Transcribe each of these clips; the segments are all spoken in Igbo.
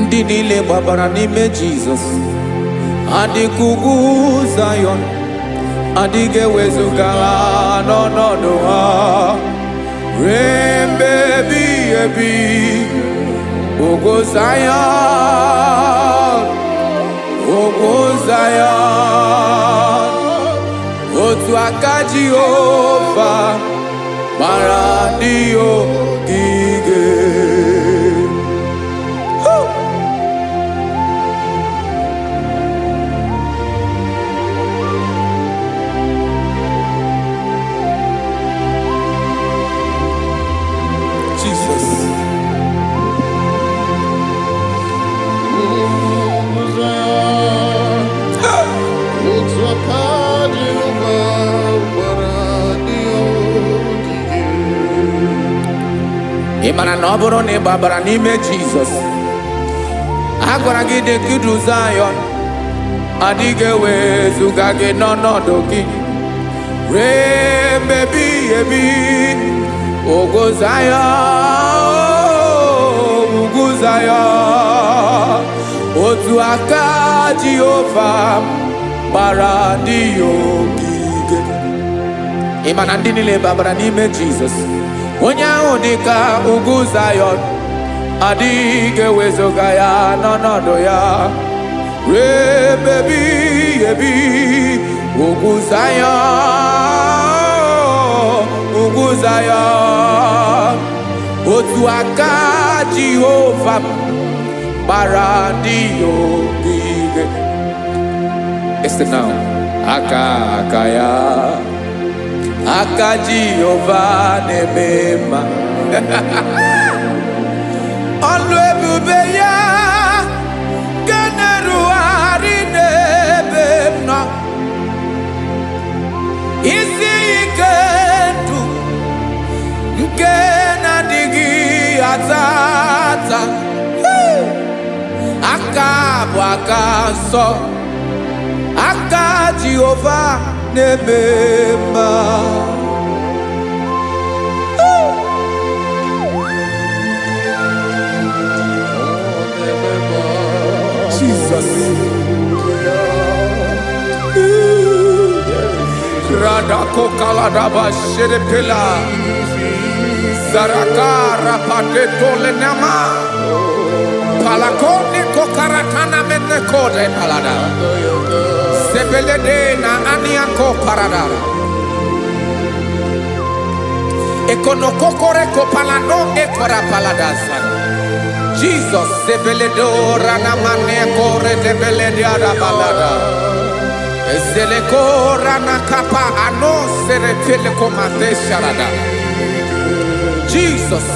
Ndị niile gbabara n'ime Jizọs adịka ugwu Zayọn, adịghị ewezuga ha n'ọnọdụ ha ruo mgbe ebighị ebi. Ugwu Zayọn, ugwu Zayọn, otu aka Jehova gbara ndị ogige. Woo! Jesus. Ugwu Zayọn, otu aka Jehova gbara ndị ogige. Ị mara na ọ bụrụ na ị gbabara n'ime Jizọs, a gwara gị dị ka idu Zayọn, adịghị ewezuga gị n'ọnọdụ gị ruo mgbe ebighị ebi. Ugwu Zayọn, ugwu Zayọn, otu aka Jehova gbara ndị ya ogige. Ị ma na ndị niile babara n'ime Jizọs, onye ahụ dị ka ugwu Zayọn, adịghị ewezuga ya n'ọnọdụ ya ruo ebe ebighị ebi. Ugwu Zayọn, ugwu Zayọn, otu aka Jehova gbara ndị ya ogige. Listen now. Aka aka ya, aka Jehova na-eme mma. Ọlụ ebube ya nke na-erugharị n'ebe m nọ, isi ike ndụ nke na-adịghị ata ata. Aka bụ aka nsọ, aka Jehova na-eme mma. Ọ na-eme mma. Jesus. Radako kaladaba sherepela. Zaraka rapateto lenama. Palakone kokaratana menekode palada. Sebelede na aniako parada. Ekonokokore kopalano ekora palada san. Jesus, sebeledo ranamane kore debelede balada. Ezeleko rana kapa ano serepele komate sharada. Jesus,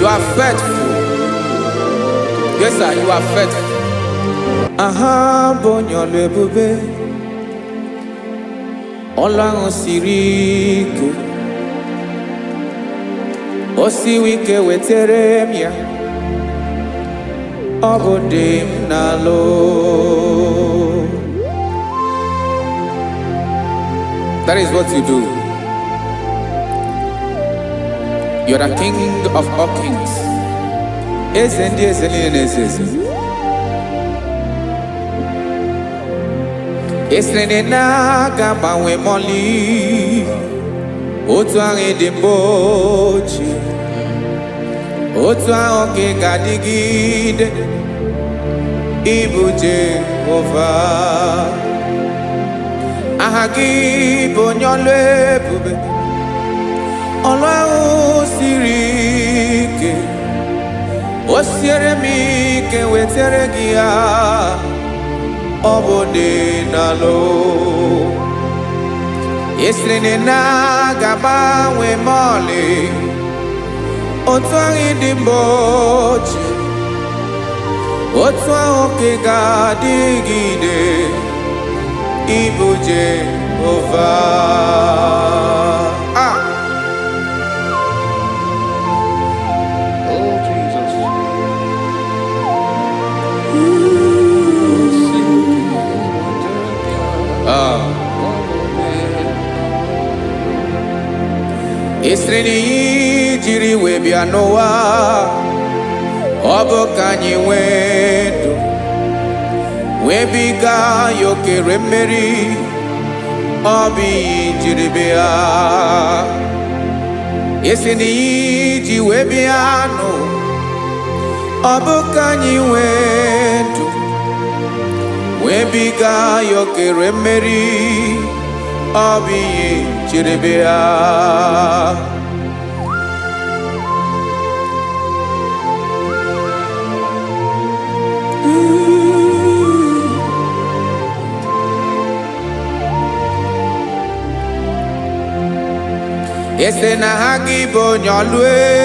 you are faithful. Yes, sir, you are faithful. Aha bụ onye ọlụ ebube, ọlụ ahụ siri ike, o siwi ike wetere m ya, ọ bụ dị m n'alụ. That is what you do. You're the King of all kings. Eze ndị eze niile na-eze eze. Esiri na ị na-aga agbanwe mọlị, otu ahụ dị mbụ ochie, otu ahụ ka ị ga-adịgide, ịbụ Jehova. Aha gị bụ onye ọlụ ebube, ọlụ ahụ siri ike, o siere m ike wetere gị ya, ọ bụ dị n'alụ. Esiri na ị na-aga agbanwe ma ọlị, otu ahụ dị mbụ ochie, otu ahụ ka ị ga-adịgide, ịbụ Jehova. Ah! Oh, Jesus. Ah. Esiri na iyi jiri wee bịa n'ụwa, Ọ bụ ka anyị nwee ndụ, nwebiga ya okere mmeri, ọ bụ ihe jiri bịa. Isi na ihe iji wee bịa nụ, ọ bụ ka anyị nwee ndụ, nwebiga ya okere mmeri, ọ bụ ihe jiri bịa. Ese na ha gị bụ onye ọlụ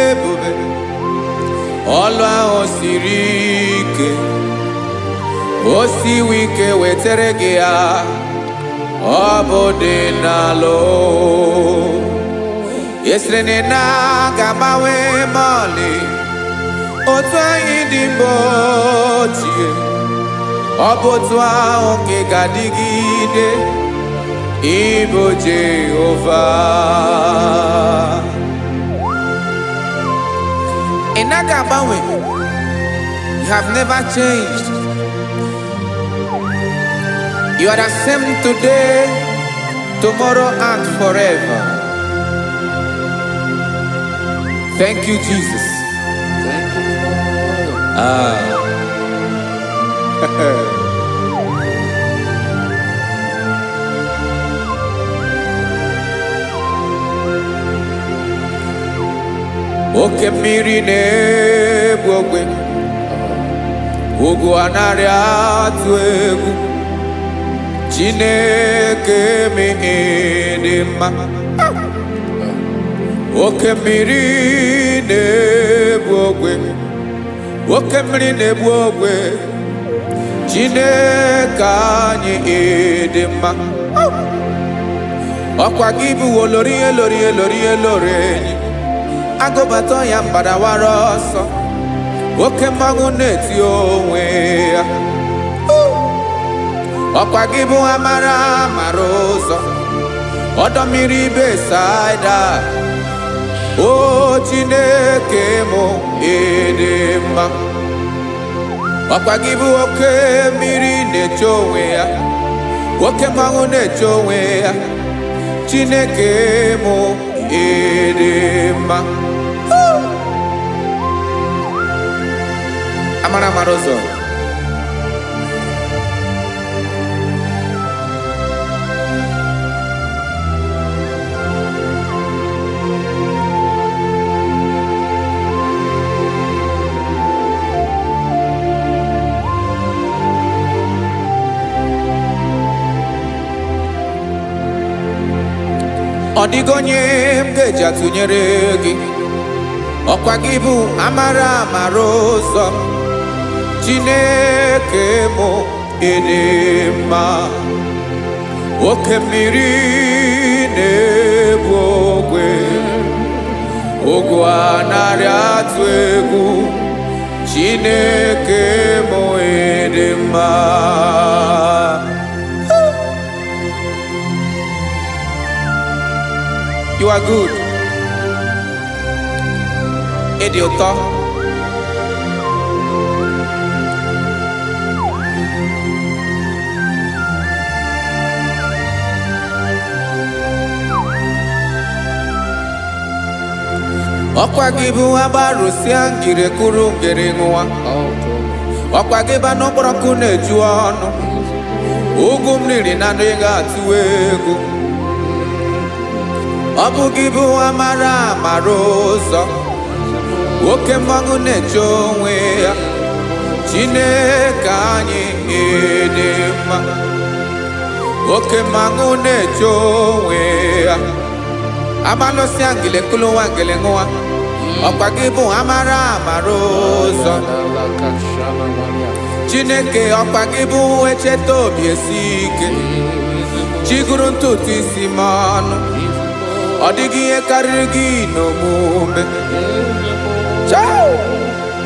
ebube, ọlụ ahụ siri ike, o siwi ike wetere gị ya, ọ bụ dị n'alụ. Esiri na ị na-aga agbanwe ma ọlị, otu anyị dị mgbe ochie, ọ bụ otu ahụ ka ị ga-adịgide, ịbụ Jehova. Ị naghị agbanwe. You have never changed. You are the same today, tomorrow, and forever. Thank you, Jesus. Thank you, Lord. Ah. Oke mmiri na-egbu ogwe, ugwu anaghị atụ egwu, Chineke m dị mma. Oke mmiri na-egbu ogwe, oke mmiri na-egbu ogwe, Chineke anyị dị mma. Ọkwa gị bụ olori elori elori elori enyi, agụbata ya mgbadawara ọsọ, oke mmanwụ na-eti onwe ya. Ọkwa gị bụ amara mara ụzọ, ọdọ mmiri Besaida, o Chineke mụ ịdị mma. Ọkwa gị bụ oke mmiri na-eche onwe ya, oke mmanwụ na-eche onwe ya, Chineke mụ ịdị mma. Amara mara ụzọ. Ọ dịghị onye m ga-eji atụnyere gị, ọkwa gị bụ amara amara ụzọ, Chineke mụ ịdị mma. Oke mmiri na-egbu ogwe, ogwu anaghị atụ egwu, Chineke mụ ịdị mma. You are good. Ịdị ụtọ. Ọkwa gị bụ agbarụsịa ngiri kụrụ ngiri ṅụwa. Ọkwa gị bụ anụ kpọrọ nkụ na-eju ọnụ. Ugwu m riri na anụ ị ga-atụ egwu. Ọ bụ gị bụ amara amara ụzọ, oke mmanwụ na-eche onwe ya, Chineke anyị ịdị mma. Oke mmanwụ na-eche onwe ya, amalụsịa ngele kụlụwa ngele ṅụwa. Ọkwa gị bụ amara amara ụzọ, Chineke ọkwa gị bụ echeta obi esi ike, chiguru ntutu isi m ọnụ, ọ dịghị ihe karịrị gị n'omume. Chao!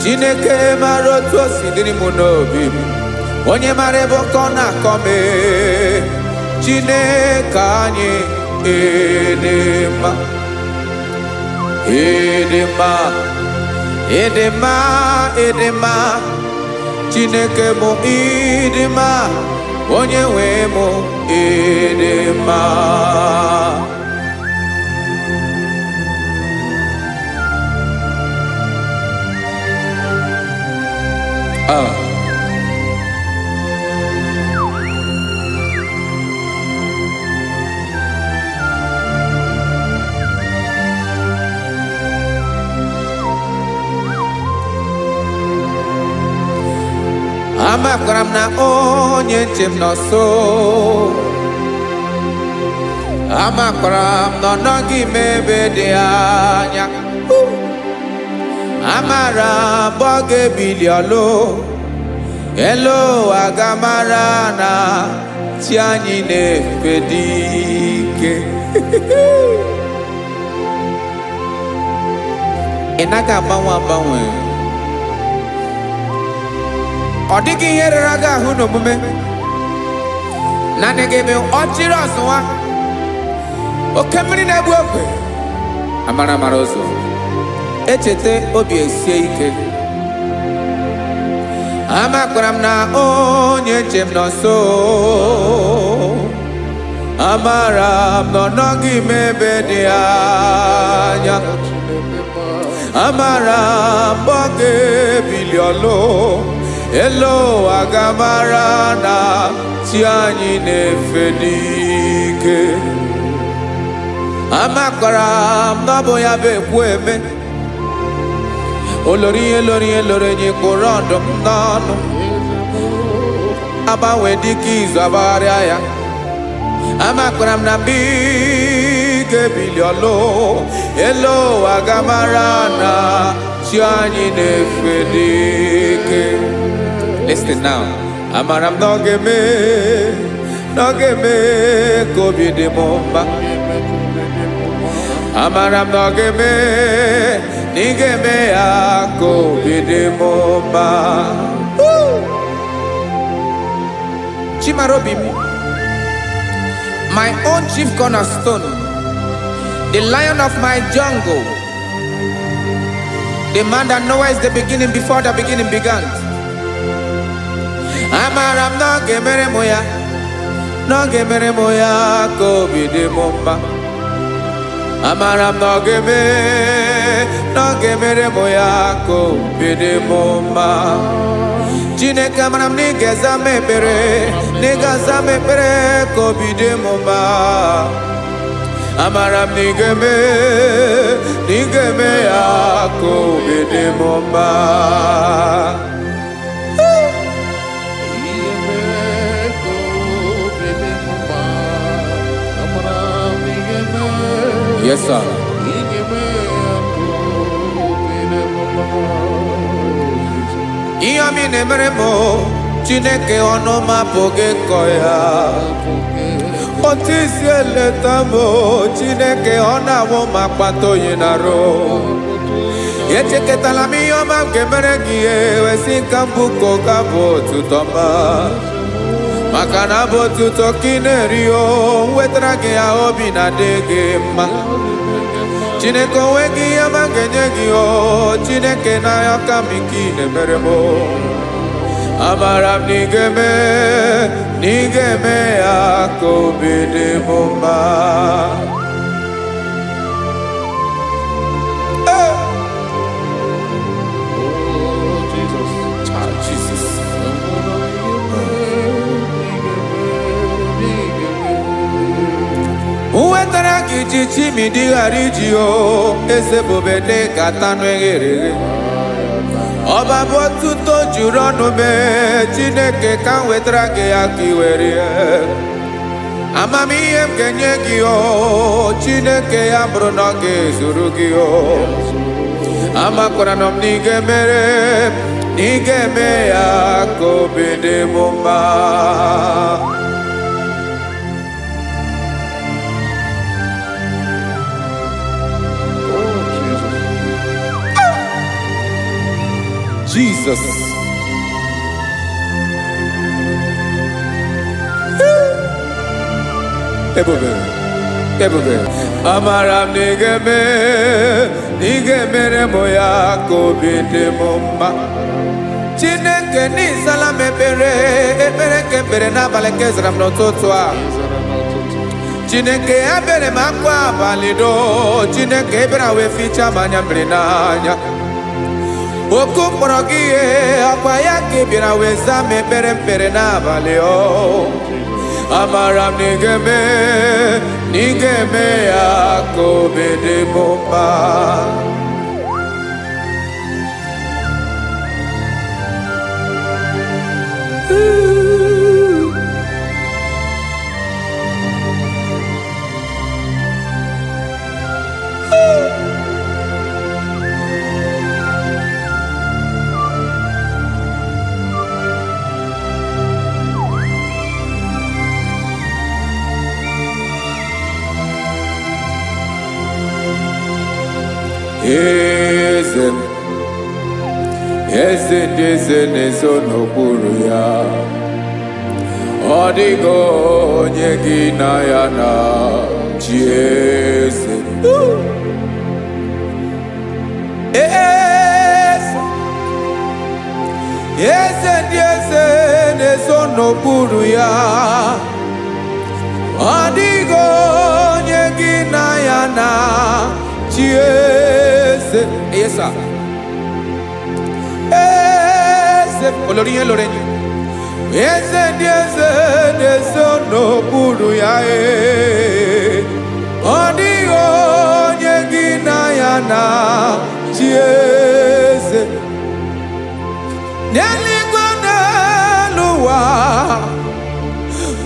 Chineke mara otu o si dịrị m n'obi m, onye mara ebe ọkọ na-akọ m ee. Chineke anyị ịdị mma, ịdị mma, Ịdị mma, ịdị mma, Chineke mụ, ịdị mma, onye nwe mụ, ịdị mma. Ah. Amakwara m na onye nche m nọ nso. Amakwara m na ọ nọghị m ebe dị anya. Amara m ọ ga-ebili ọlụ elu ụwa, ga-amara na chi anyị na-efe dị ike. Ị naghị agbanwe agbanwe. Ọ dịghị ihe rere gị ahụ n'omume. Naanị gị bụ ọchịrị ọzụwa, oke mmiri na-egbu ogwe, amara amara ụzọ, echeta obi esie ike. Amakwara m na onye nche m nọ nso. Amara m na ọ nọghị m ebe dị anya. Amara m ọ ga-ebili ọlụ elu ụwa, ga-amara na chi anyị na-efe n'ike. Amakwara m na ọ bụ ya bụ ekwu eme olori ihe lori ihe lori enyi kpụrụ ọdụm n'ọnụ, agbanwe dịka izu agbagharịa ya. Amakwara m na mgbe ị ga-ebili ọlụ elu ụwa, ga-amara na chi anyị na-efe n'ike. Listen now. Amara m na ọ ga-eme, na ọ ga-eme ka obi dị m mma. Amara m na ọ ga-eme, na ị ga-eme ya ka obi dị m mma. Woo! Chimarobi m, my own chief cornerstone, the lion of my jungle, the man that knows the beginning before the beginning began. Amara m na ọ ga-emere m ya, na ọ ga-emere m ya ka obi dị m mma. Amara m na ọ ga-eme, na ọ ga-emere m ya ka obi dị m mma. Chineke, amara m na ị ga-aza m ekpere, na ị ga-aza m ekpere ka obi dị m mma. Amara m na ị ga-eme, na ị ga-eme ya ka obi dị m mma. Ihe mee ka obi dị m mma. Amara m ị ga-eme. Yes, sir. Ị ga-eme ya ka obi dị m mma. Ihe ọma ị na-emere m o, Chineke, ọnụ m apụghị ịkọ ya. Otu isi eleta m o, Chineke, ọ na-awụ m akpata oyi na-arụ. Echekọtala m ihe ọma m ga-emere gị, wesị ka m bụ ka ụka bụ otuto ma maka na abụ otuto ka ị na-eri o wetara gị ya, obi na-adị gị mma. Chineke, onwe gị ihe ọma m ga-enye gị o Chineke, n'anya ka m ike ị na-emere m o. Amara m na ị ga-eme, na ị ga-eme ya ka obi dị m mma. Ee! Oh, Jesus. Ah, Jesus. Amara m ị ga-eme, ị ga-eme, ị ga-eme. Wetara gị ji chimidi ghara iji o eze bube dị ka tanụ eghere eghe. Ọba bụ ọtụtụ juru ọnụ mee. Chineke, ka m wetara gị ya ka ị were ya. Amamihe m ga-enye gị o Chineke, ya bụrụ na ọ ga-ezuru gị o. Amakwara na m na ị ga-emere, na ị ga-eme ya ka obi dị m mma. Oh, Jesus. Jesus. Ebube. Ebube, amara m na ị ga-eme, na ị ga-emere m ya ka obi dị m mma. Chineke n'ịzala m ekpere, ekpere nke ekpere n'abalị nke zara m n'ụtụtụ a. Ịzara n'ụtụtụ. Chineke ebere m akwa abalị doo, Chineke ebere wee fichaa m anya mmiri n'anya. Oku mkpọrọ gị ihe akwa ya ka ị bịara wee zaa m ekpere mkpere n'abalị o. Amara m na ị ga-eme, na ị ga-eme ya ka obi dị m mma. Eze m, eze ndị eze na-ezo n'okpuru ya, ọ dịghị onye gị na ya na chi. Eze, eze, eze ndị eze na-ezo n'okpuru ya, ọ dịghị onye gị na ya na chi. Eze, yes sir. Eze olórí ihe lórí enyi, eze ndị eze na-ezo n'okpuru ya, ee. Ọ dịghị onye gị na ya na chi. Eze n'eluigwe, n'elu ụwa,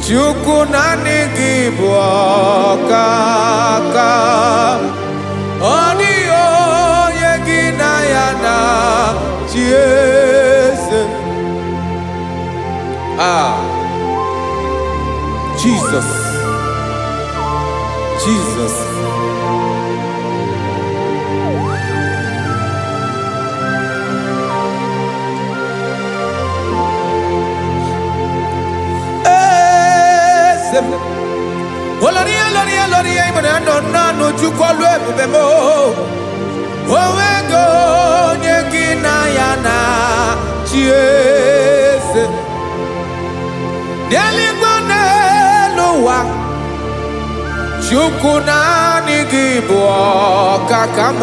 Chukwu naanị gị bụ ọkaka. Ọ dịghị onye gị na ya na chi. Eze. Ah, Jesus, Jesus. Eze m. Olórí, olórí, olórí, ịbụ na nọ naanụ Chukwu ọlụ ebube m. Onwego onye gị na ya na chi. Eze n'eluigwe, n'elu ụwa, Chukwu naanị gị bụ ọkaka m.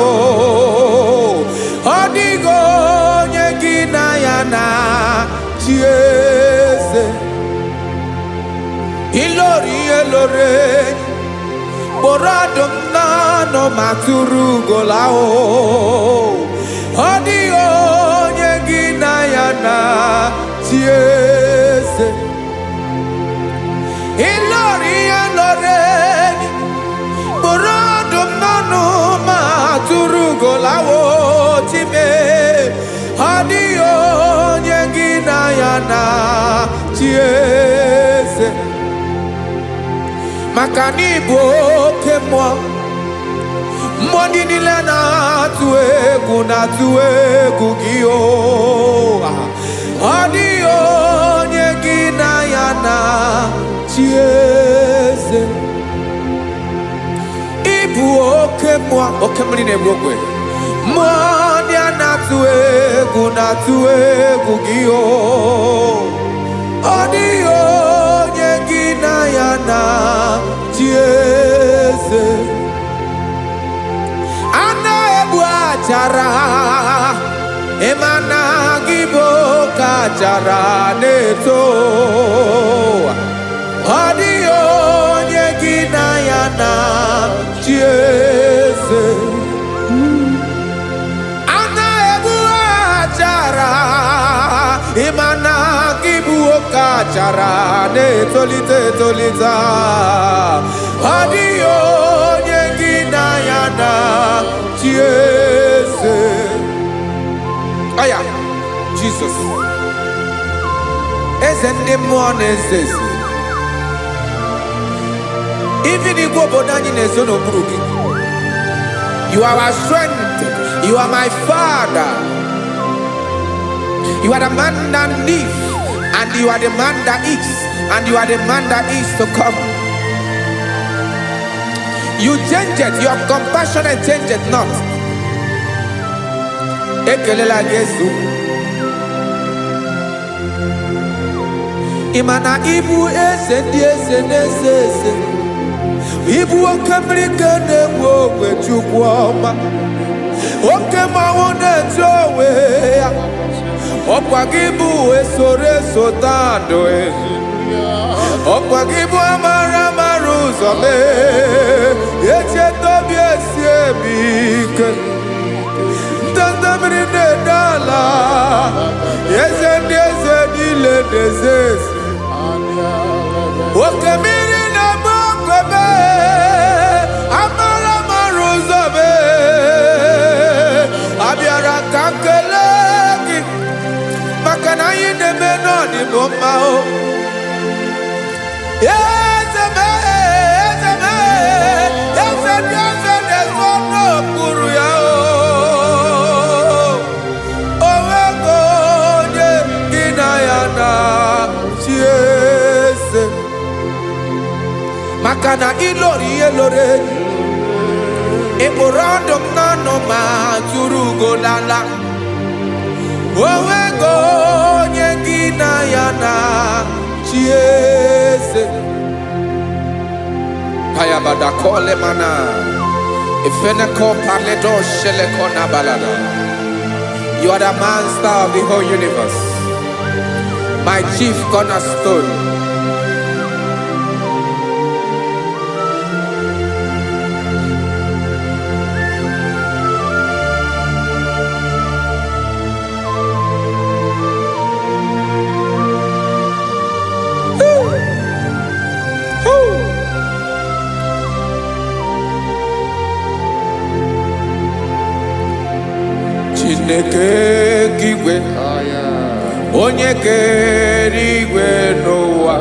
Ọ dịghị onye gị na ya na chi. Eze, ilori ihe lore kpọrọ ọdụm n'ọnụ ma tụrụ ugola o. Ọ dịghị onye gị na ya na chi. Eze, ilori ihe lore kpọrọ ọdụm n'ọnụ ma tụrụ ugola o chime. Ọ dịghị onye gị na ya na chi. Eze, maka na ịbụ oke mmụọ, mmụọ ndị niile na-atụ egwu na-atụ egwu gị o. Ọ dịghị onye gị na ya na chi. Eze, ịbụ oke mmụọ, oke mmiri na-egbu ogwe, mmụọ ndị a na-atụ egwu na-atụ egwu gị o. Ọ dịghị onye gị na ya na chi. Eze, a na-egbu achara, ịma na gị bụ oke achara na-eto. Ọ dịghị onye gị na ya na chi. Eze, a na-egbu achara, ịma na gị bụ oke achara na-etolite etolite. Ọ dịghị onye gị na ya na chi. Eze aya, Jizọs, eze ndị mmụọ na-eze eze, even igwe obodo anyị na-ezo n'okpuru gị. You are our strength. You are my father. You are the man that lives, and you are the man that is, and you are the man that is to come. You change it, your compassion change it not. Ekelela gị ezu. Ị ma na ịbụ eze ndị eze na-eze eze. Ịbụ oke mmiri ka na-egbu ogwe. Chukwu ọma, oke mmanwụ na-etu onwe ya. Ọkwa gị bụ esoro eso tandụ, ọkwa gị bụ amara amara ụzọ mee echeta obi esi emi ike, ndanda mmiri na-ede ala, eze ndị eze niile na-eze eze, oke mmiri na-agba ogwe mee amara amara ụzọ mee. Abịara ka m kelee gị maka na anyị na-eme n'ọdịbụ mma o. Eze m, eze m, eze ndị eze na-ezo n'okpuru ya o. O nwego onye gị na ya na chi eze, maka na ịlọrọ ihe lọrọ enyi, ị kpụrụ ọdụm n'ọnụ ma tụrụ ugo lala. O nwego onye gị na ya na chi eze. Hayabada kole mana ifeneko paledo sheleko na balada. You are the master of the whole universe, my chief cornerstone. Woo. Chineke nke igwe, onye kere igwe n'ụwa,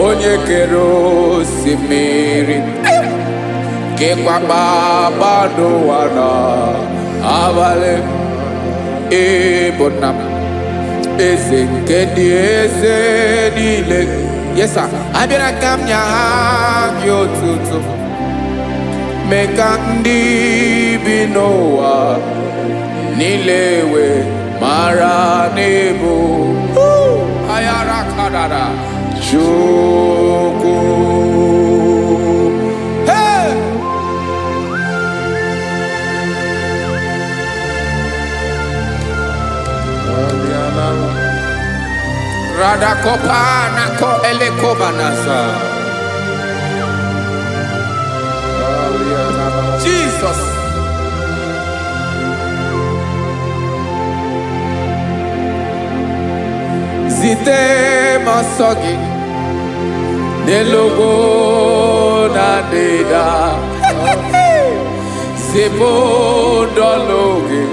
onye kere osimiri, kekwa kpakpando ụwa na abalị, ịbụ nna m, eze nke ndị eze niile. Yes sir. Abịara ka m nye gị otuto, mee ka ndị bi n'ụwa niile wee mara n'ịbụ ayara kadara Chukwu. Hey! Radakopa nako elekobanasa. Jesus. Zite m ọsọ gị n'elu ugwu na ndịda. Zipụ ndọlụ gị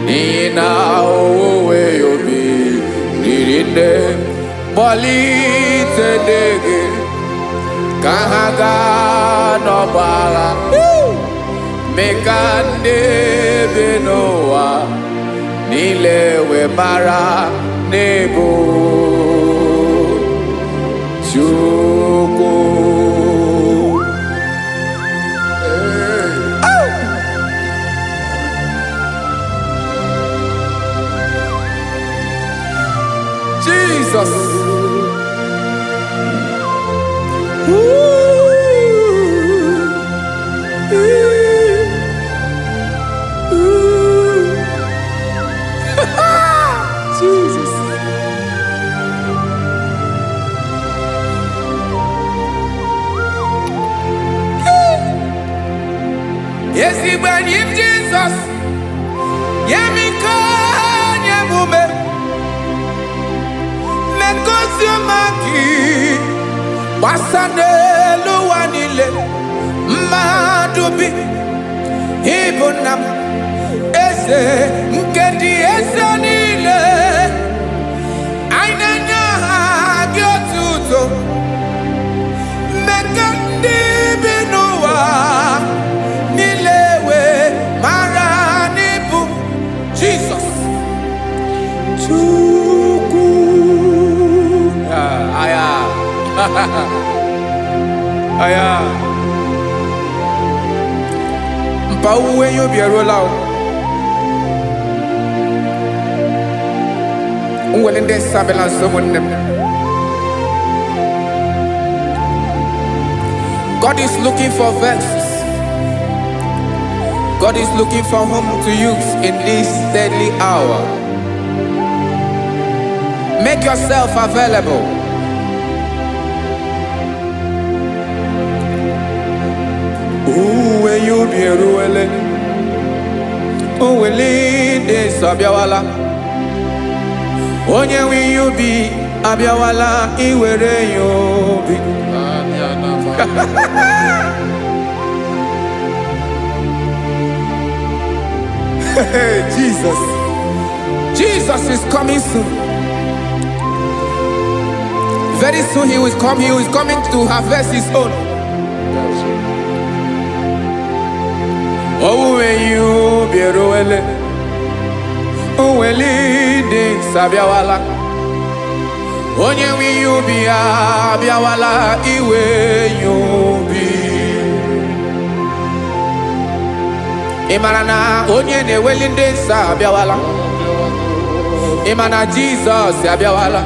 n'ihi na owuwe obi riri nne. Kpọlite ndị gị ka ha gaa n'ọgbọ agha. Mee ka ndị bi n'ụwa niile wee mara n'ịbụ Chukwu. Hey. Jesus. Ooh. Ooh. Ooh. Jesus. Ezigbo enyi m Jizọs, nye m ike, nye m ume, mee ọma gị gbasa n'elu ụwa niile. Mmadụ bi ịbụ nna m, eze nke ndị eze niile. Anyị na-enye aha gị otuto. Mee ndị bi n'ụwa niile wee mara n'ịbụ Jizọs Chukwu. Ah, aya. Aya. Mpa owuwe ihe ubi eruola o. Nwere ndị nsọ abịala nso, ụmụnne m. God is looking for vessels. God is looking for whom to use in this deadly hour. Make yourself available. Owuwe ihe ubi eruwele. Owele ndị nsọ abịawala. Onye nwe ihe ubi abịawala iwere ya obi. Anya na ma. Hey, Jesus. Jesus is coming soon. Very soon he will come. He is coming to harvest his own. That's it. Owuwe ihe ubi eruwele. Owele ndị nsọ abịawala. Onye nwe ihe ubi ya abịawala iwe ya obi. Ị mara na onye na-eweli ndị nsọ abịawala. Ị ma na Jizọs abịawala.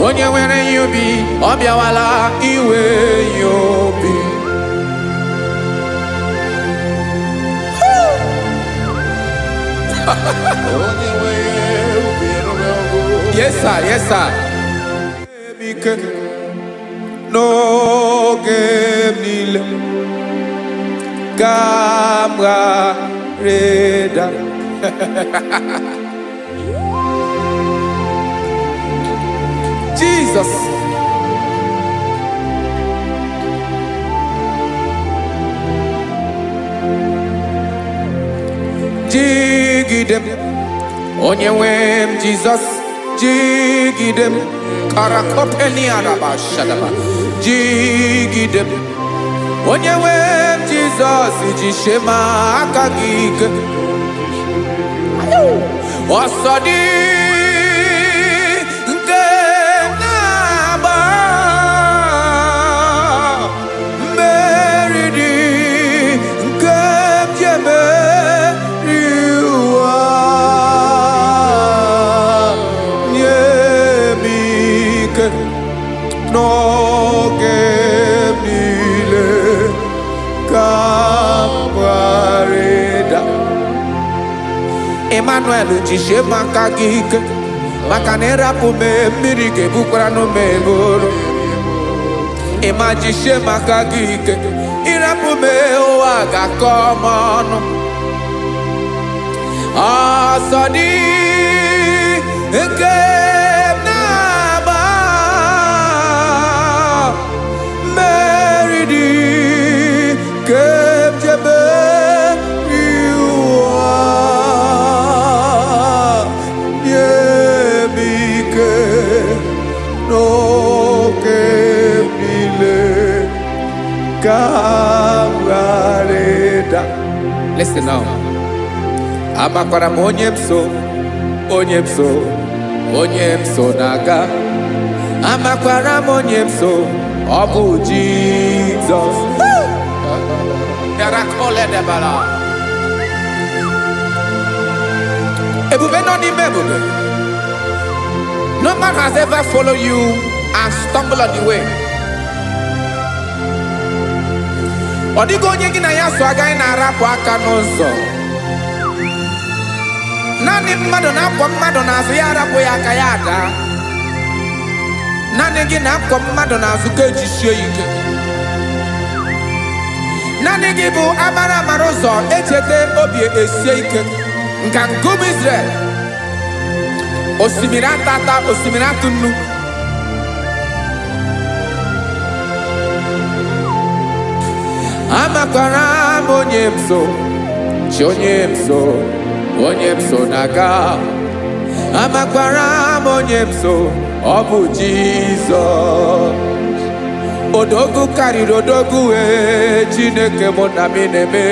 Onye nwere ihe ubi ọ bịawala iwe ya obi. Onye nwe ubi eruwego. Yes sir, yes sir. Ike n'oge m niile ka m ghara ịda. Jesus. Jigide m, onye nwe m Jizọs, jigide m, karakopeniaraba shadaba, jigide m, onye nwe m Jizọs, jisie m aka gị ike. Ọsọ dị nke na-agba, mmeri dị nke m ji emeri ụwa. Nye m ike n'oge m niile ka m ghara ịda. Emmanuel, jisie m aka gị ike, maka na ịrapụ m, mmiri ga-ebukwara m eburu. Ịma jisie m aka gị ike, ịrapụ m, ụwa ga-akọ m ọnụ. Ọsọ dị nke m na-agba, mmeri dị nke m ji emeri ụwa. Nye m ike n'oge m niile ka m ghara ịda. Listen now. Amakwara m onye m so, onye m so, onye m so na-aga. Amakwara m onye m so, ọ bụ Jizọs. Bịara. Ebube nọ n'ime ebube. No man has ever followed you and stumbled on the way. Ọ dịghị onye gị na ya so agaghị na-arapụ aka n'ụzọ. Naanị mmadụ na-akwọ mmadụ n'azụ ya arapụ ya aka ya ada. Naanị gị na-akwọ mmadụ n'azụ ka ejisie ya ike. Naanị gị bụ amara amara ụzọ echeta obi esie ike. Nka nkume Israel. Osimiri atata, osimiri atụ nnu. Amakwara m onye m so, chi onye m so, onye m so na-aga. Amakwara m onye m so, ọ bụ Jizọs. Odogwu karịrị odogwu wee, Chineke mụ na m na-eme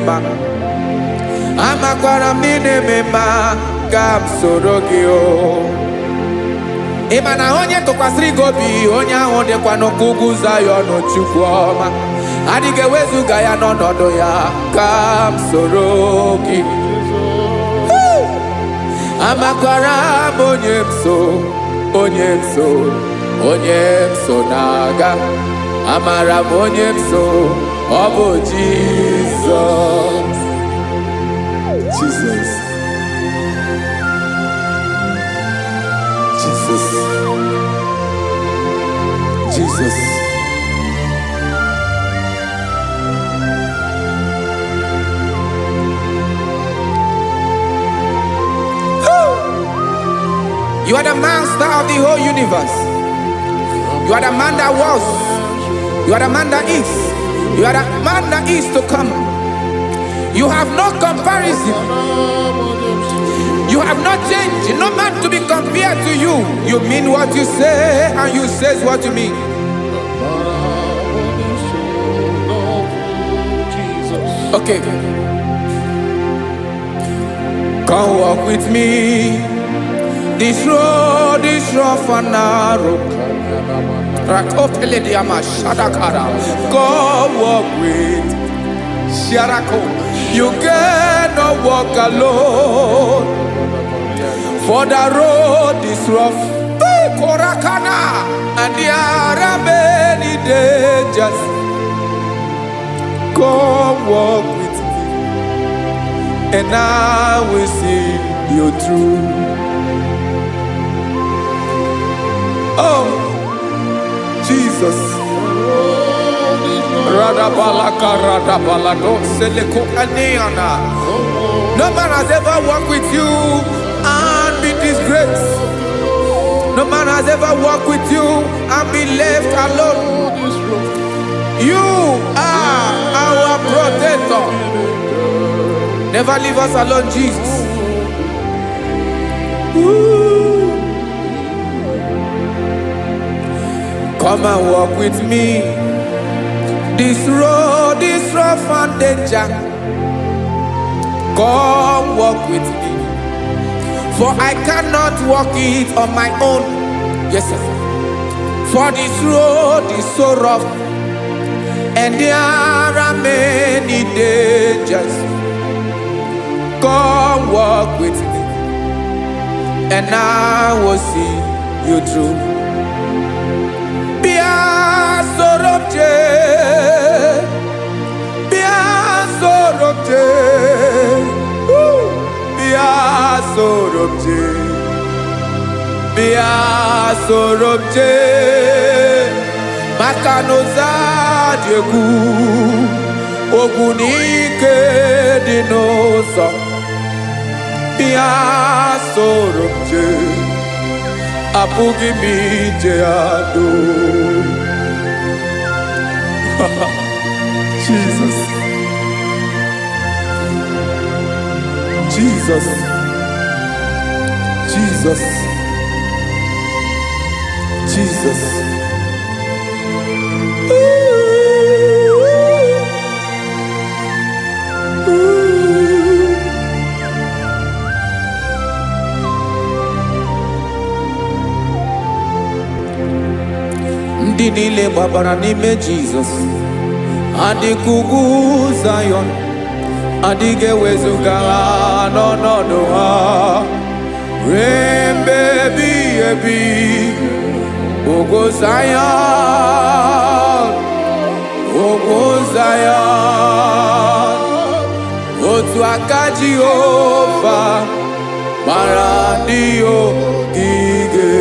mma. Amakwara m na ị na-eme mma, ka m soro gị o. Ị ma na onye tụkwasịrị gị obi, onye ahụ dịkwa n'ụkwụ ugwu Zayọn. Chukwu ọma, adịghị ewezuga ya n'ọnọdụ ya. Ka m soro gị, amakwara m onye m so, onye m so, onye m so na-aga. Amara m onye m so, ọ bụ Jizọs. Jesus. Jesus. Jesus. You are the master of the whole universe. You are the man that was. You are the man that is. You are the man that is to come. You have no comparison. You have not changed. No man to be compared to you. You mean what you say, and you says what you mean. Okay. Come walk with me. This road is rough and narrow. Rakopelediama shadakara. Come walk with Sharako. You cannot walk alone. For the road is rough. Hey, Korakana. And there are many dangers. Come walk with me, and I will see you through. Oh, Jesus. Radabalaka radabalado seleko aniana. No man has ever walked with you and be disgraced. No man has ever walked with you and be left alone. You are our protector. Never leave us alone, Jesus. Ooh. Come and walk with me. This road is rough and danger. Come walk with me. For I cannot walk it on my own. Yes, sir. For this road is so rough and there are many dangers. Come walk with me, and I will see you through. Bịa soro m jee, bịa soro m jee, Woo! Bịa soro m jee, bịa soro m jee, maka na ụzọ a dị egwu, ogwu na ike dị n'ụzọ. Bịa soro m jee, apụghị m ije ya doo. Jesus. Jesus. Jesus. Jesus. Ooh, ooh. Ndị niile gbabara n'ime Jizọs adịka ugwu Zayọn, adịghị ewezuga ha n'ọnọdụ ha ruo mgbe ebighị ebi. Ugwu Zayọn, ugwu Zayọn, otu aka Jehova gbara ndị ogige.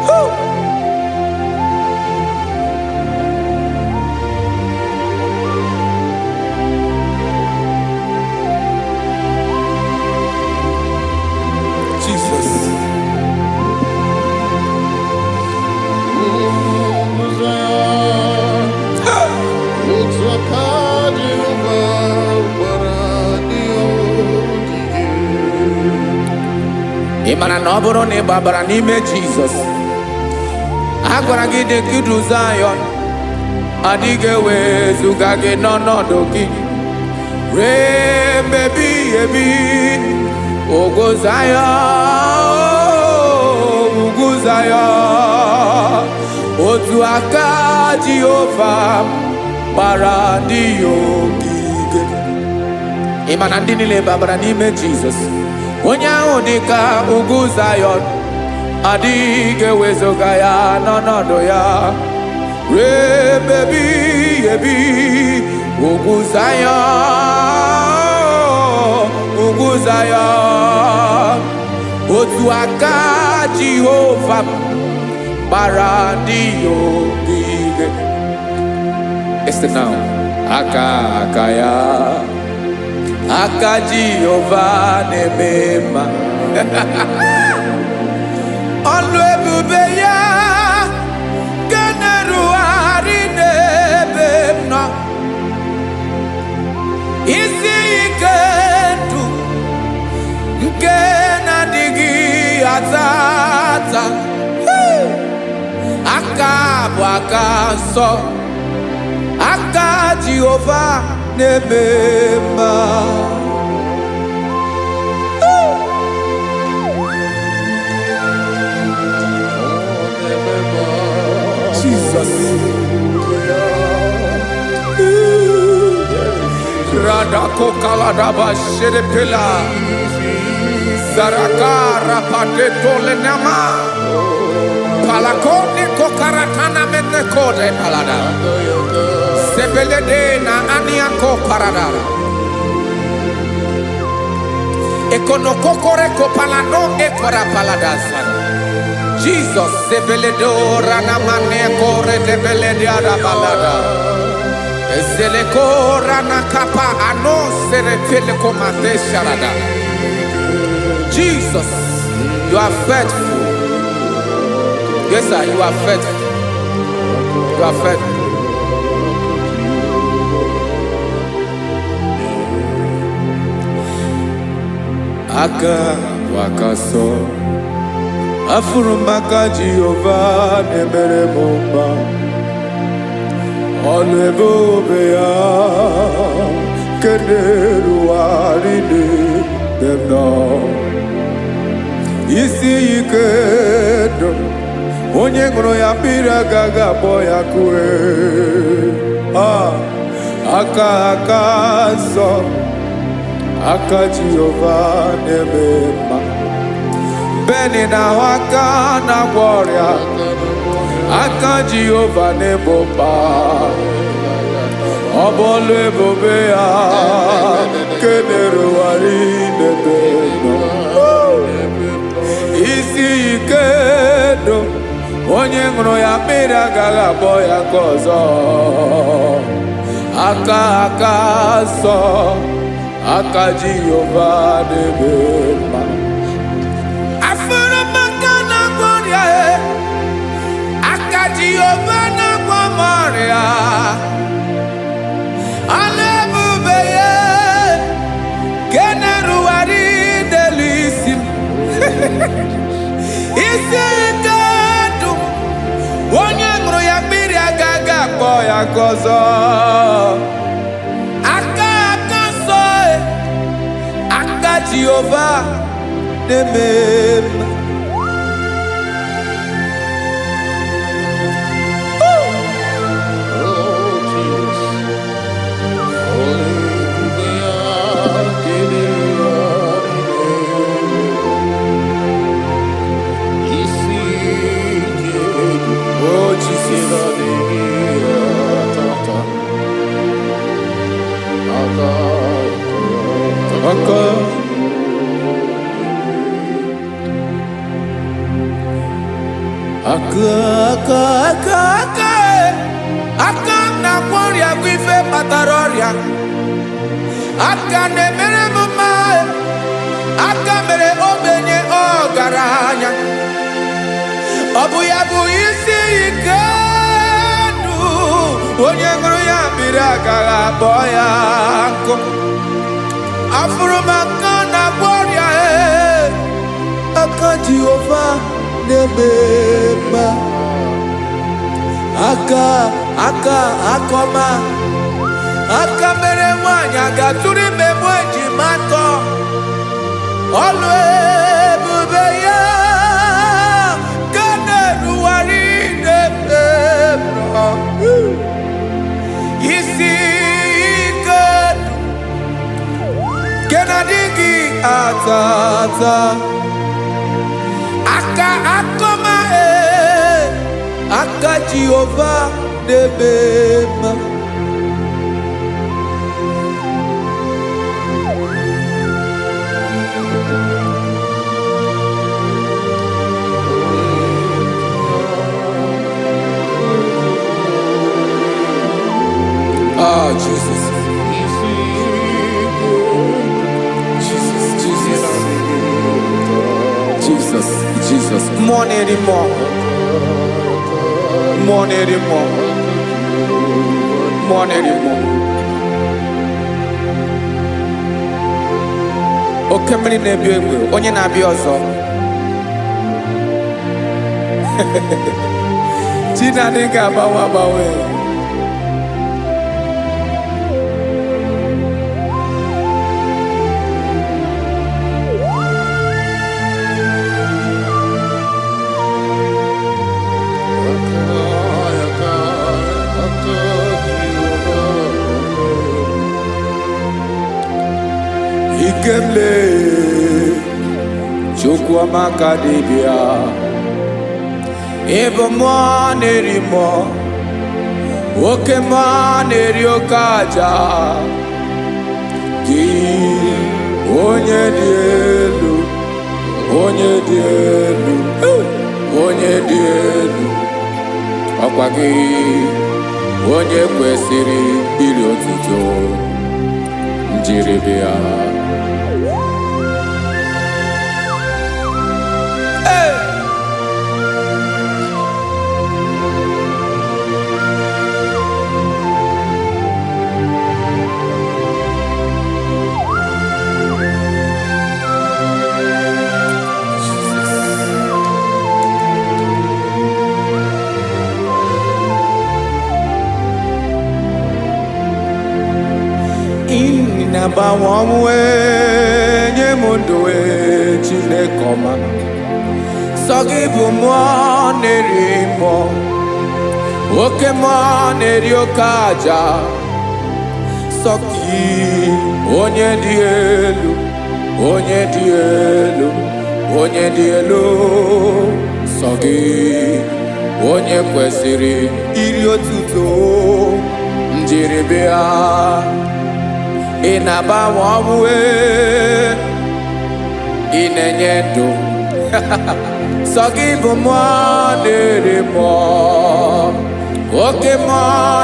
Woo! Jesus. Ị mara na ọ bụrụ na ị gbabara n'ime Jizọs, a gwara gị dị ka idu Zayọn, adịghị ewezuga gị n'ọnọdụ gị ruo mgbe ebighị ebi. Ugwu Zayọn. Aka Jehova gbara ndị ya ogige. Ị ma na ndị niile babara n'ime Jizọs, onye ahụ dị ka ugwu Zayọn, adịghị ewezuga ya n'ọnọdụ ya ruo ebe ebighị ebi. Ugwu Zayọn, ugwu Zayọn, otu aka Jehova m gbara ndị ya ogige. Listen now. Aka aka ya, aka Jehova na-eme mma. Ọlụ ebube ya nke na-erugharị n'ebe m nọ. Isi ike ndụ nke na-adịghị ata ata. Aka bụ aka nsọ, aka Jehova na-eme mma. Jesus. Radako kaladaba sherepela. Zaraka rapateto lenama. Palakone kokaratana menekode palada. Sebelede na aniako paradara. Ekonokokore kopalano ekora paladasa. Jesus, sebeledo ranamane kore debelede balada. Ezeleko rana kapa ano serefele komate sharada. Jesus, you are faithful. Yes, sir, you are faithful. You are faithful. Aka bụ aka sọ, afụrụ m aka Jehova na-emere m mma. Ọlụ ebube ya nke na-erugharị n'ebe m nọ. Isi ike ndụ, onye ṅụrụ ya mmiri agaghị akpọ ya kue. Ah, aka aka nsọ, aka Jehova na-eme mma. Beni na-ahụ aka na-agwọ ọrịa, aka Jehova na-egbo mkpa. Ọ bụ ọlụ ebube ya nke na-erugharị n'ebe nọ. Isi ike ndụ, onye ṅụrụ ya mmiri agaghị akpọ ya nke ọzọ. Aka aka nsọ, aka Jehova na-eme mma. Afụrụ m aka na-agwọ ọrịa e, aka Jehova na-agwọ m ọrịa. Ọlụ ebube ya nke na-erugharị n'elu isi m. Isi ike ndụ, onye ṅụrụ ya mmiri agaghị akpọ ya nke ọzọ. Aka aka nsọ e, aka Jehova na-eme mma. Oh, Jesus. Hallelujah. Isi ike Oh Jesus. Tata. Aka aka aka aka aka e. Aka m na-agwọ ọrịa bụ ife kpatara ọrịa. Aka na-emere m mma e. Aka mere ogbenye ọgaranya. Ọ bụ ya bụ isi ike ndụ, onye ṅụrụ ya mmiri agaghị akpọ ya nkụ. Afụrụ m aka na-agwọ ọrịa e, aka Jehova na-eme mma. Aka aka akọma, aka mere nwaanyị aga-atụrụ ime mụ ejima atọ. Ọlụ ebube ya ka na-erugharị n'ebe m. tata. Aka akọma ee, aka Jehova na-eme mma. Ah, Jesus. Jesus, Jesus, Jesus, Jesus. Mmụọ na-eri mmụọ. Mmụọ na-eri mmụọ. Mmụọ na-eri mmụọ. Oke mmiri na-ebi egbe, onye na-abịa ọzọ. Chi na-adịghị agbanwe agbanwe. Ikemle, Chukwuamaka dibịa. Ịbụ mmụọ na-eri mmụọ, oke mmụọ na-eri oke aja. Gị onye dị elu, onye dị elu, onye dị elu, ọkwa gị onye kwesịrị iri otuto njiribịa. Hey! Ị na-agbanwe ọnwụ nye m ndụ ee, Chineke ọma. Sọ gị bụ mmụọ na-eri mmụọ, oke mmụọ na-eri oke aja. Sọ gị onye dị elu, onye dị elu, onye dị elu. Sọ gị onye kwesịrị iri otuto njiribịa. Ị na-agbanwe ọnwụ ee, ị na-enye ndụ. Sọ gị bụ mmụọ na-eri mmụọ, oke mmụọ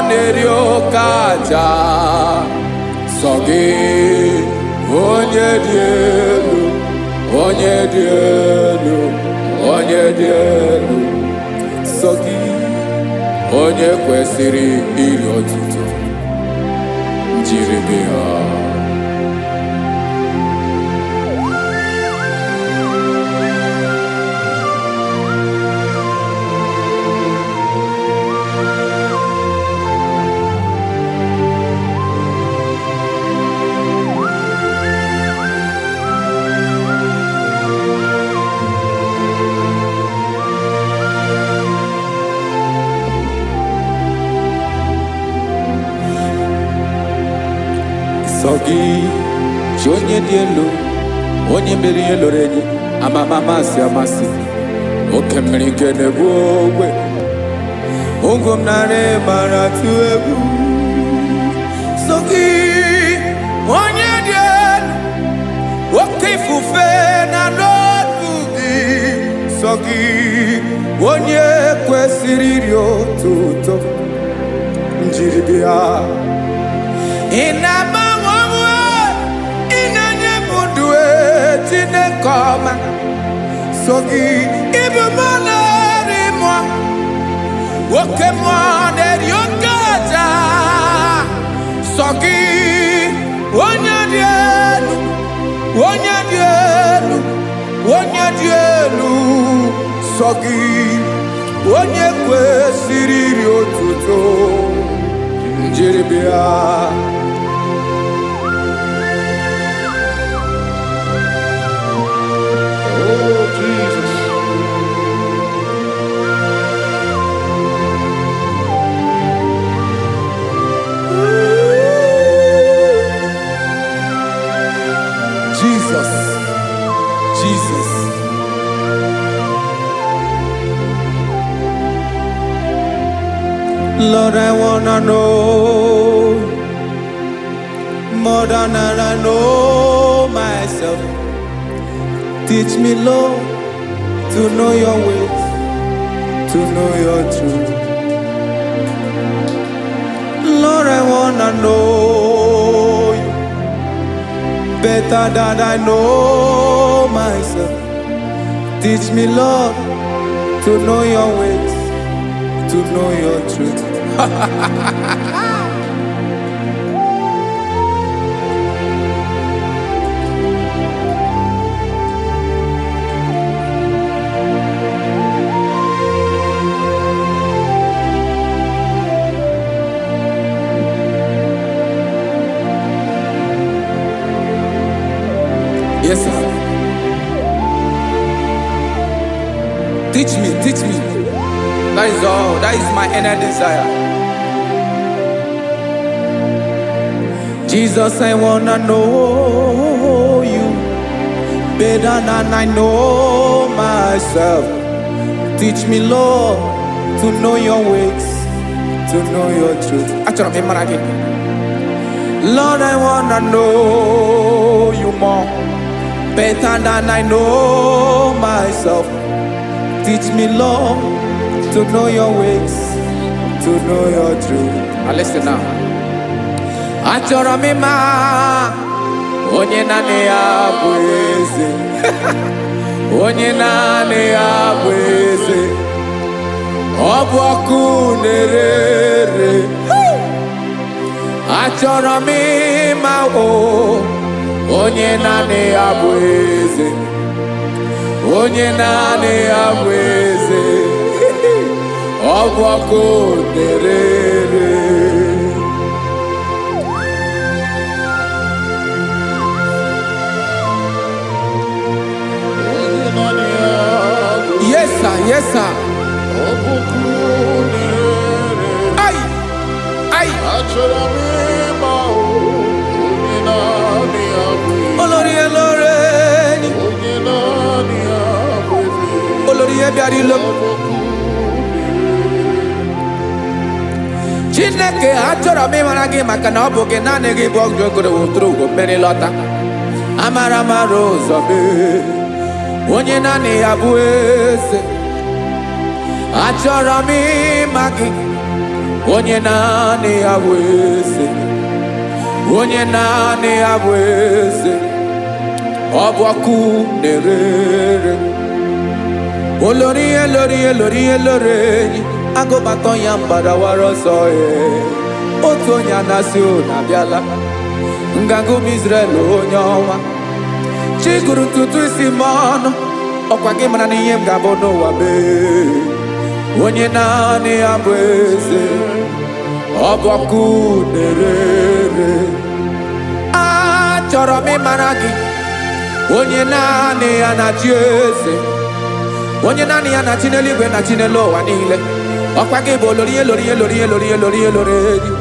na-eri oke aja. Sọ gị onye dị elu, onye dị elu, onye dị elu. Sọ gị onye kwesịrị iri otuto njiribịa. Sọ gị chi onye dị elu, onye mere ihe loro enyi, amama amasị amasị, oke mmiri nke na-ebu ogwe ugwu m nara mara tụ egwu. Sọ gị onye dị elu, oke ifufe na n'olu gị. Sọ gị onye kwesịrị iri otuto njiribịa. Ị na-agbanwe ọnwụ, ị na-enye m ndụ e, Chineke ọma. So gị ịbụ mmụọ na-eri mmụọ, oke mmụọ na-eri oke aja. Sọ gị onye dị elu, onye dị elu, onye dị elu. Sọ gị onye kwesịrị iri otuto njiribịa. Oh, Jesus. Jesus. Jesus. Lord, I wanna know more than I know myself. Teach me, Lord, to know your ways, to know your truth. Lord, I wanna know you better than I know myself. Teach me, Lord, to know your ways, to know your truth. Yes, sir. Teach me, teach me. That is all. That is my inner desire. Jesus, I wanna know you better than I know myself. Teach me, Lord, to know your ways, to know your truth. Achọrọ m ịmara gị. Lord, I wanna know you more, better than I know myself. Teach me, Lord, to know your ways, to know your truth. Now listen now. Achọrọ m ịma onye naanị ya bụ eze, onye naanị ya bụ eze. Ọ bụ ọkụ na-ere ere. Achọrọ m ịma o onye naanị ya bụ eze, onye naanị ya bụ eze. Ọ bụ ọkụ na-ere ere. Onye naanị ya bụ Yes, sir. Yes, sir. Ọ bụ ọkụ na-ere. Ai, ai. Achọrọ m ịma o, onye naanị ya bụ eze. Olórí elóore ni. Onye naanị ya bụ eze. Olórí ihe bịara ilo. Ọ bụ ọkụ na-ere. Chineke, achọrọ m ịmara gị maka na ọ bụ gị, naanị gị bụ ọgụ ogoro woturu ugo mmeri lọta. Amara mara ụzọ mee. Onye naanị ya bụ eze. Achọrọ m ịma gị. Onye naanị ya bụ eze. Onye naanị ya bụ eze. Ọ bụ ọkụ na-ere ere. Olórí elórí elórí elórí enyi agụbatọ ya mgbadawara ọsọ ee. Otu onye anasị unu abịala nganga ụmụ Israel, onye ọnwa chi gụrụ ntutu isi m ọnụ. Ọkwa gị mara na ihe m ga-abụ n'ụwa mee. Onye naanị ya bụ eze, ọ bụ ọkụ na-ere ere. Achọrọ m ịmara gị, onye naanị ya na-achị eze, onye naanị ya na-achị n'eluigwe na chi n'elu ụwa niile. Ọkwa gị bụ olori elori elori elori elori elori enyi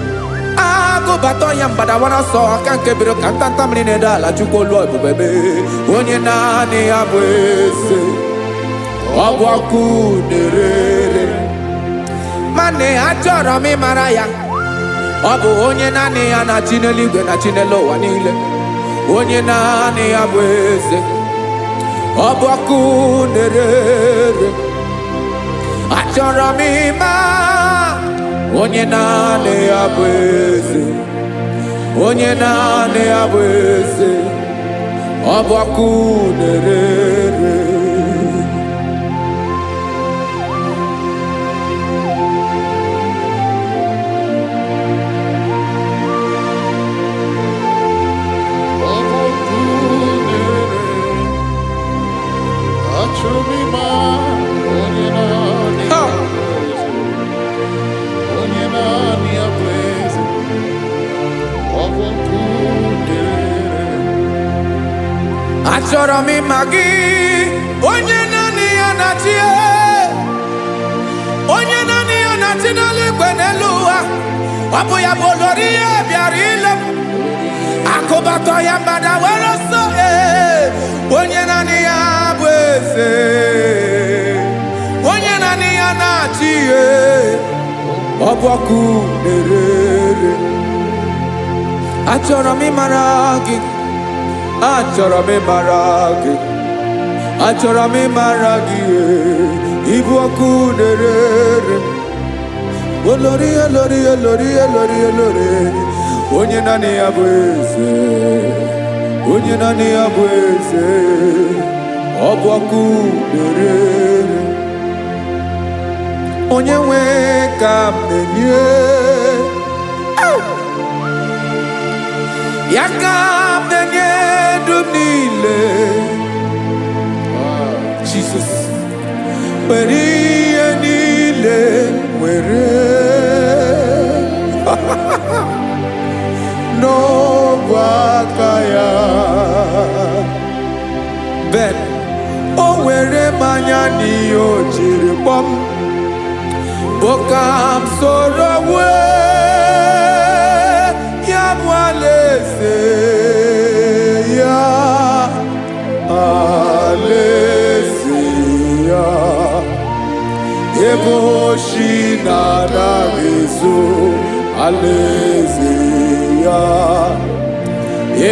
agụbata ya mgbadawara ọsọ aka nke biro ka ntanta mmiri na-ede ala. Chukwu, olu ebube mee. Onye naanị ya bụ eze, ọ bụ ọkụ na-ere ere. Mana achọrọ m ịmara ya. Ọ bụ onye naanị ya na-achị n'eluigwe na chi n'elu ụwa niile, onye naanị ya bụ eze, ọ bụ ọkụ na-ere ere. Achọrọ m ịma onye naanị ya bụ eze, onye naanị ya bụ eze, ọ bụ ọkụ na-ere ere. Ọ bụ ọkụ na-ere. Achọrọ m ịma onye naanị Ha! ya bụ eze. Onye naanị ya bụ eze. Ọ bụ ọkụ na-ere. Achọrọ m ịma gị, onye naanị ya na-achị, onye naanị ya na-achị n'eluigwe n'elu ụwa. Ọ bụ ya bụ olori ihe bịara ile m akụbatọ ya mgbada were ọsọ ee. Onye naanị ya. eze, onye naanị ya na-achị ihe, ọ bụ ọkụ na-ere. Achọrọ m ịmara gị, achọrọ m ịmara gị, achọrọ m ịmara gị, ịbụ ọkụ na-ere. Olori, olori, olori, olori, olori, onye naanị ya bụ eze, onye naanị ya bụ eze, ọ bụ ọkụ na-ere. Onye nwe ka m na-enye ya, ka m na-enye ndụ m niile. Jesus, were ihe niile, were n'ogwe aka ya. Ben o were mmanya n'ihe o jiri kpọm bụ ka m soro wee ya bụ alaeze ya, alaeze ya, ebe oshi na-anaghị ezo, alaeze ya,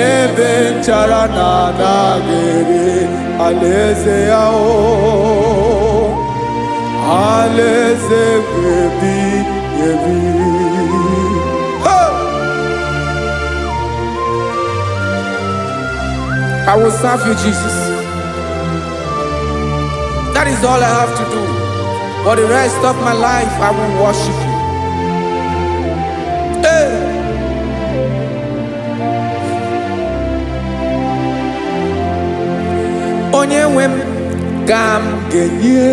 ebe nchara na-anaghị ere, alaeze ya, o alaeze ebi ebi. Hey! I will serve you, Jesus. That is all I have to do. For the rest of my life, I will worship you. Hey! Onye nwe m ka m ga-enye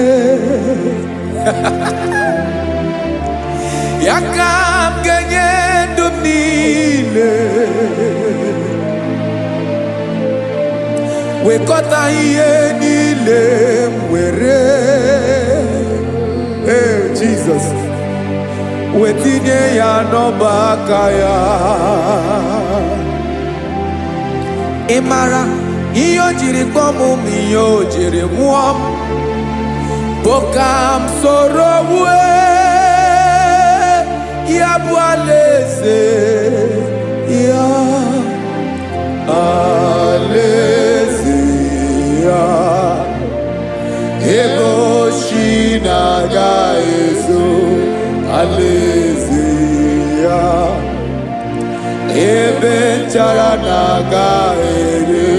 ya, ka m ga-enye ndụ m niile, wekọta ihe niile m were. Ee, Jizọs, wetinye ya n'ọba aka ya. Ị mara ihe o jiri kpọọ m ma ihe o jiri mụọ m bụ ka m soro wue ya bụ alaeze ya, alaeze ya, ebe oshi na-aga ezo, alaeze ya, ebe nchara na-aga ere,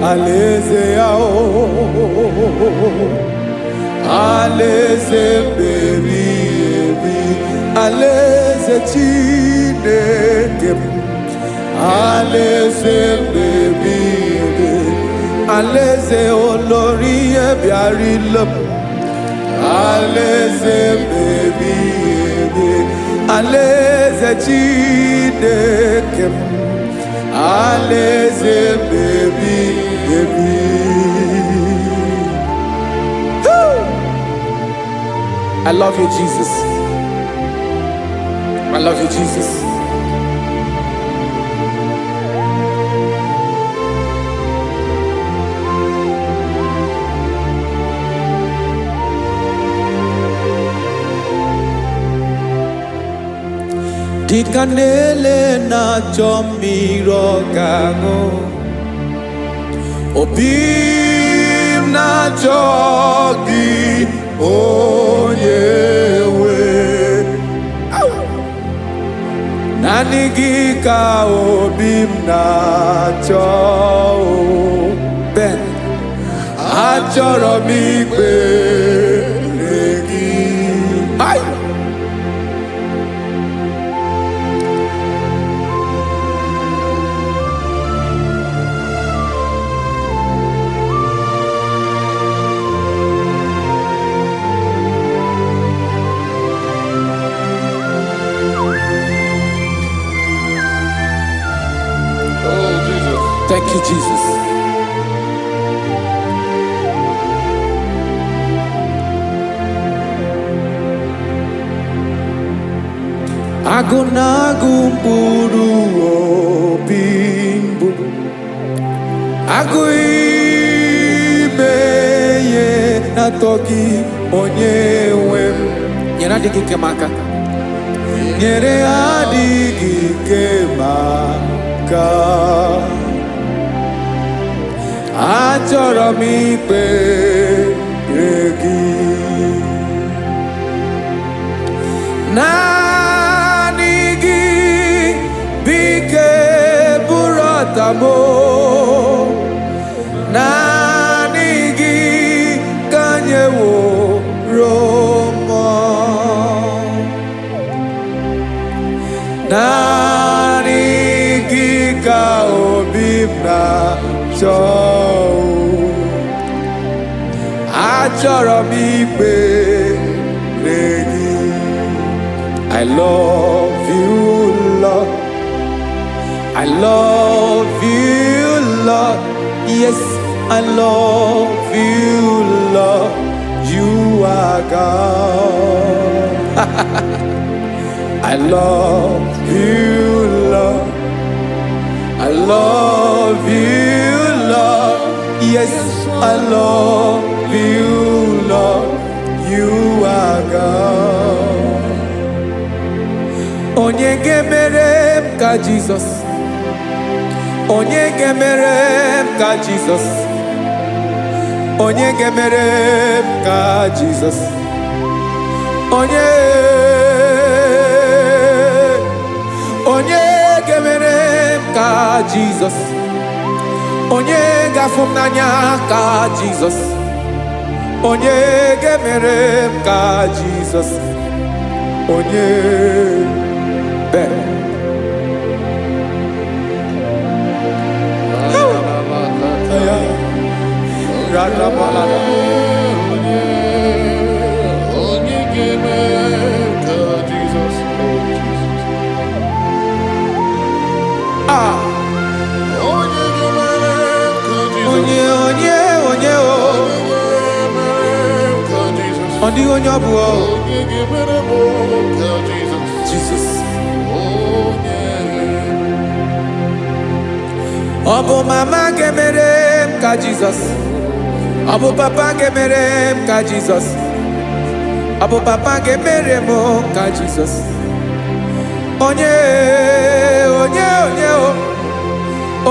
alaeze ya, o alaeze mbebi ebi, alaeze Chineke m, alaeze mbebi ebi, alaeze olori ihe bịara ile m, alaeze mbebi ebi, alaeze Chineke m, alaeze mbebi ebi. Woo! I love you, Jesus. I love you, Jesus. Dịka na-ele na-achọ mmiri ọ ga-aṅụ, obi m na-achọ gị, onye nwe. Naanị gị ka obi m na-achọ o. Ben, achọrọ m ikpere gị. Ai! Oh, Jesus. Thank you, Jesus. Agụ na-agụ mkpụrụ obi mbụ, agụ ime ya. na-atọ gị, onye nwe m. Nyere adịghị ike m aka. Nyere adịghị ike m aka. Achọrọ m ikpere gị. Naanị gị bụ ike bụrụ ọta m. Naanị gị ka nyeworo mmụọ. Naanị gị ka obi m na-achọ. Achọrọ m ikpere gị. I love you, Lord. I love you, Lord. Yes, I love you, Lord. You are God. I love you, Lord. I love you, Lord. Yes, I love you, Lord. You are God. Onye ga-emere m ka Jizọs? Onye ga-emere m ka Jizọs? Onye ga-emere m ka Jizọs? Onye, onye ga-emere m ka Jizọs? Onye ga-afụ m n'anya ka Jizọs? Onye ga-emere m ka Jizọs? Onye bere. Ya. Radabalada. Onye ga-eme ka Jizọs, oh Jesus. Ah, Onye ga-emere ka Jizọs. Onye, onye, onye o. Onye ga-emere ka Jizọs. Ọ dịghị onye ọ bụ o. Onye ga-emere m ka Jizọs. Jizọs. Onye. Ọ bụ mama ga-emere m ka Jizọs? Ọ bụ papa ga-emere m ka Jizọs? Ọ bụ papa ga-emere m ka Jizọs? Onye, onye, onye o.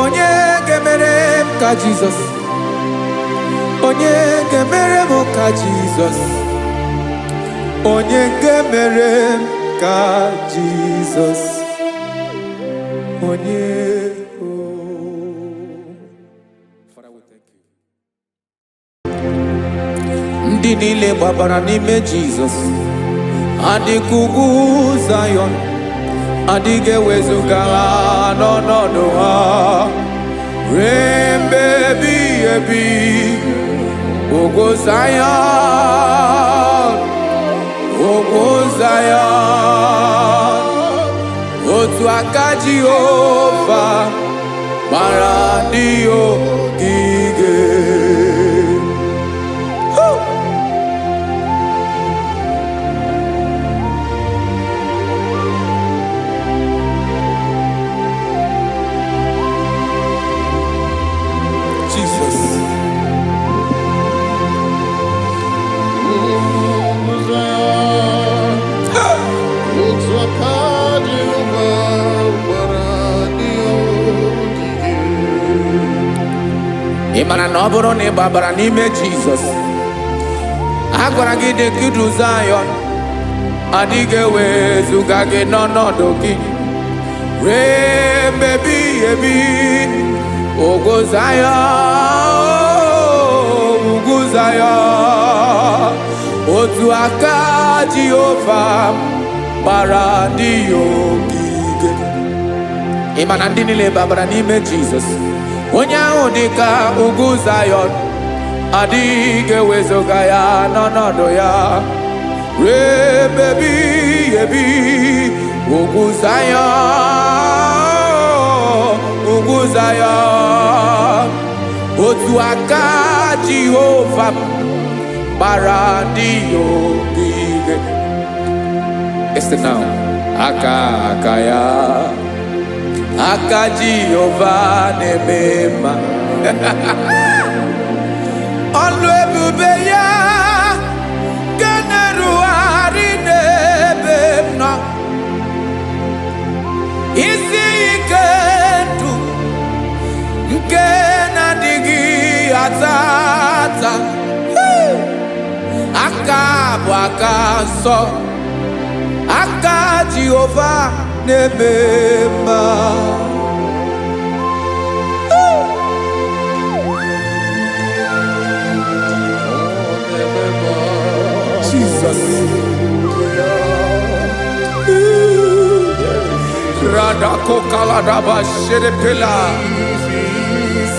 Onye ga-emere m ka Jizọs? Onye ga-emere m ka Jizọs? Onye ga-emere m ka Jizọs? Onye o. Father, we thank you. Ndị niile gbabara n'ime Jizọs adịka ugwu Zayọn, adịghị ewezuga ha n'ọnọdụ ha ruo mgbe ebighị ebi. Ugwu Zayọn, ugwu Zayọn, otu aka Jehova gbara ndị ogige. Woo! Jesus. Ugwu Zayọn, otu aka Jehova gbara ndị ogige. Ị mara na ọ bụrụ na ị gbabara n'ime Jizọs, a gwara gị dị ka idu Zayọn, adịghị ewezuga gị n'ọnọdụ gị ruo mgbe ebighị ebi. Ugwu Zayọn, ugwu Zayọn, otu aka Jehova gbara ndị ya ogige. Ị ma na ndị niile babara n'ime Jizọs, onye ahụ dị ka ugwu Zayọn, adịghị ewezuga ya n'ọnọdụ ya ruo ebe ebighị ebi. Ugwu Zayọn, ugwu Zayọn, otu aka Jehova gbara ndị ya ogige. Listen now. Aka aka ya, aka Jehova na-eme mma. Ọlụ ebube ya. asa. Aka bụ aka nsọ, aka Jehova na-eme mma. Jesus. Radakokaladaba shedepela.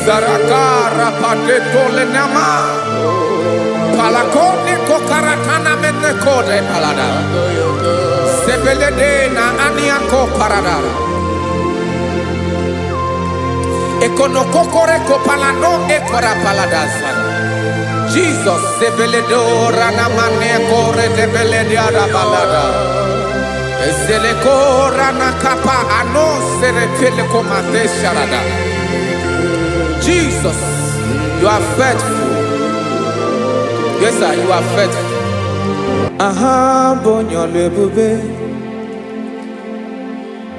Zaraka rapateto lenama. Palakone kokaratana menekode palada. Sebelede na aniako parada. Ekonokokore kopalano ekora paladasa. Jesus sebeledo ranamane kore debelede balada. Ezeleko ranakapa ano serepele komate sharada. Jesus, you are faithful. Yes, sir, you are faithful. Aha, bụ onye ọlụ ebube,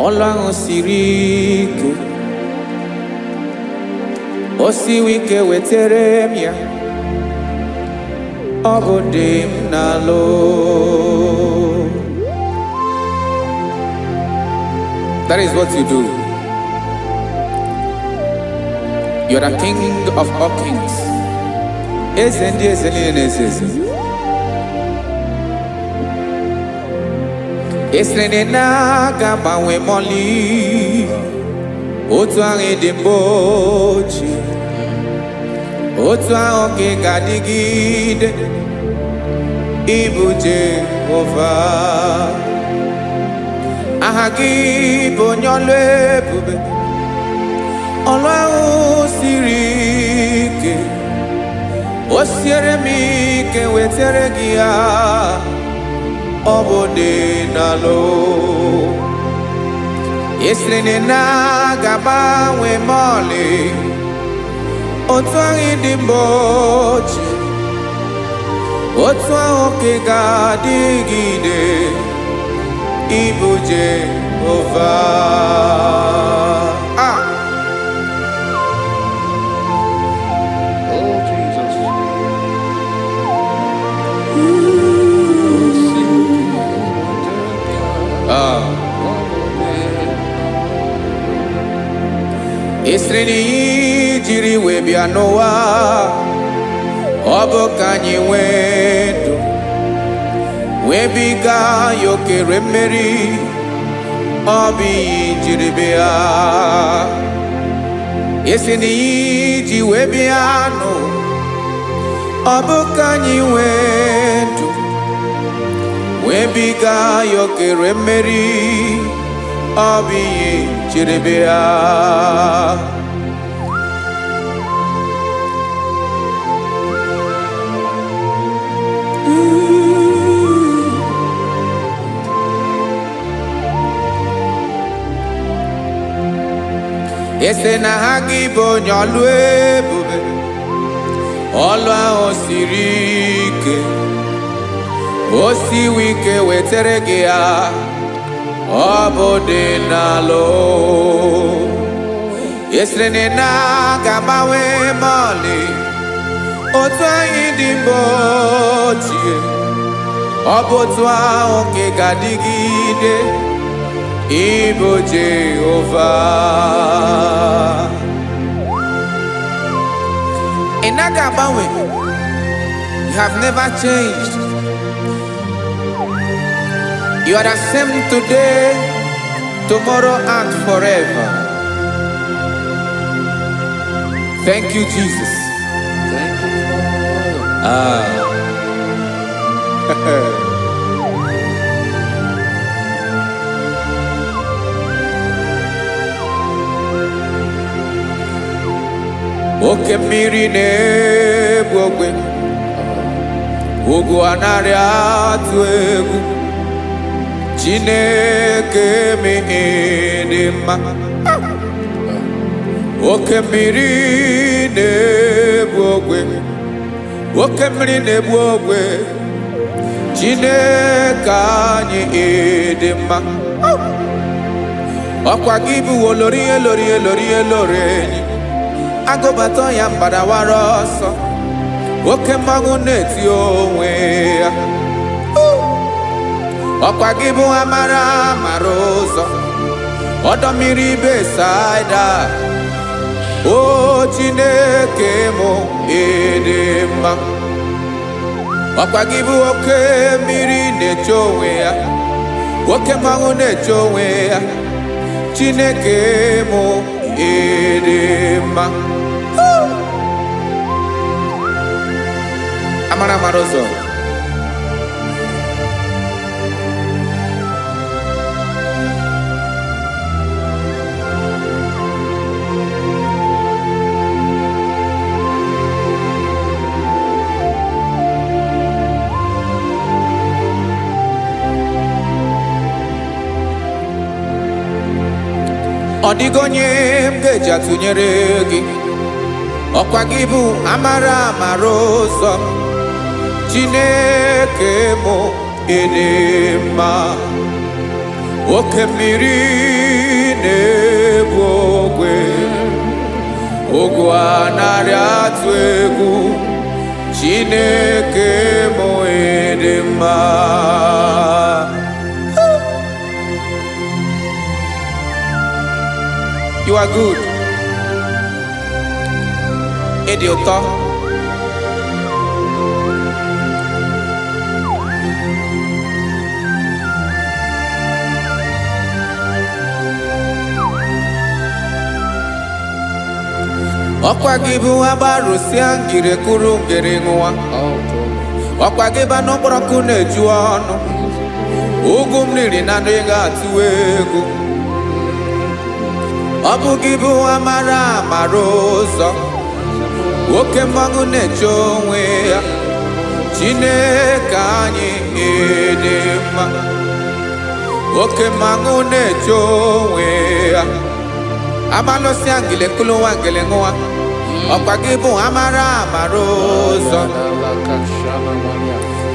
ọlụ ahụ siri ike, o siwi ike wetere m ya, ọ bụ dị m n'alụ. That is what you do. You're the king of all kings. Eze ndị eze niile na-eze eze. Esiri na ị na-aga agbanwe mọlị, otu ahụ ị dị mbụ ochie, otu ahụ ka ị ga-adịgide, ịbụ Jehova. Aha gị bụ onye ọlụ ebube, ọlụ ahụ siri ike, o siere m ike wetere gị ya, ọ bụ dị n'alụ. Esiri na ị na-aga agbanwe ma ọlị, otu ahụ ị dị mbụ ochie, otu ahụ ka ị ga-adịgide, ịbụ Jehova. Ah! Oh, Jesus. Ah. Esiri na iyi jiri wee bịa n'ụwa, ọ bụ ka anyị nwee ndụ, wee biga ya okere mmeri, ọ bụ iyi jiri bịa. Esi na iyi ji wee bịa n'ụwa, ọ bụ ka anyị nwee ndụ, wee biga ya okere mmeri, ọ bụ iyi jiri bịa. Ese na ha gị bụ onye ọlụ ebube, ọlụ ahụ siri ike, o siwi ike wetere gị ya, ọ bụ dị n'alụ. Esiri na ị na-aga agbanwe ma ọlị, otu anyị dị mbụ ochie, ọ bụ otu ahụ ka ị ga-adịgide, ịbụ Jehova. Ị naghị agbanwe. You have never changed. You are the same today, tomorrow, and forever. Thank you, Jesus. Thank you, Lord. Ah. Oke mmiri na-egbu ogwe, ugwu anaghị atụ egwu, Chineke m dị mma. Oke mmiri na-egbu ogwe, oke mmiri na-egbu ogwe, Chineke anyị dị mma. Ọkwa gị bụ olori elori elori elori enyi, agụbata ya mgbadawara ọsọ, Oke mmanwụ na-eti onwe ya. Ọkwa gị bụ amara mara ụzọ, ọdọ mmiri Besaida. O Chineke mụ, ịdị mma. Ọkwa gị bụ oke mmiri na-eche onwe ya, oke mmanwụ na-eche onwe ya. Chineke mụ, ịdị mma. Amara mara ụzọ. Ọ dịghị onye m ga-eji atụnyere gị. Ọkwa gị bụ amara amara ụzọ. Chineke mụ, ịdị mma. Oke mmiri na-ebu ogwe, ogwe anarị atụ egwu. Chineke mụ, ịdị mma. You are good. Ịdị ụtọ. Ọkwa gị bụ agbarụsịa ngiri kụrụ ngiri ṅụwa. Ọkwa gị bụ anụ mkpọrọkụ na-eju ọnụ. Ugwu m riri na ndị ga-atụ egwu. Ọ bụ gị bụ amara amara ụzọ, oke mmanwụ na-eche onwe ya. Chineke anyị, ịdị mma. Oke mmanwụ na-eche onwe ya. Amalụsịa ngele kụlụwa ngele ṅụwa. Ọkwa gị bụ amara amara ụzọ.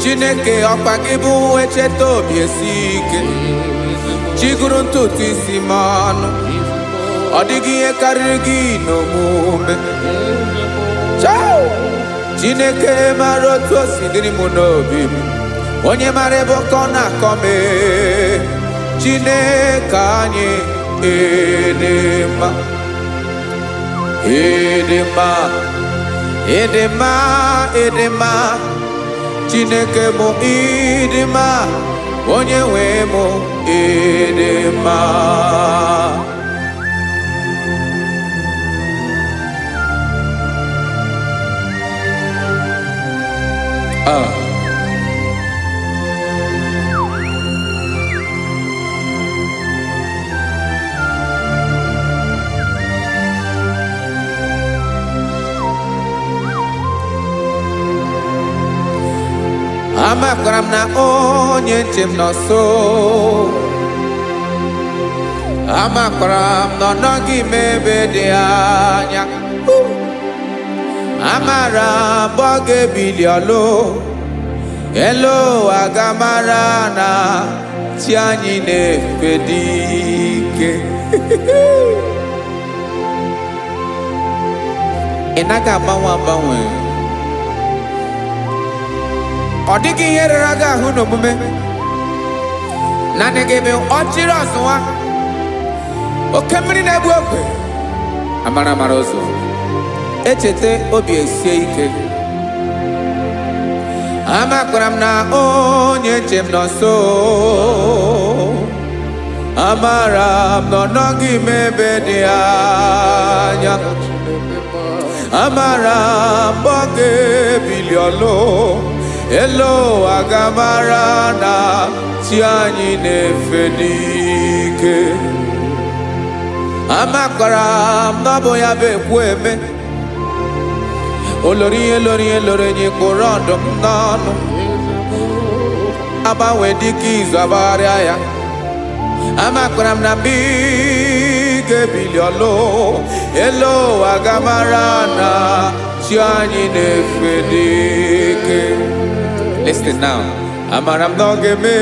Chineke, ọkwa gị bụ echeta obi esi ike. Chiguru ntutu isi m ọnụ. Ọ dịghị ihe karịrị gị n'omume. Chao! Chineke mara otu o si dịrị m n'obi m. Onye mara ebe ọkọ na-akọ m ee. Chineke anyị, ịdị mma. Ịdị mma, ịdị mma, ịdị mma. Chineke mụ, ịdị mma. Onye nwe mụ, ịdị mma. Ah. Amakwara m na onye nche m nọ nso. Amakwara m na ọ nọghị m ebe dị anya. Amara m ọ ga-ebili ọlụ. Elu aga mara na chi anyị na-efe dị ike. Ị naghị agbanwe agbanwe. Ọ dịghị ihe rara gị ahụ n'omume. Naanị gị bụ ọchịrị ọzụwa. Oke mmiri na-egbu ogwe. Amara amara ụzọ. Echeta obi esie ike. Amakwara m na onye nche m nọ nso. Amara m na ọ nọghị m ebe dị anya. Amara m ọ ga-ebili ọlụ. Elu aga mara na chi anyị na-efe n'ike. Amakwara m na ọ bụ ya bụ ekwu eme. Olori ihe lori ihe lori enyi kpụrụ ọdụm n'ọnụ. Agbanwe dịka izu agbagharịa ya. Amakwara m na mgbe ị ga-ebili ọlụ. Elu aga mara na chi anyị na-efe n'ike. Listen now. Amara m na ọ ga-eme,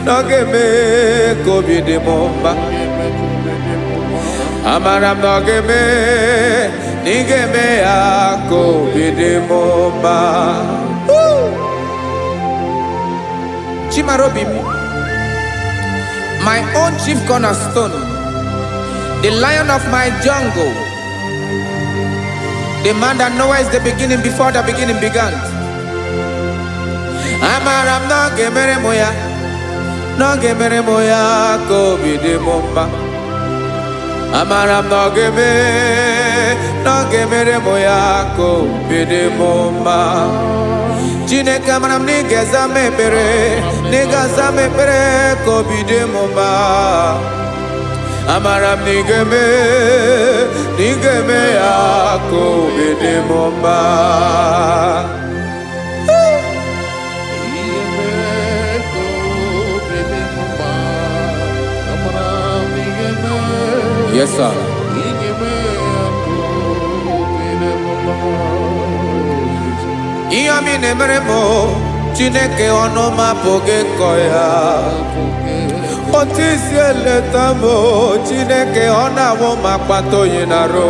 na ọ ga-eme ka obi dị m mma. Amara m na ọ ga-eme, na ị ga-eme ya ka obi dị m mma. Chimarobi m, my own chief cornerstone, the lion of my jungle, the man that knows the beginning before the beginning began. Amara m na ọ ga-emere m ya, na ọ ga-emere m ya ka obi dị m mma. Amara m na ọ ga-eme, na ọ ga-emere m ya ka obi dị m mma. Chineke, amara m na ị ga-aza m ekpere, na ị ga-aza m ekpere ka obi dị m mma. Amara m na ị ga-eme, na ị ga-eme ya ka obi dị m mma. Ihe mee ka obi dị m mma. Amara m ị ga-eme. Yes, sir. Ị ga-eme ya ka obi dị m mma. Ihe ọma ị na-emere m, Chineke, ọnụ m apụghị ịkọ ya. Otu isi eleta m, Chineke, ọ na-awụ m akpata oyi na-arụ.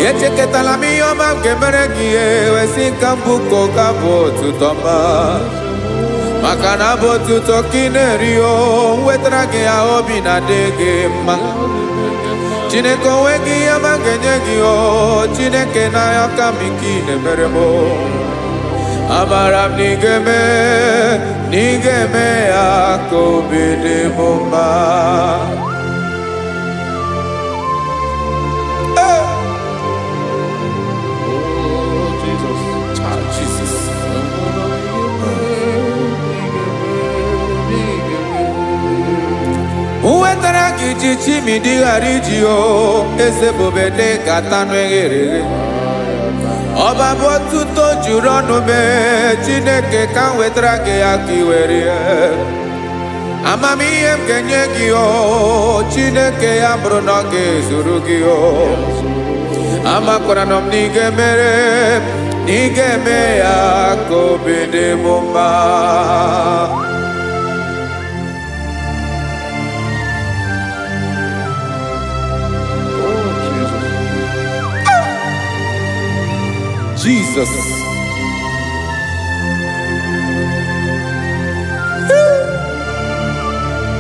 Echekọtala m ihe ọma m ga-emere gị, wesị ka m bụ ka ụka bụ otuto ọma, maka na abụ otuto ka ị na-eri. O wetara gị ya, obi na-adị gị mma. Chineke, onwe gị ihe ọma m ga-enye gị. O Chineke, n'anya ka m ike ị na-emere m. Amara m na ị ga-eme, na ị ga-eme ya ka obi dị m mma. Hey! Oh, Jesus. Ah, Jesus. Amara m ị ga-eme, ị ga-eme, ị ga-eme. Wetara gị ji chimidi ghara iji o eze bube dị ka tanụ eghere eghe. Ọba bụ otuto juru ọnụ mee. Chineke, ka m wetara gị ya ka ị were ya. Amamihe m ga-enye gị, o Chineke, ya bụrụ na ọ ga-ezuru gị. O amakwara na m na ị ga-emere, na ị ga-eme ya ka obi dị m mma. Oh, Jesus. Jesus.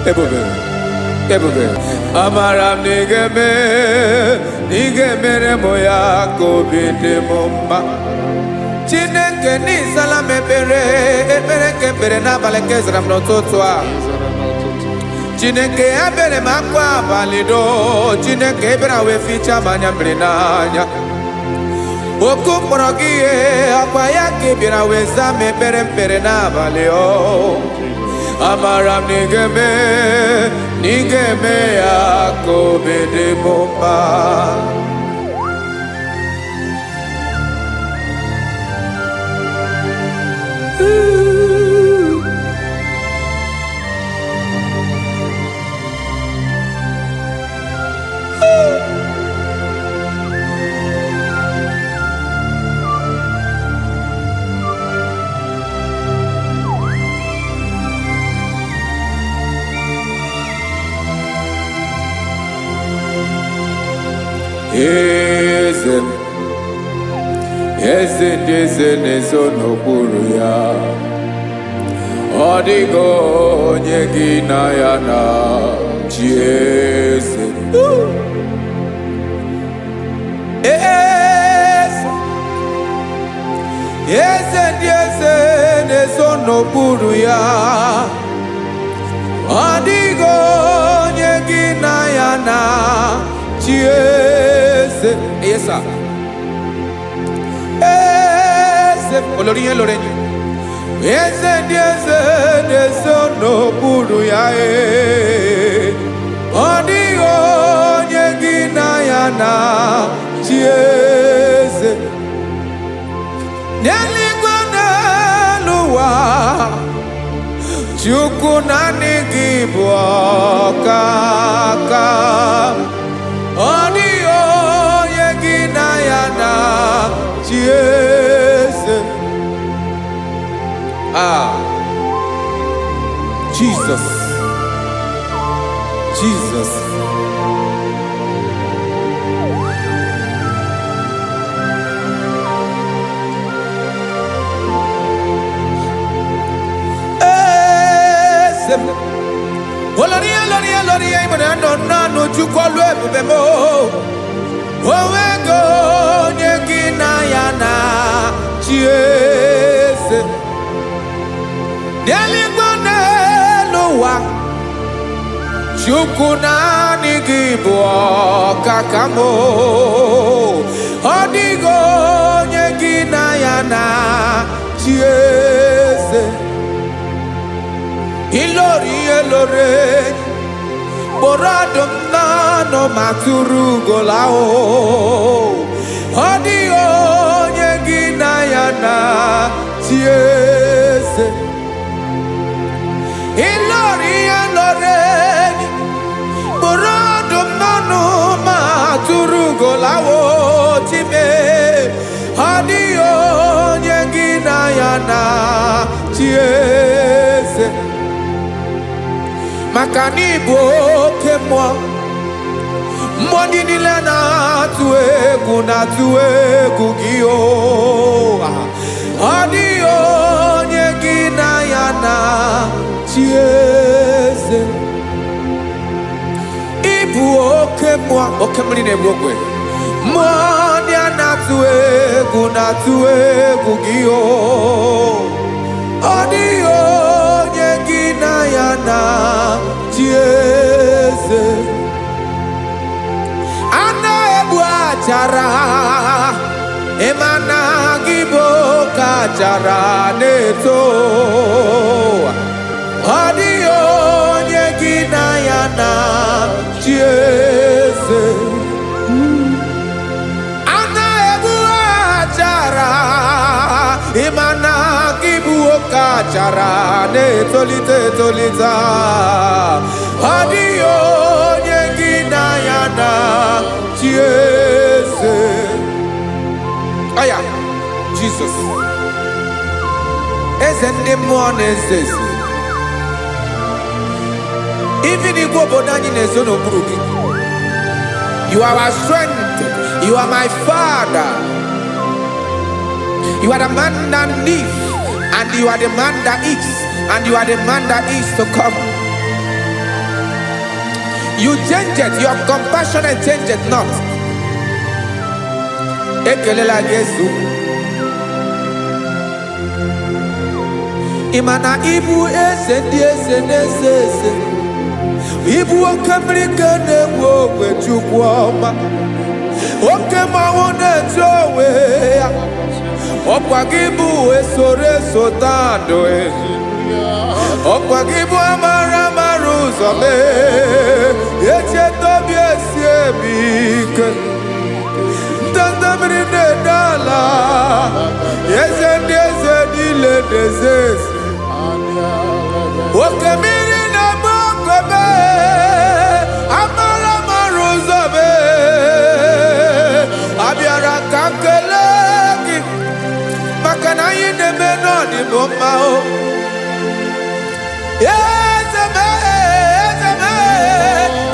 Ebube, ebube. Amara m na ị ga-eme, na ị ga-emere m ya ka obi dị m mma. Chineke, n'ịzala m ekpere, ekpere nke ekpere n'abalị nke zara m n'ụtụtụ a. Ịzara n'ụtụtụ. Chineke, ebere m akwa abalị do. Chineke ebere wee fichaa m anya mmiri n'anya. Oku mkpọrọ gị, ihe ọkwa ya ka ị bịara wee zaa m ekpere mkpere n'abalị. O amara m na ị ga-eme, na ị ga-eme ya ka obi dị m mma. Eze m, eze ndị eze na-ezo n'okpuru ya. Ọ dịghị onye gị na ya na chi. Eze, eze, eze ndị eze na-ezo n'okpuru ya. Ọ dịghị onye gị na ya na chi. Eze, yes sir. Eze olórí ihe lórí enyi, eze ndị eze na-ezo n'okpuru ya. Ee, ọ dịghị onye gị na ya na chi. Eze n'eluigwe, n'elu ụwa, Chukwu, naanị gị bụ ọkaka. Ọ dịghị onye gị na ya na chi. Eze. Ah, Jesus, Jesus. lori ihe ịmụ na nọ naanụ Chukwu ọlụ ebube m onwego onye gị na ya na chi eze n'eluigwe n'elu ụwa. Chukwu, naanị gị bụ ọkaka m. Ọ dịghị onye gị na ya na chi eze. Ilori ihe lore enyi, kpọrọ ọdụm n'ọnụ ma tụrụ ugola o. Ọ dịghị onye gị na ya na chi eze. Ilori ihe lore enyi, kpọrọ ọdụm n'ọnụ ma tụrụ ugola o. Chime, ọ dịghị onye gị na ya na chi eze, maka na ịbụ oke mmụọ. Mmụọ ndị niile na-atụ egwu na-atụ egwu gị o. Ọ dịghị onye gị na ya na chi eze. Ịbụ oke mmụọ, oke mmiri na-egbu ogwe. Mmụọ ndị a na-atụ egwu na-atụ egwu gị o. Ọ dịghị onye gị na ya na chi eze. A na-egbu achara, ịma na gị bụ oke achara na-eto. Ọ dịghị onye gị na ya na chi eze. A na-egbu achara, ịma na gị bụ oke achara na-etolite etolite. Ọ dịghị onye gị na ya na chi eze. Aya, Jizọs, eze ndị mmụọ na-eze eze. Even igwe obodo anyị na-ezo n'okpuru gị. You are our strength. You are my father. You are the man that lives, and you are the man that is, and you are the man that is to come. You change it, your compassion and change it not. Ekelela gị ezu. Ị ma na ịbụ eze ndị eze na-eze eze. Ịbụ oke mmiri ka na-egbu ogwe. Chukwu ọma, oke mmanwụ na-etu onwe ya. Ọkwa gị bụ esoro eso tandụ, ọkwa gị bụ amara amara ụzọ mee echeta obi esi eme ike. Ndanda mmiri na-ede ala, eze ndị eze niile na-eze eze. Oke mmiri na-agba ogwebe, amara amara ụzọ mee. Abịara ka m kelee gị maka na anyị na-eme n'ọdịbụ mma o. Eze m, eze m,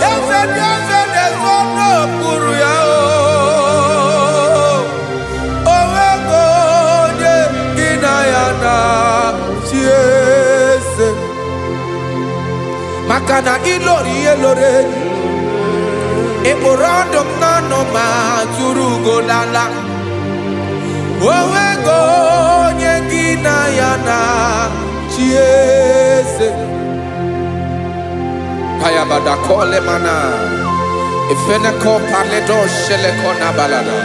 eze ndị eze na-ezo n'okpuru ya o. Onwego onye gị na ya na chi eze, maka na ilori ihe loro enyi, ị kpụrụ ọdụm n'ọnụ ma tụrụ ugo n'ala. Onwego onye gị na ya na chi eze. Payabada kole mana ifeneko paledo sheleko na balada.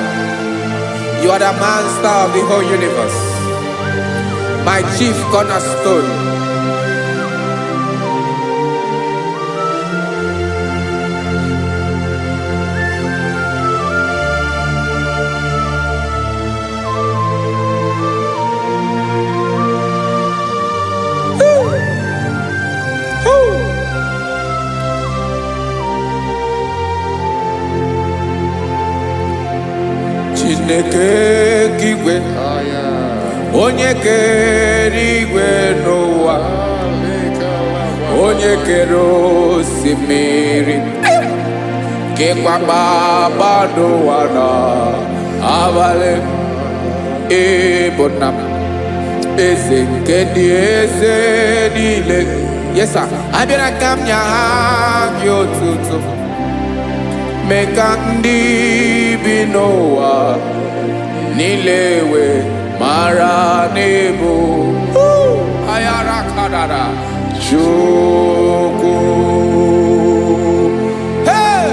You are the master of the whole universe, my chief cornerstone. Woo! Chineke nke igwe, onye kere igwe n'ụwa, onye kere osimiri, kekwa kpakpando ụwa na abalị, ịbụ nna m, eze nke ndị eze niile. Yes, sir. Abịara ka m nye aha gị otuto. Mee ka ndị bi n'ụwa niile wee mara n'ịbụ ayara kadara Chukwu. Hey!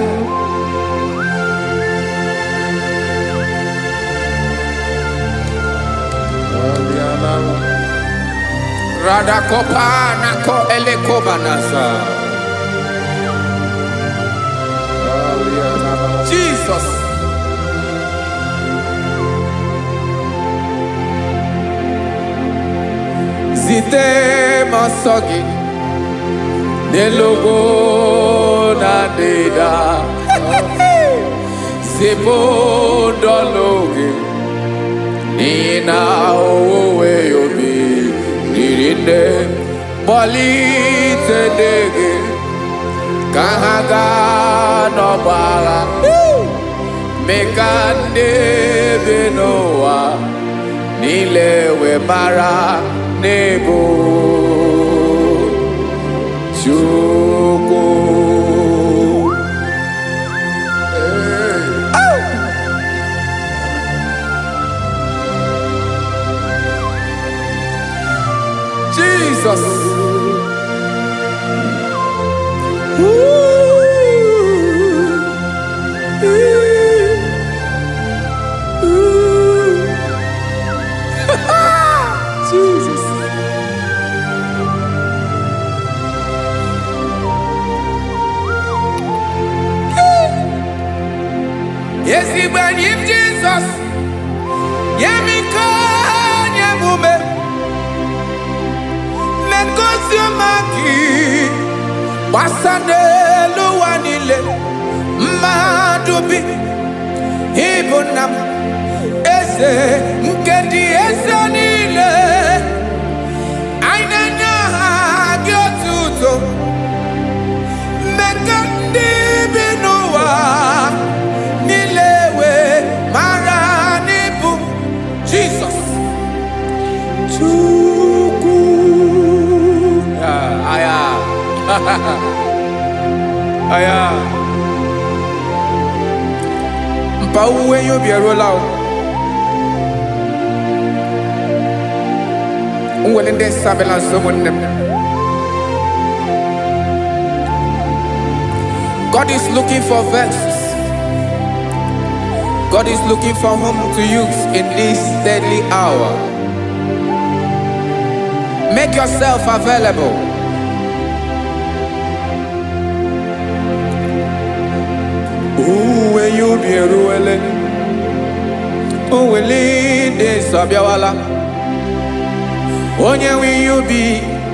Radakopa nako elekobanasa. Jesus. Zite m ọsọ gị n'elu ugwu na ndịda. Zipụ ndọlụ gị n'ihi na owuwe obi riri nne. Kpọlite ndị gị ka ha gaa n'ọgbọ agha. Mee ka ndị bi n'ụwa niile wee mara n'ịbụ Chukwu. Jesus. Ooh, ooh, ooh. Jesus. Ezigbo enyi m Jizọs, nye m ike, nye m ume, megosi ọma gị gbasa n'elu ụwa niile, mmadụ bi, ịbụ nna m, eze nke ndị eze niile, anyị na-enye aha gị otuto, mmekọ ndị bi n'ụwa niile wee mara n'ịbụ Jizọs Chukwu. Ah, aya. Aya. Mpa owuwe ihe ubi eruola o. M nwere ndị nsabela nso ụmụnne m. God is looking for vessels. God is looking for whom to use in this deadly hour. Make yourself available. Uwe ya ubi eruwele. Uweli ndị nsọ abịawala. Onye nwe ihe ubi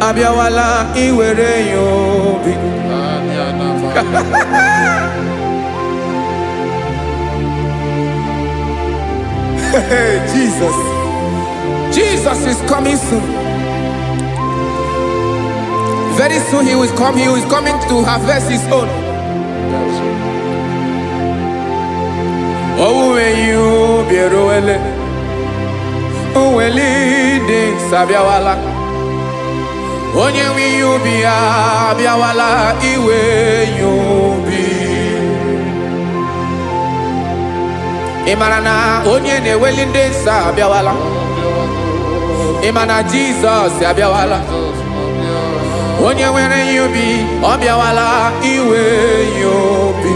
abịawala iwere ya obi. Hey, Jesus. Jesus is coming soon. Very soon he will come. He is coming to harvest his own. Owuwe ihe ubi eruwele. Uweli ndị nsọ abịawala. Onye nwe ihe ubi ya abịawala iwe ya obi. Ị mara na onye na-eweli ndị nsọ abịawala. Ị ma na Jizọs abịawala. Onye nwere ihe ubi ọ bịawala iwe ya obi.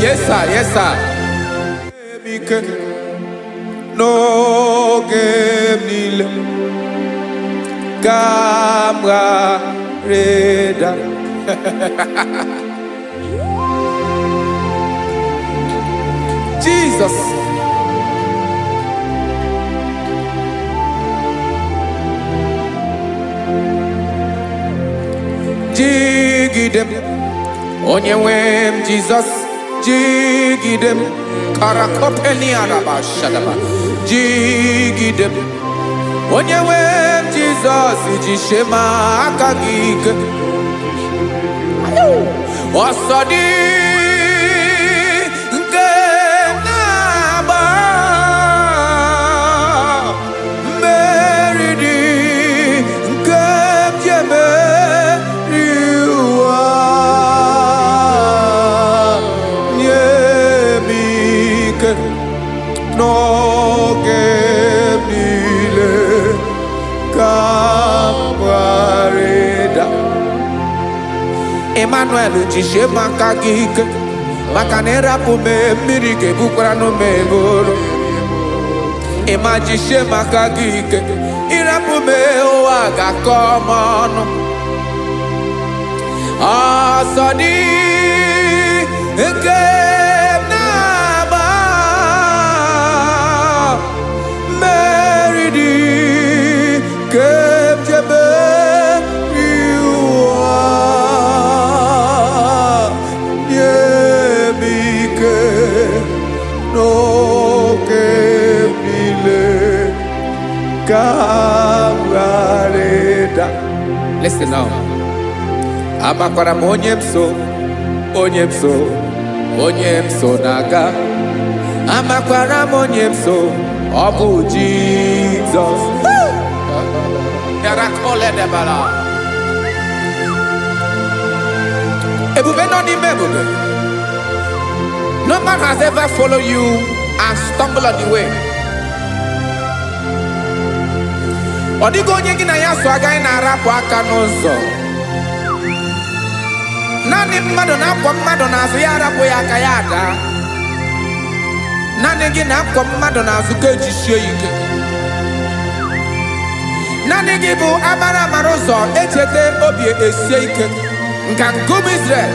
Yes sir, yes sir. Ike n'oge m niile ka m ghara ịda. Jesus. Jigide m, onye nwe m Jizọs, jigide m, karakopeniarabashadaba, jigide m, onye nwe m Jizọs, jisie m aka gị ike. Ọsọ dị nke na Emmanuel, jisie m aka gị ike, maka na ịrapụ m, mmiri ga-ebukwara n'ume eburu. Ịma, jisie m aka gị ike. Ịrapụ m, ụwa ga-akọ m ọnụ. Ọsọ dị nke m na-agba, mmeri dị nke m jebe ụwa. Nye m ike n'oke m niile ka m ghara ịda. Listen now. Amakwara m onye m so, onye m so, onye m so na-aga. Amakwara m onye m so, ọ bụ Jizọs. Bịara. Ebube nọ n'ime ebube. No man has ever followed you and stumbled on the way. Ọ dịghị onye gị na ya so agaghị na-arapụ aka n'ụzọ. Naanị mmadụ na-akwọ mmadụ n'azụ, ya arapụ ya aka, ya ada. Naanị gị na-akwọ mmadụ n'azụ ka ejisie ya ike. Naanị gị bụ amara amara ụzọ echeta obi esie ike. Nka nkume Israel,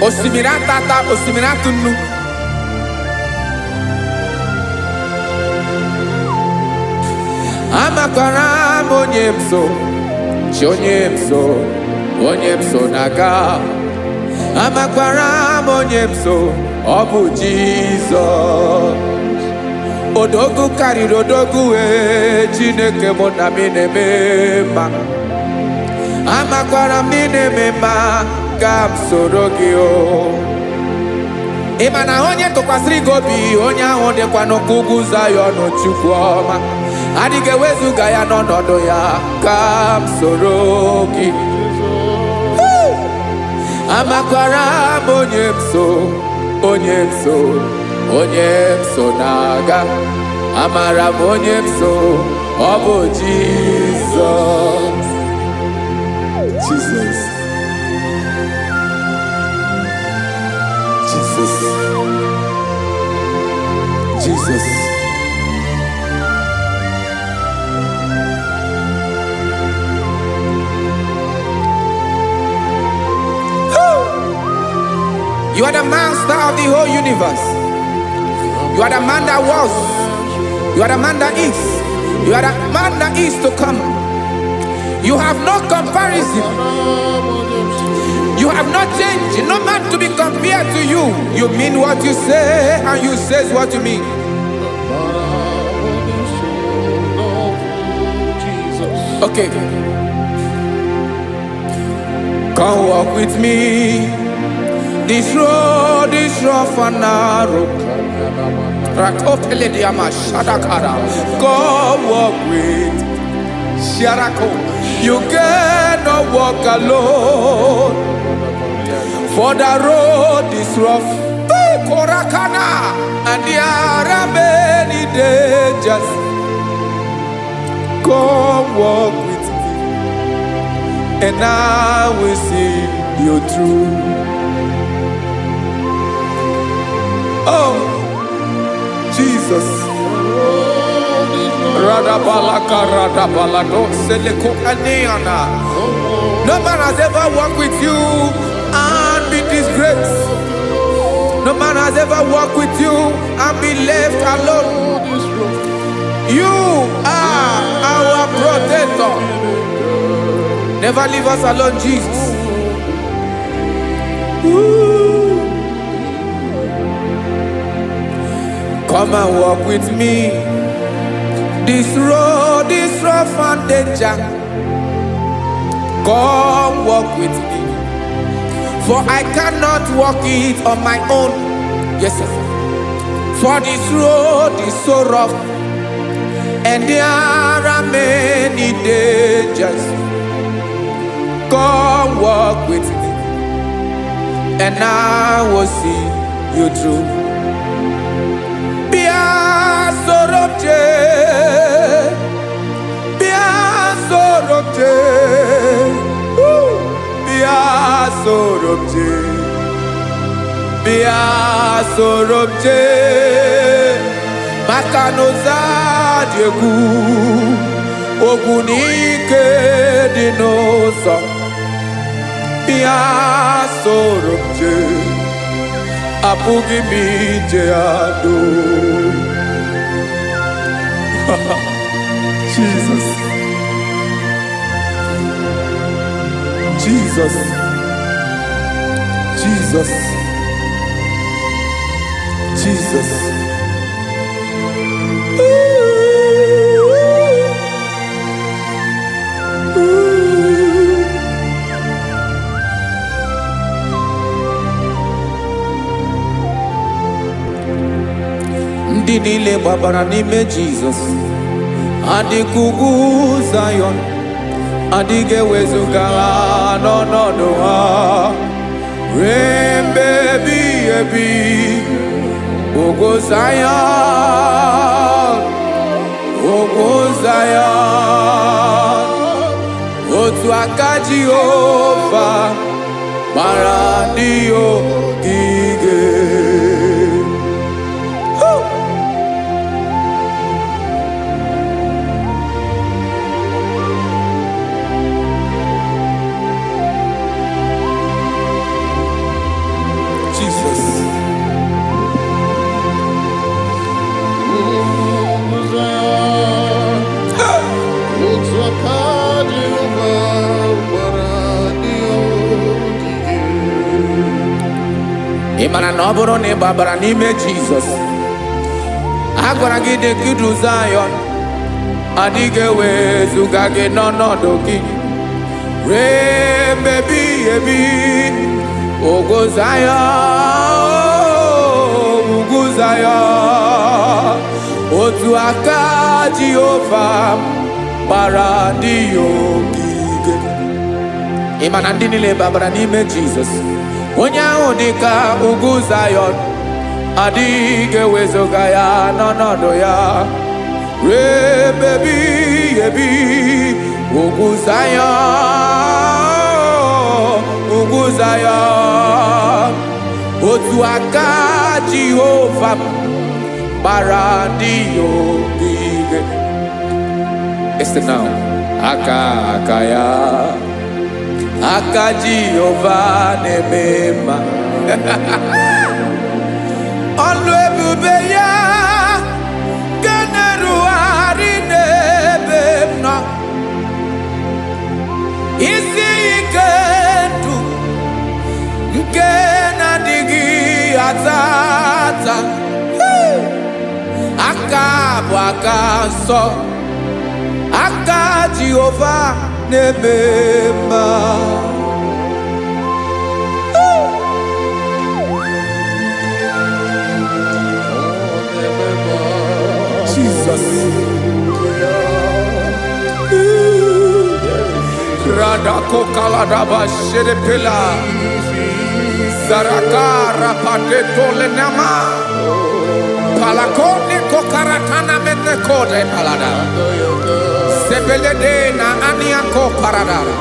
osimiri atata, osimiri atụ nnu. Amakwara m onye m so, chi onye m so, onye m so na-aga. Amakwara m onye m so, ọ bụ Jizọs. Odogwu karịrị odogwu wee. Chineke mụ na m na-eme mma. Amakwara m na-eme mma ka m soro gị o. Ị ma na onye tụkwasịrị gị obi, onye ahụ dịkwa n'ụkwụ ugwu Zayọn. Chukwu ọma, adịghị ewezuga ya n'ọnọdụ ya. Ka m soro gị. Amakwara m onye m so, onye m so, onye m so na-aga. Amara m onye m so, ọ bụ Jizọs. Jesus. Jesus. Jesus. You are the master of the whole universe. You are the man that was. You are the man that is. You are the man that is to come. You have no comparison. You have not changed. No man to be compared to you. You mean what you say, and you say what you mean. Jesus. Okay. Come walk with me. This road is rough and narrow. Rakopelediama shadakara. Come walk with Sharako. You cannot walk alone. For the road is rough. Korakana. And there are many dangers. Come walk with me, and I will see you through. Oh, Jesus. Radabalaka radabalado seleko aniana. No man has ever walked with you and be disgraced. No man has ever walked with you and be left alone. You are our protector. Never leave us alone, Jesus. Ooh. Come and walk with me. This road is rough and danger. Come walk with me. For I cannot walk it on my own. Yes, sir. For this road is so rough, and there are many dangers. Come walk with me, and I will see you through. Bịa soro m jee, bịa soro m jee, woo! Bịa soro m jee, bịa soro m jee, maka na ụzọ a dị egwu, ogwu na ike dị n'ụzọ. Bịa soro m jee, apụghị m ije ya doo. Jesus, Jesus, Jesus, Jesus. Ooh, ooh. Ndị niile gbabara n'ime Jizọs adịka ugwu Zayọn, adịghị ewezuga ha n'ọnọdụ ha ruo mgbe ebighị ebi. Ugwu Zayọn, ugwu Zayọn, otu aka Jehova gbara ndị ogige. Jesus. Otu aka Jehova gbara ndị ogige. Ị mara na ọ bụrụ na ị gbabara n'ime Jizọs, a gwara gị dị ka idu Zayọn, adịghị ewezuga gị n'ọnọdụ gị ruo mgbe ebighị ebi. Ugwu Zayọn, ugwu Zayọn, otu aka Jehova gbara ndị ya ogige. Ị ma na ndị niile babara n'ime Jizọs, onye ahụ dị ka ugwu Zayọn, adịghị ewezuga ya n'ọnọdụ ya ruo ebe ebighị ebi. Ugwu Zayọn, ugwu Zayọn, otu aka Jehova m gbara ndị ya ogige. Listen now. Aka aka ya, aka Jehova na-eme mma. Ọlụ ebube ya nke na-erugharị n'ebe m nọ. Isi ike ndụ nke na-adịghị ata ata. Aka bụ aka nsọ, aka Jehova na-eme mma. Jesus. Radako kaladaba shedepela. Zaraka rapateto lenama. Palakone kokaratana menekode palada. Sebelede na aniako paradara.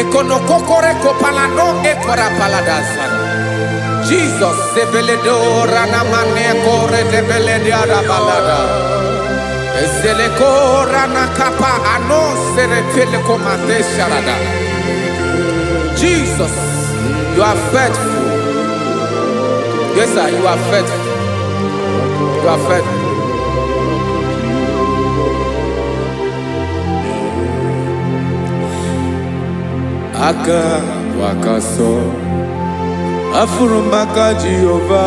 Ekonokokore kopalano ekora paladasa. Jesus sebeledo ranamane kore debelede arabalada. Ezeleko ranakapa ano serepele komate sharada. Jesus, you are faithful. Yes, sir, you are faithful. You are faithful. Aka bụ aka sọ, afụrụ m aka Jehova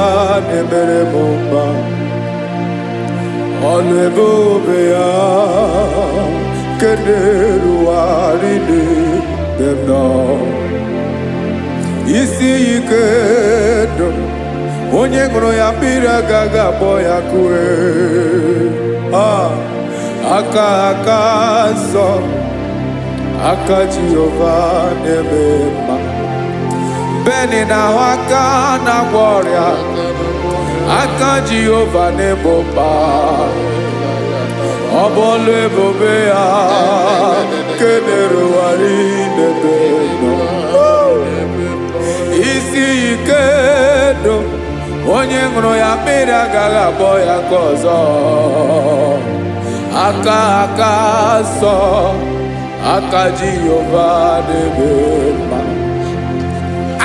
na-emere m mma. Ọnụ ebe obe ya nke na-erugharị n'ebe m nọ. Isi ike ndụ, onye ṅụrụ ya mmiri agaghị akpọ ya kue. Ah, aka aka nsọ, aka Jehova na-eme mma. Beni na-ahụ aka na-agwọ ọrịa, aka Jehova na-egbo mkpa. Ọ bụ ọlụ ebube ya kenerụgharị n'ebe nọ. Isi ike ndụ, onye ṅụrụ ya mmiri agaghị akpọ ya ka ọzọ. Aka aka nsọ, aka Jehova na-eme mma.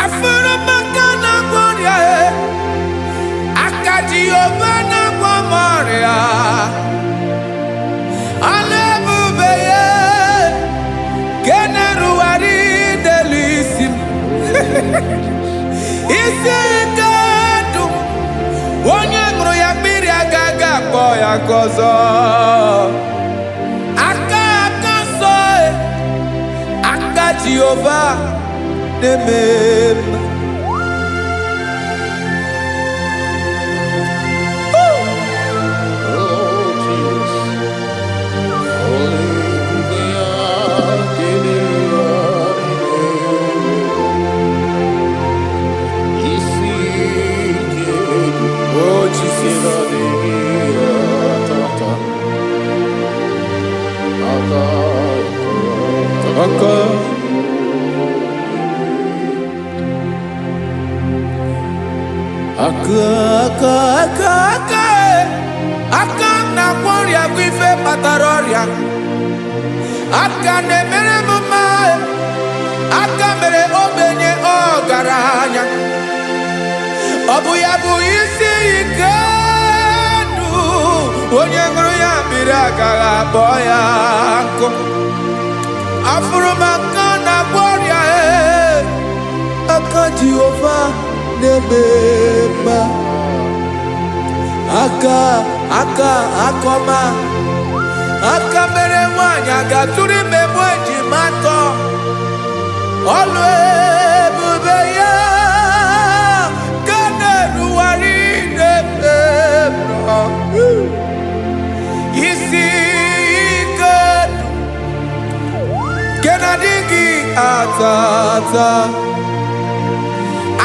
Afụrụ m aka na-agwọ ọrịa e, aka Jehova na-agwọ m ọrịa. Ọlụ ebube ya ke na-erugharị n'elu isi m. Isi ike ndụ, onye ṅụrụ ya mmiri agaghị akpọ ya ka ọzọ. Aka aka nsọ e, aka Jehova na-eme mma. Oh, Jesus. Oh, Jesus. Aka aka aka aka aka e. Aka m na-agwọ ọrịa bụ ife kpatara ọrịa. Aka na-emere m mma e. Aka mere ogbenye ọgaranya. Ọ bụ ya bụ isi ike ndụ, onye ṅụrụ ya mmiri agaghị akpọ ya nkụ. Afụrụ m aka na-agwọ ọrịa e, aka Jehova na-eme mma. Aka aka akọma, aka mere nwaanyị aga-atụrụ ime mụ ejima atọ. Ọlụ ebube ya ka na-erugharị n'ebe m nọ. Isi ike nke na-adịghị ata ata,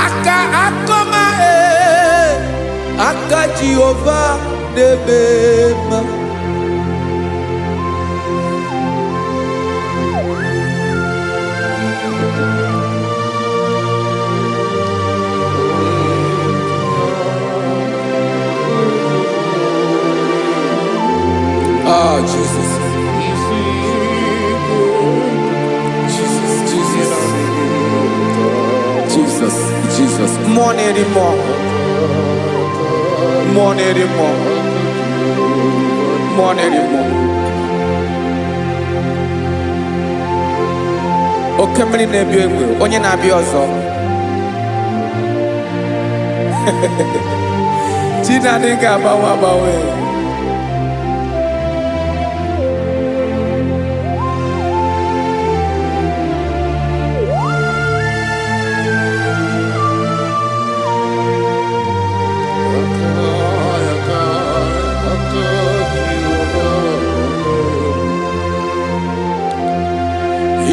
aka akọma e, aka Jehova na-eme mma. Ah, Jesus, Jesus, Jesus, Jesus, Jesus. Mmụọ na-eri mmụọ, mmụọ na-eri mmụọ, mmụọ na-eri mmụọ. Oke mmiri na-ebi egbe, onye na-abịa ọzọ. Chi na-adịghị agbanwe agbanwe.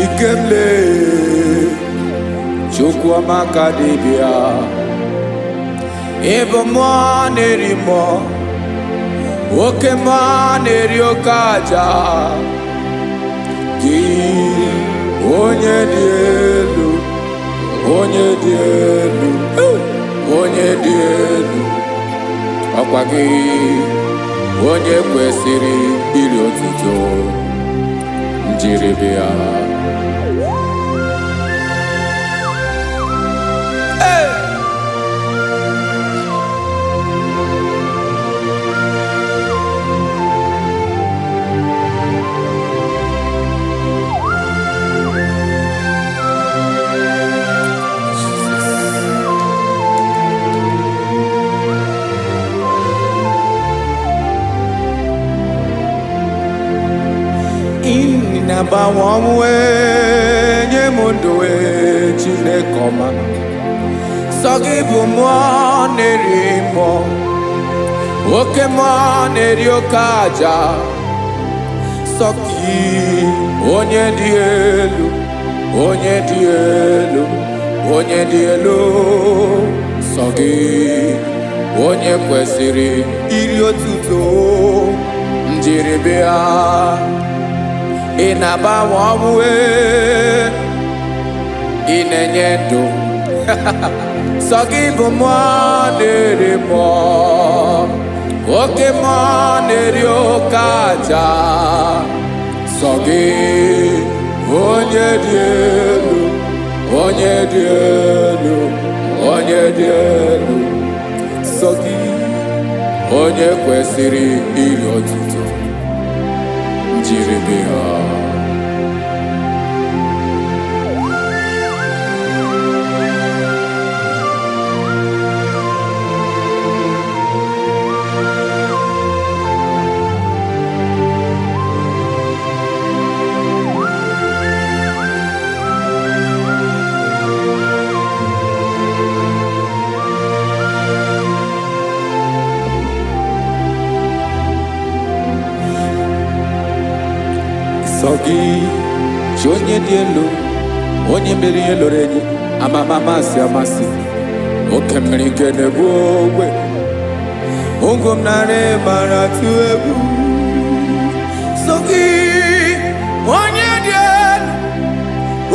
Ikemle Chukwuamaka dibịa, ịbụ mmụọ na-eri mmụọ, oke mmụọ na-eri oke aja. Gị onye dị elu, onye dị elu, onye dị elu, ọkwa gị onye kwesịrị iri otuto njiribịa. Hey! Na-agbanwe ọnwụ wee nye m ndụ wee Chineke ọma. Sọ gị bụ mmụọ na-eri mmụọ, oke mmụọ na-eri oke aja. Sọ gị onye dị elu, onye dị elu, onye dị elu. Sọ gị onye kwesịrị iri otuto. Njiri bịa. Ị na-agbanwe ọnwụ ee, ị na-enye ndụ. Sọ gị bụ mmụọ na-eri mmụọ, oke mmụọ na-eri oke aja. Sọ gị onye dị elu, onye dị elu, onye dị elu. Sọ gị onye kwesịrị iri otuto. Njiri bịa. Sọ gị chi onye dị elu, onye mere ihe loro enyi, amama amasị amasị, oke mmiri nke na-ebu ogwe ngụ m narị mara tụ egwu. Sọ gị onye dị elu,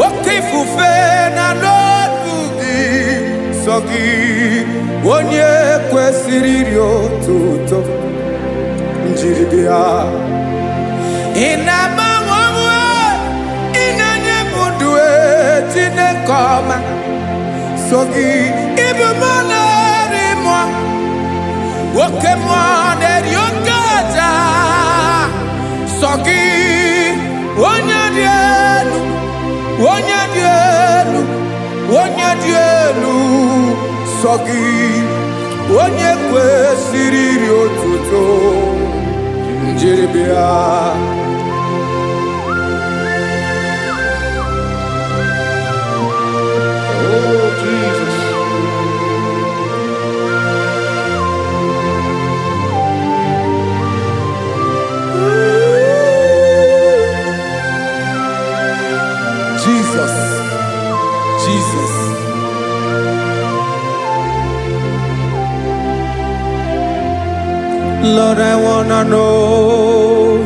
oke ifufe na n'otu gị. Sọ gị onye kwesịrị iri otuto. Njiri bịa. Ị na-agbanwe onwe, ị na-enye m ndụ e, Chineke ọma. So gị ịbụ mmụọ na-eri mmụọ, oke mmụọ na-eri oke aja. Sọ gị onye dị elu, onye dị elu, onye dị elu. Sọ gị onye kwesịrị iri otuto. Njiri bịa. Oh, Jesus. Jesus, Jesus. Lord, I wanna know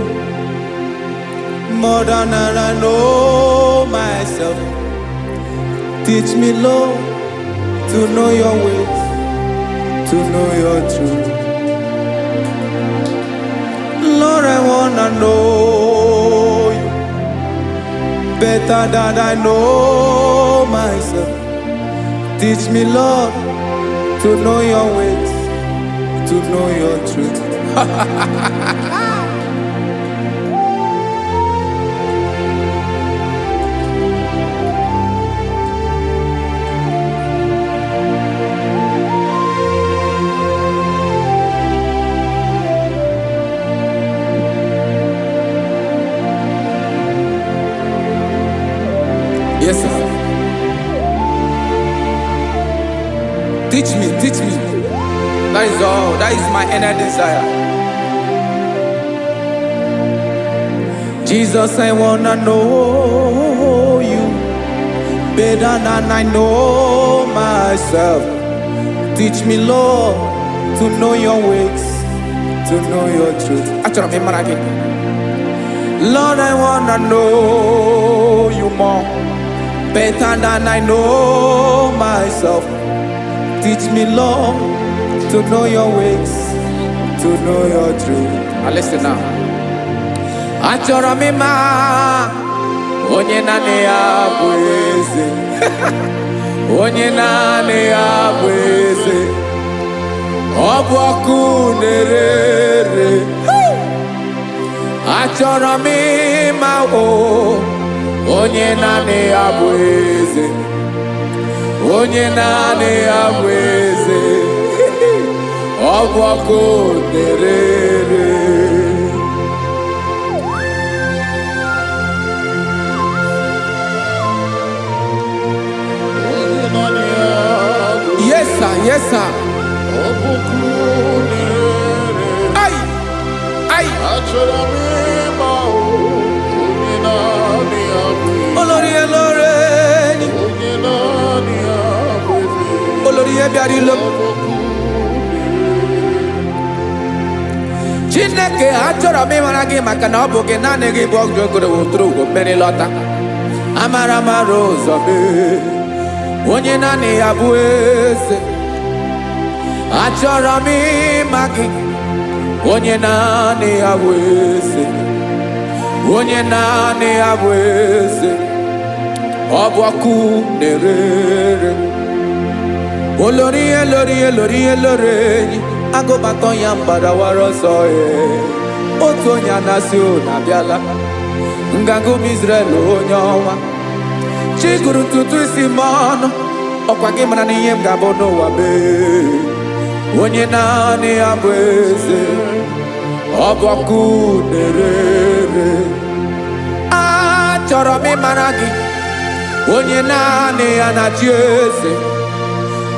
more than I know myself. Teach me, Lord, to know your ways, to know your truth. Lord, I wanna know you better than I know myself. Teach me, Lord, to know your ways, to know your truth. Yes, sir. Teach me, teach me. That is all. That is my inner desire. Jesus, I wanna know you better than I know myself. Teach me, Lord, to know your ways, to know your truth. Achọrọ m ịmara gị. Lord, I wanna know you more, better than I know myself. Teach me, Lord, to know your ways, to know your truth. Now listen now. Achọrọ m ịma onye naanị ya bụ eze, onye naanị ya bụ eze, ọ bụ ọkụ na-ere ere. Achọrọ m ịma o onye naanị ya bụ eze, onye naanị ya bụ eze, ọ bụ ọkụ na-ere ere. Onye naanị ya bụ Yes, sir. Yes, sir. Ọ bụ ọkụ na-ere. Ai, ai. Achọrọ m ịma o, onye naanị ya bụ eze. Olórí elóore ni. Onye naanị ya bụ eze. Olórí ihe bịara ilo. Ọ bụ ọkụ na-ere. Chineke. Chineke, achọrọ m ịmara gị maka na ọ bụ gị naanị gị bụ ọgụgoro woturu ugo mmeri lọta. Amara mara ụzọ mee, onye naanị ya bụ eze. Achọrọ m ịma gị, onye naanị ya bụ eze, onye naanị ya bụ eze. Ọ bụ ọkụ na-ere ere. Olórí elórí elórí elórí enyi agụbatọ ya mgbadawara ọsọ ee. Otu onye anasị unu abịala nganga ụmụ Izrel, onye ọnwa chi gụrụ ntutu isi m ọnụ. Ọkwa gị mara na ihe m ga-abụ n'ụwa mee, onye naanị ya bụ eze. Ọ bụ ọkụ na-ere ere. Achọrọ m ịmara gị, onye naanị ya na-achị eze,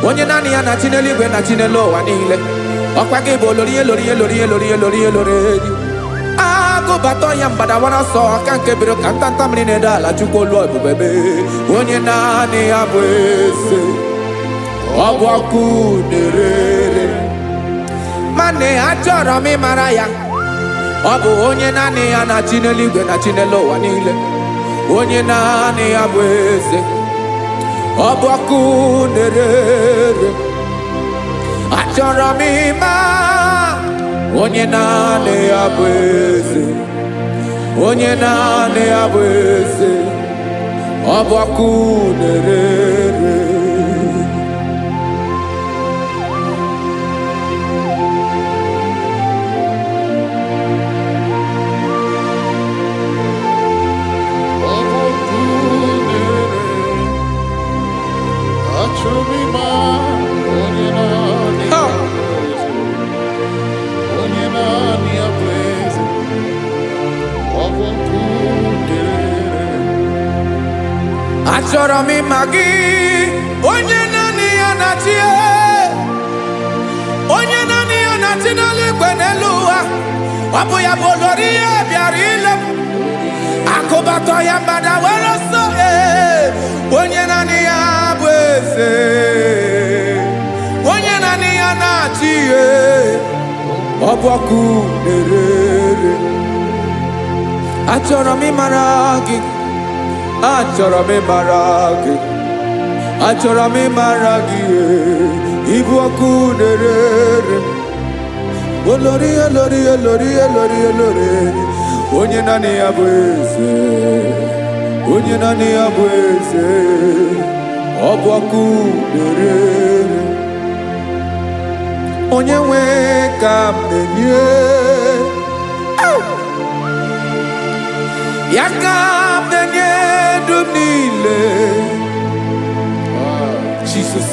onye naanị ya na-achị n'eluigwe na chi n'elu ụwa niile. Ọkwa gị bụ olori elori elori elori elori elori enyi agụbata ya mgbadawara ọsọ aka nke biro ka ntanta mmiri na-ede ala. Chukwu olu ebube mee, onye naanị ya bụ eze. Ọ bụ ọkụ na-ere ere. Mana achọrọ m ịmara ya. Ọ bụ onye naanị ya na-achị n'eluigwe na chi n'elu ụwa niile, onye naanị ya bụ eze. Ọ bụ ọkụ na-ere ere. Achọrọ m ịma onye naanị ya bụ eze, onye naanị ya bụ eze. Ọ bụ ọkụ na-ere ere. Ọ bụ ọkụ na-ere. Achọrọ m ịma onye naanị ya Ha! bụ eze. Onye naanị ya bụ eze. Ọ bụ ọkụ na-ere. Achọrọ m ịma gị, onye naanị ya na-achị, onye naanị ya na-achị n'eluigwe n'elu ụwa. Ọ bụ ya bụ olori ihe bịara ile m akụbatọ ya mgbada were ọsọ ee. Onye naanị ya bụ eze, onye naanị ya na-achị ee. Ọ bụ ọkụ na-ere ere. Achọrọ m ịmara gị, achọrọ m ịmara gị, achọrọ m ịmara gị ee. Ịbụ ọkụ na-ere ere. Olori olori olori olori olori, onye naanị ya bụ eze, onye naanị ya bụ eze. Ọ bụ ọkụ na-ere ere. Onye nwe ka m na-enye ya, ka m na-enye ndụ m niile. Jesus,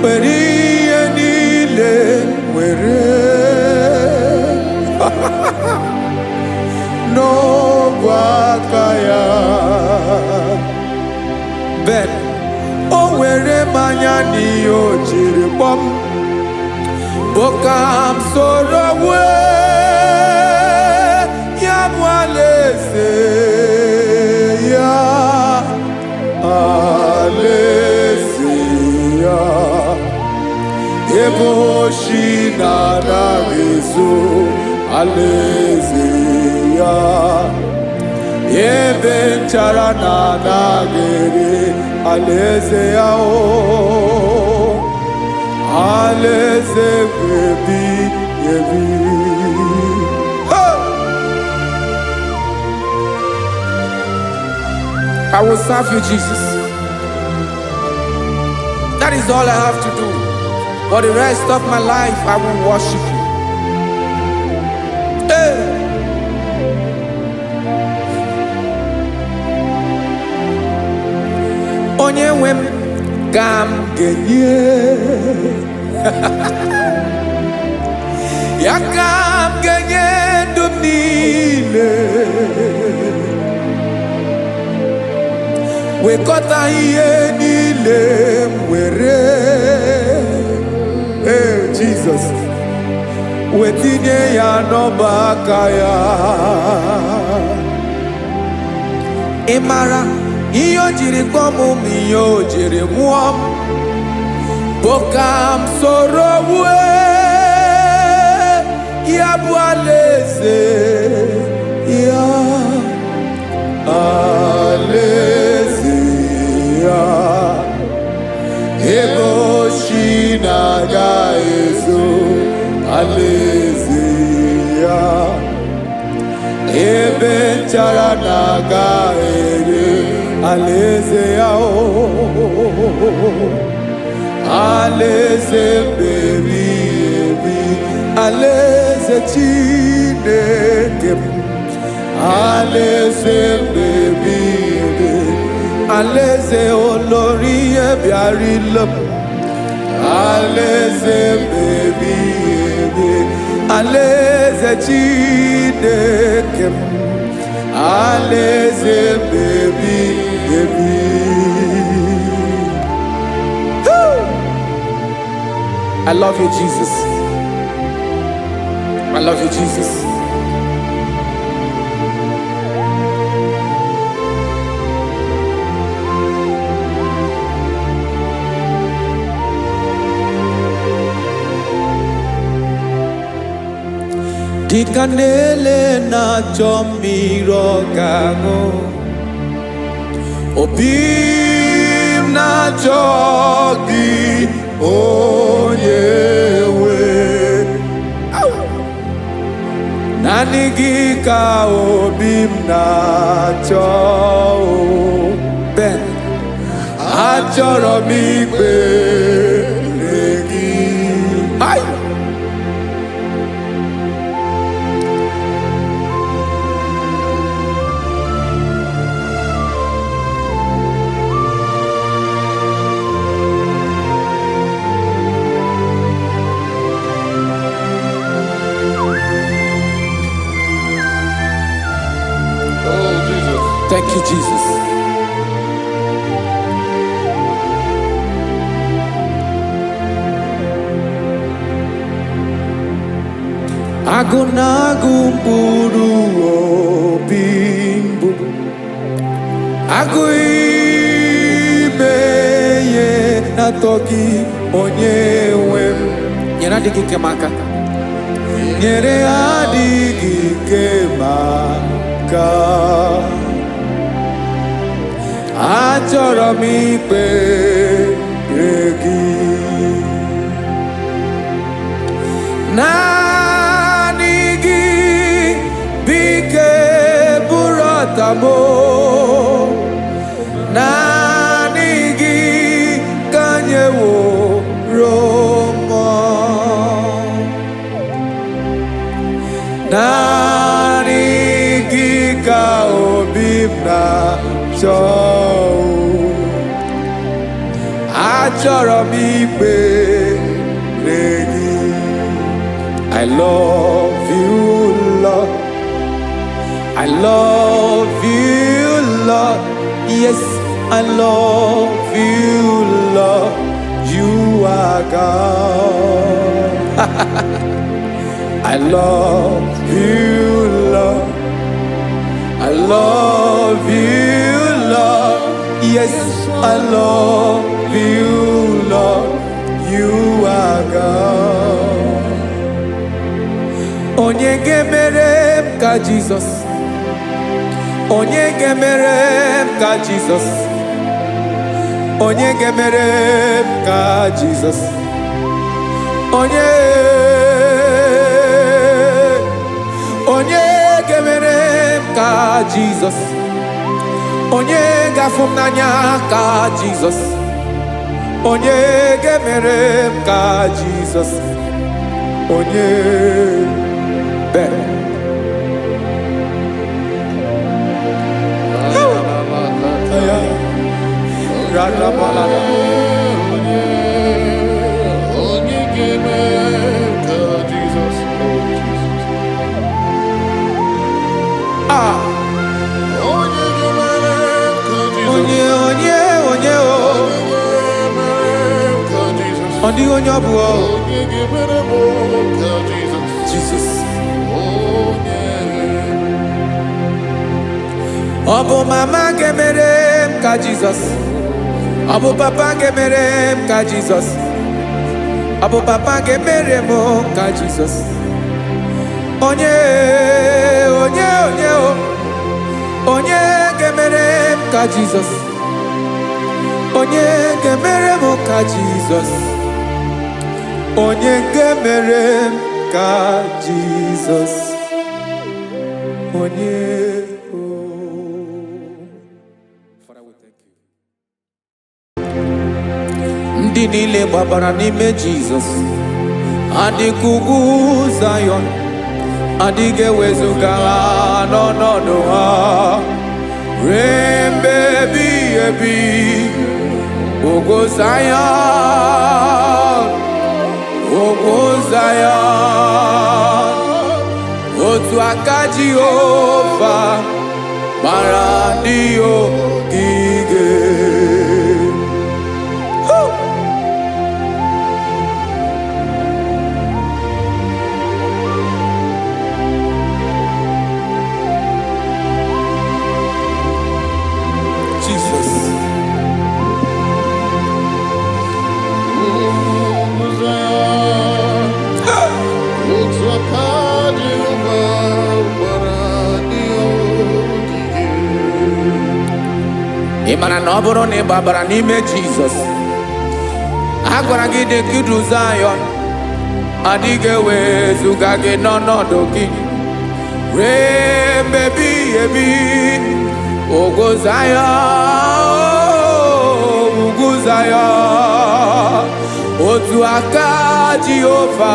were ihe niile, were n'ogwe aka ya. Ben o were mmanya n'ihe o jiri kpọm bụ ka m soro wee ya bụ alaeze ya, alaeze ya ebe oshi na-anaghị ezo, alaeze ya ebe nchara na-anaghị ere, alaeze ya o alaeze ebi ebi. Hey! I will serve you, Jesus. That is all I have to do. For the rest of my life, I will worship you. Hey! Onye nwe m ka m ga-enye ya, ka m ga-enye ndụ m niile. Wekọta ihe niile m were, ee Jizọs, wetinye ya n'ọba aka ya. Ị mara ihe o jiri kpọọ m ma ihe o jiri mụọ m bụ ka m soro wue Ya bụ alaeze ya, alaeze ya, ebe oshi na-aga ezo, alaeze ya, ebe nchara na-aga ere, alaeze ya o, alaeze mbebi ebi, alaeze Chineke m, alaeze mbebi ebi, alaeze olórí bịara m, alaeze mbebi ebi, alaeze Chineke m, alaeze mbebi ebi. Woo! I love you, Jesus. I love you, Jesus. Dịka na-ele na-achọ mmiri ọ ga-aṅụ, obi m na-achọ gị, onye nwe. Naanị gị ka obi m na-achọ o. Ben, achọrọ m ikpere gị. Ai! Oh, Jesus. Thank you, Jesus. Agụ na-agụ mkpụrụ obi mbụ, agụ ime ihe na-atọ gị, onye nwe m. Nyere adịghị ike m aka. Nyere adịghị ike m aka. Achọrọ m ikpere gị. Naanị gị bụ ike bụrụ ọtamo. Naanị gị ka nyeworo mmụọ. Naanị gị ka obi m na-achọ. Achọrọ m ikpere gị. I love you, Lord. I love you, Lord. Yes, I love you, Lord. You are God. I love you, Lord. I love you, Lord. Yes, I love you, Lord. You are God. Onye ga-emere m ka Jizọs? Onye ga-emere m ka Jizọs? Onye ga-emere m ka Jizọs? Onye, onye ga-emere m ka Jizọs? Onye ga-afụ m n'anya ka Jizọs? Onye ga-emere m ka Jizọs? Onye bere. Ya. Radabalada. Onye ga-eme ka Jizọs, oh Jesus. Ah, Onye ga-emere ka Jizọs. Onye, onye, onye o. Onye ga-emere ka Jizọs. Ọ dịghị onye ọ bụ o. Onye ga-emere m ka Jizọs. Jizọs. Onye. Ọ bụ mama ga-emere m ka Jizọs? Ọ bụ papa ga-emere m ka Jizọs? Ọ bụ papa ga-emere m ka Jizọs? Onye, onye, onye o, onye ga-emere m ka Jizọs? Onye ga-emere m ka Jizọs? Onye ga-emere m ka Jizọs? Onye o. Father, we thank you. Ndị niile gbabara n'ime Jizọs adịka ugwu Zayọn, adịghị ewezuga ha n'ọnọdụ ha ruo mgbe ebighị ebi. Ugwu Zayọn, ugwu Zayọn, otu aka Jehova gbara ndị ogige. Woo! Jesus. Ugwu Zayọn, otu aka Jehova gbara ndị ogige. Ị mara na ọ bụrụ na ị gbabara n'ime Jizọs, a gwara gị dị ka idu Zayọn, adịghị ewezuga gị n'ọnọdụ gị ruo mgbe ebighị ebi. Ugwu Zayọn, ugwu Zayọn, otu aka Jehova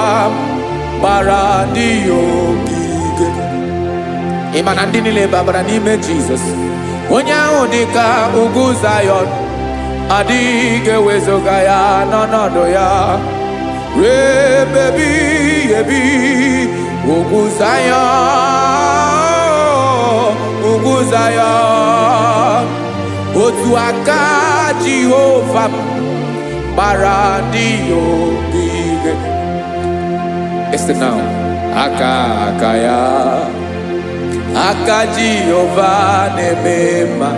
gbara ndị ya ogige. Ị ma na ndị niile babara n'ime Jizọs, onye ahụ dị ka ugwu Zayọn, adịghị ewezuga ya n'ọnọdụ ya ruo ebe ebighị ebi. Ugwu Zayọn, ugwu Zayọn, otu aka Jehova gbara ndị ya ogige. Listen now. Aka aka ya, aka Jehova na-eme mma.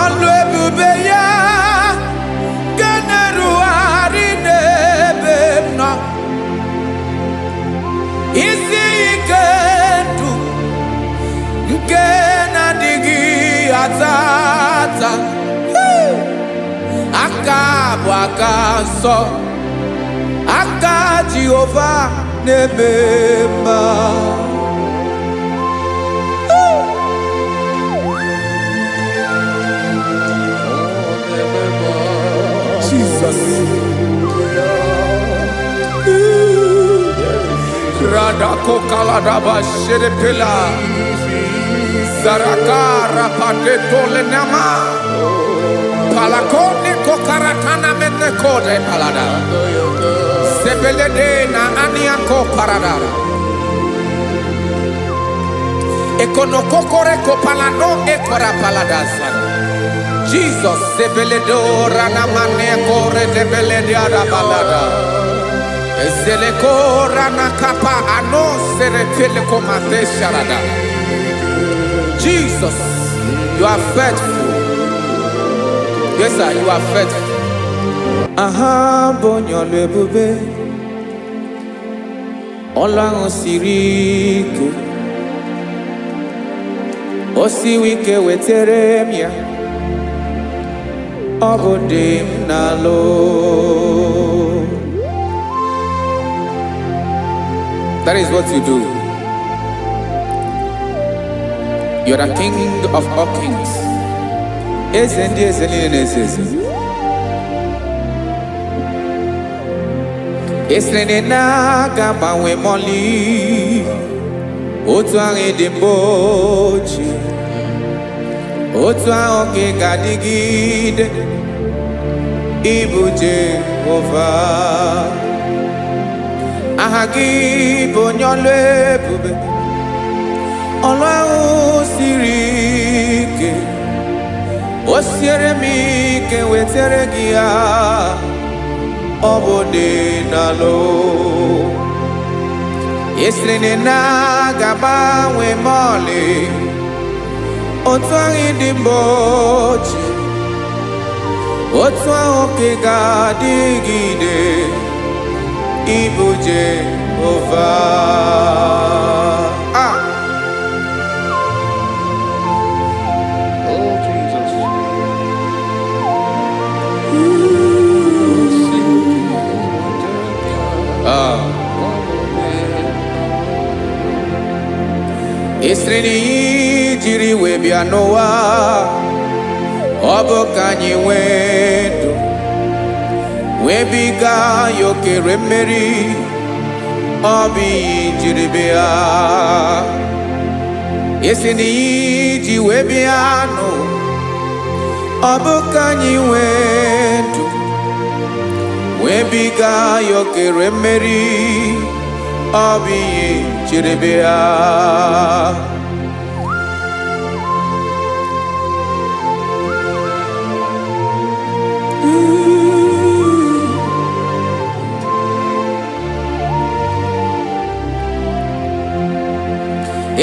Ọlụ ebube ya nke na-erugharị n'ebe m nọ, isi ike ndụ nke na-adịghị ata ata. Aka bụ aka nsọ, aka Jehova na-eme mma. Ọ na-eme mma. Jesus. Radako kaladaba shedepela. Zaraka rapateto lenama. Palakone kokaratana mene kode palada. Sebelede na aniako paradara. Ekonokokore kopalano ekora paladasa. Jesus sebeledo ranamane kore debelede arabalada. Ezeleko ranakapa ano seretele komate sharada. Jesus, you are faithful. Yes, sir, you are faithful. Aha bụ onye ọlụ ebube, ọlụ ahụ siri ike, o siwi ike wetere m ya, ọ bụ dị m n'alụ. That is what you do. You're the King of all kings. Eze ndị eze niile na-eze eze. Esiri na aga agbanwe mọlị, otu ahụ dị mbụ ochie, otu ahụ ka ị ga-adịgide, ịbụ Jehova. Aha gị bụ onye ọlụ ebube, ọlụ ahụ siri ike, o siere m ike wetere gị ya, ọ bụ dị n'alụ. Esiri na ga-agbanwe ma ọlị, otu ahụ dị mbụ ochie, otu ahụ ka ị ga-adịgide, ịbụ Jehova. Jehova. Ah. Oh, Jesus. Ah. Ịsịrị na ihe jiri wee bịa n'ụwa, ọ bụ ka anyị nwee ndụ, nwebiga ya okere mmeri. Ọ bụ ihe jiri bịa. Ịsị na ihe ji wee bịa n'ụwa, ọ bụ ka anyị nwee ndụ, nwebiga ya okere mmeri. Ọ bụ ihe jiri bịa.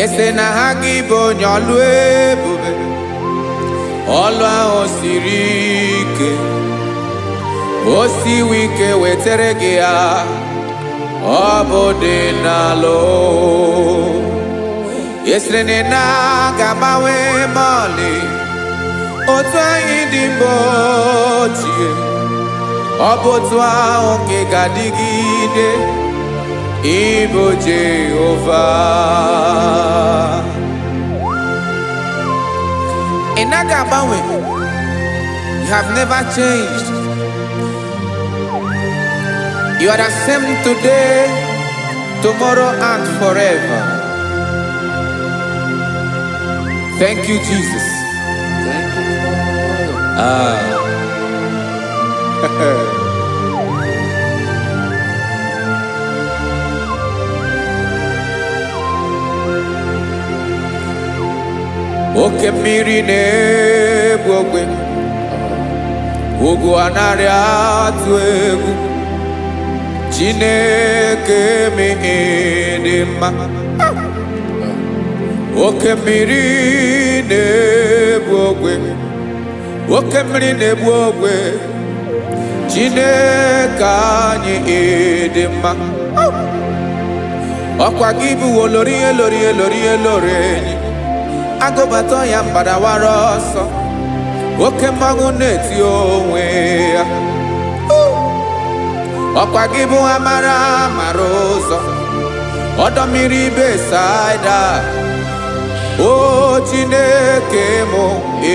Ese na ha gị bụ onye ọlụ ebube, ọlụ ahụ siri ike, o siwi ike wetere gị ya, ọ bụ dị n'alụ. Esiri na ị na-aga agbanwe ma ọlị, otu anyị dị mbụ ochie, ọ bụ otu ahụ ka ị ga-adịgide, ịbụ Jehova. Ị naghị agbanwe. You have never changed. You are the same today, tomorrow, and forever. Thank you, Jesus. Thank you, Lord. Ah. Oke mmiri na-egbu ogwe, ugwu anaghị atụ egwu. Chineke m dị mma. Oke mmiri na-egbu ogwe, oke mmiri na-egbu ogwe. Chineke anyị dị mma. Ọkwa gị bụ olori elori elori elori enyi. Agụbata ya mgbadawara ọsọ. Oke mmanwụ na-eti onwe ya. Ọkwa gị bụ amara mara ụzọ. Ọdọ mmiri Besaida. O Chineke mụ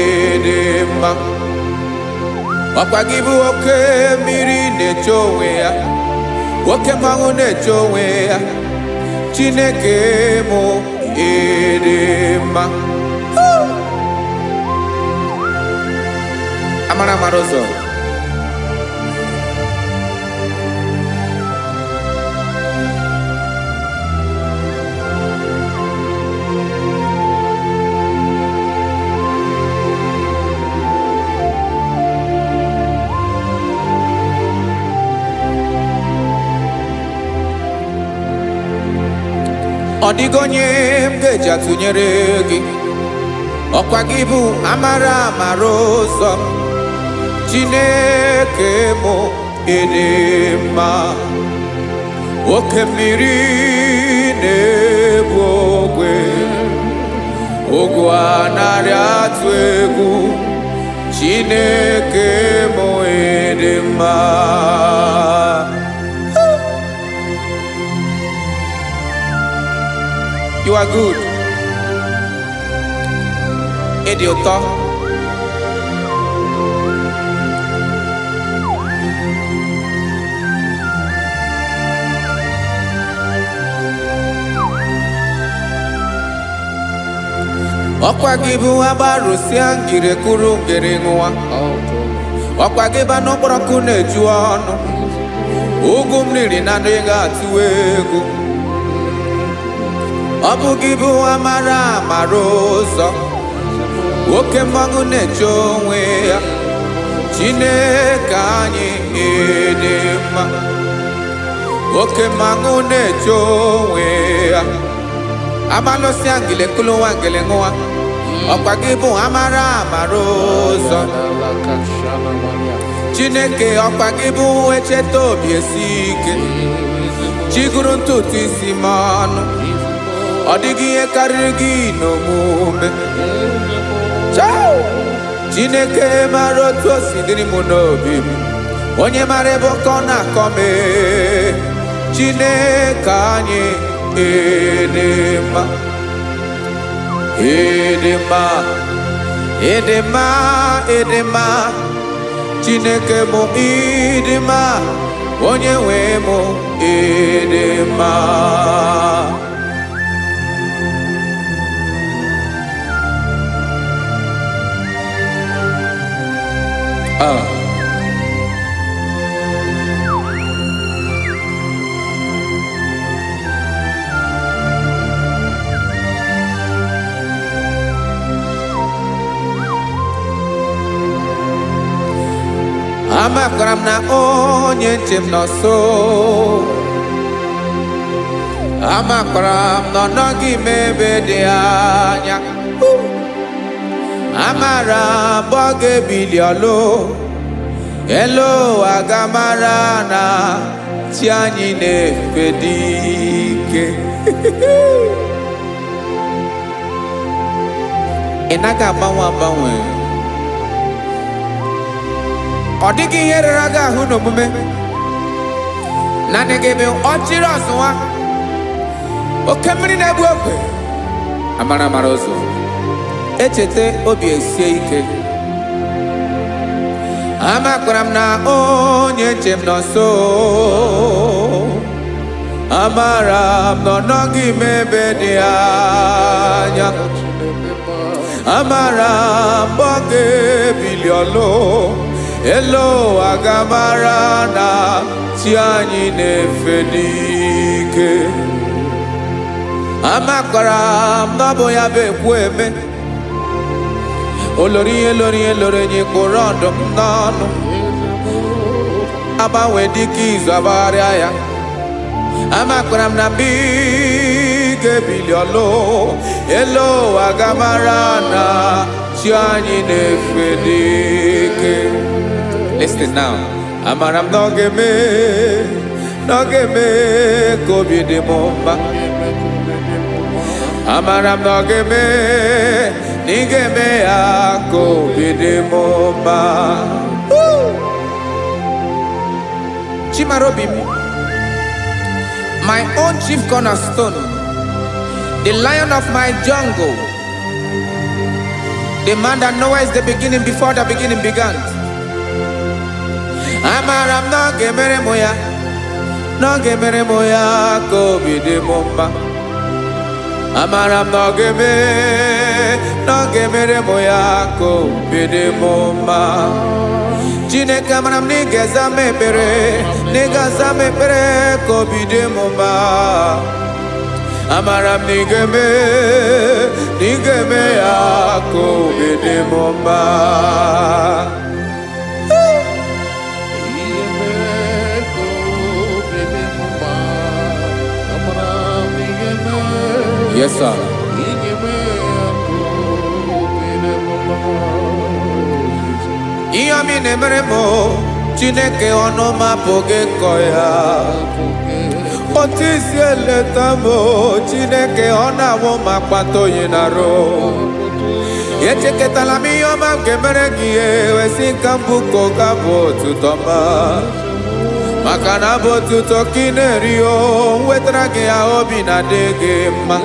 ịdị mma. Ọkwa gị bụ oke mmiri na-eche onwe ya. Oke mmanwụ na-eche onwe ya. Chineke mụ ịdị mma. Amara mara ụzọ. Ọ dịghị onye m ga-eji atụnyere gị. Ọkwa gị bụ amara amara ụzọ m. Chineke mụ ịdị mma. Oke mmiri na-ebu ogwe, ogwe anaghị atụ egwu. Chineke mụ ịdị mma. You are good. Ịdị ụtọ. Ọkwa gị bụ agbarụsịa ngiri kụrụ ngiri ṅụwa. Oh, glory. Ọkwa gị bụ anụ kpọrọ nkụ na-eju ọnụ. Ugwu m riri na adịghị atụ egwu. Ọ bụ gị bụ amara amara ụzọ. Oke mmanwụ na-eche onwe ya. Chineke anyị ịdị mma. Oke mmanwụ na-eche onwe ya. Amalụsịa ngile kụlụ nwa ngile ṅụwa. Ọkwa gị bụ amara amara ụzọ. Chineke ọkwa gị bụ echeta obi esi ike. Chiguru ntutu isi m ọnụ. Ọ dịghị ihe karịrị gị n'omume. Chao! Chineke mara otu o si dịrị m n'obi m. Onye mara ebe ọkọ na-akọ m ee. Chineke anyị ịdị mma, ịdị mma, ịdị mma, ịdị mma. Chineke mụ ịdị mma, onye nwe mụ ịdị mma. Ah. Amakwara m na onye nche m nọ nso. Amakwara m na ọ nọghị m ebe dị anya. Amara m ọ ga-ebili ọlụ. Elu ụwa ga-amara na chi anyị na-efe dị ike. Ị naghị agbanwe agbanwe. Ọ dịghị ihe rere gị ahụ n'omume. Naanị gị bụ ọchịrị ọzụwa. Oke mmiri na-egbu ogwe. Amara amara ụzọ. Echeta obi esie ike. Amakwara m na onye nche m nọ nso. Amara m na ọ nọghị m ebe dị anya. Amara m ọ ga-ebili ọlụ. Elu ụwa ga-amara na chi anyị na-efe n'ike. Amakwara m na ọ bụ ya bụ ekwu eme. Olori ihe lori ihe lori enyi kpụrụ ọdụm n'ọnụ. Agbanwe dịka izu agbagharịa ya. Amakwara m na mgbe ị ga-ebili ọlụ. Elu ụwa ga-amara na chi anyị na-efe n'ike. Listen now. Amara m na ọ ga-eme, na ọ ga-eme ka obi dị m mma. Amara m na ọ ga-eme, na ị ga-eme ya ka obi dị m mma. Woo! Chimarobi m, my own chief cornerstone, the lion of my jungle, the man that knows the beginning before the beginning began. Amara m na ọ ga-emere m ya, na ọ ga-emere m ya ka obi dị m mma. Amara m na ọ ga-eme, na ọ ga-emere m ya ka obi dị m mma. Chineke, amara m na ị ga-aza m ekpere, na ị ga-aza m ekpere ka obi dị m mma. Amara m na ị ga-eme, na ị ga-eme ya ka obi dị m mma. Ihe mee ka obi dị m mma. Amara m ị ga-eme. Yes, sir. Ị ga-eme ya ka obi dị m mma. Ihe ọma ị na-emere m o, Chineke, ọnụ m apụghị ịkọ ya. Otu isi eleta m o, Chineke, ọ na-awụ m akpata oyi na-arụ. Echekọtala m ihe ọma m ga-emere gị, ewesị ka mbụ ka ọ ga-abụ otuto ọma. Maka na abụ otuto ka ị na-eri o, nwetara gị ya, obi na-adị gị mma.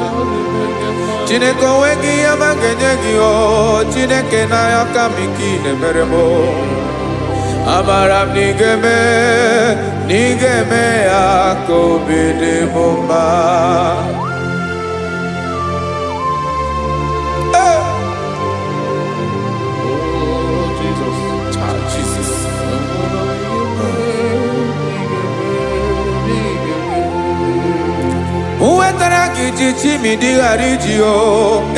Chineke, onwe gị ihe ọma ga-enye gị o, Chineke, n'anya ka m ike ị na-emere m o. Amara m na ị ga-eme, na ị ga-eme ya ka obi dị m mma. Hey! Oh, Jesus. Ah, Jesus. Amara m ị ga-eme, ị ga-eme, ị ga-eme. Nwetara gị ji chimidi ghara iji o,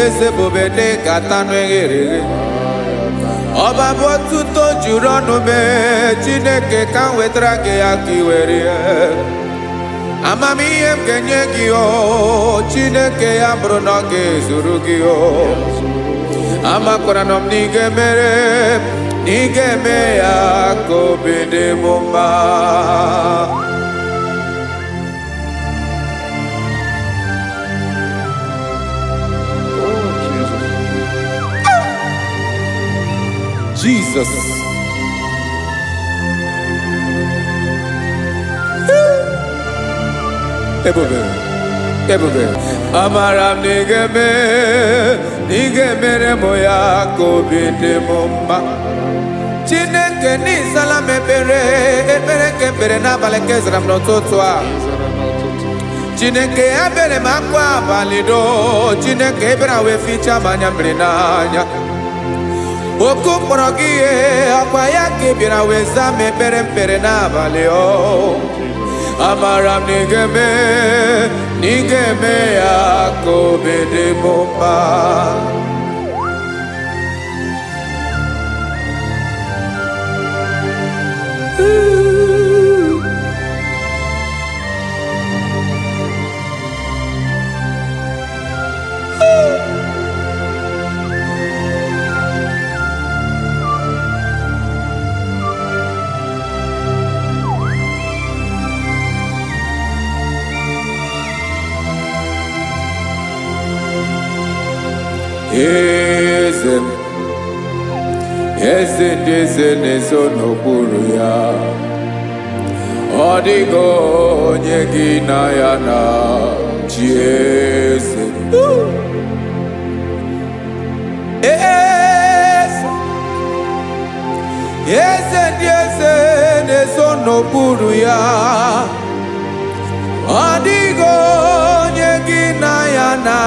eze bube dị ka tanụ eghere eghe. Ọba bụ otuto juru ọnụ mee. Chineke, ka m wetara gị ya ka ị were ya. Amamihe m ga-enye gị o, Chineke, ya bụrụ na ọ ga-ezuru gị o. Amakwara na m na ị ga-emere, na ị ga-eme ya ka obi dị m mma. Jesus. Ebube, ebube. Amara m na ị ga-eme, na ị ga-emere m ya ka obi dị m mma. Chineke n'ịzala m ekpere, ekpere nke ekpere n'abalị nke zara m n'ụtụtụ a. Ịzara n'ụtụtụ. Chineke ebere m akwa abalị doo, Chineke ebere wee fichaa m anya mmiri n'anya. Oku kpọrọ gị ihe, ọkwa ya ka ị bịara wee zaa m ekpere mkpere n'abalị o. Amara m na ị ga-eme, na ị ga-eme ya ka obi dị m mma. Eze m, eze ndị eze na-ezo n'okpuru ya. Ọ dịghị onye gị na ya na chi eze. Eze, eze ndị eze na-ezo n'okpuru ya. Ọ dịghị onye gị na ya na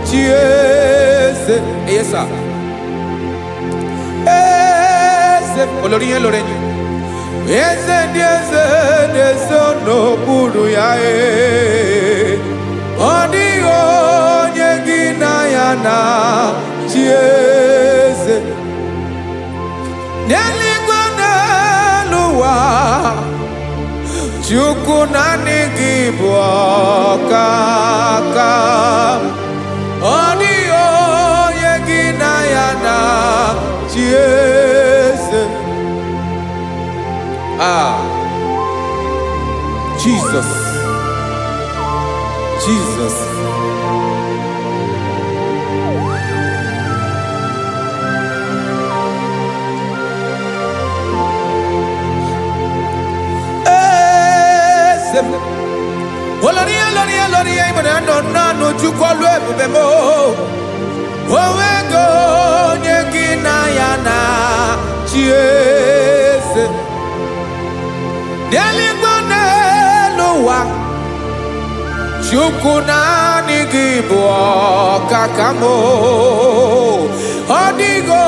chi eze. Yes, sir. Eze, olórí yẹn lórí yẹn. Eze ndị eze na-ezo n'okpuru ya ee. Ọ dịghị onye gị na ya na chi eze. N'eluigwe n'elu ụwa, Chukwu naanị gị bụ ọkaka. Ọ dịghị onye gị na ya na chi eze. Ah, Jesus, Jesus. Eze m. Olórí olórí olórí ìbò na nọ naanụ Chukwu ọlụ ebube m. Onwego onye gị na ya na chi eze. N'eluigwe n'elu ụwa, Chukwu naanị gị bụ ọkaka m. Ọ dịghị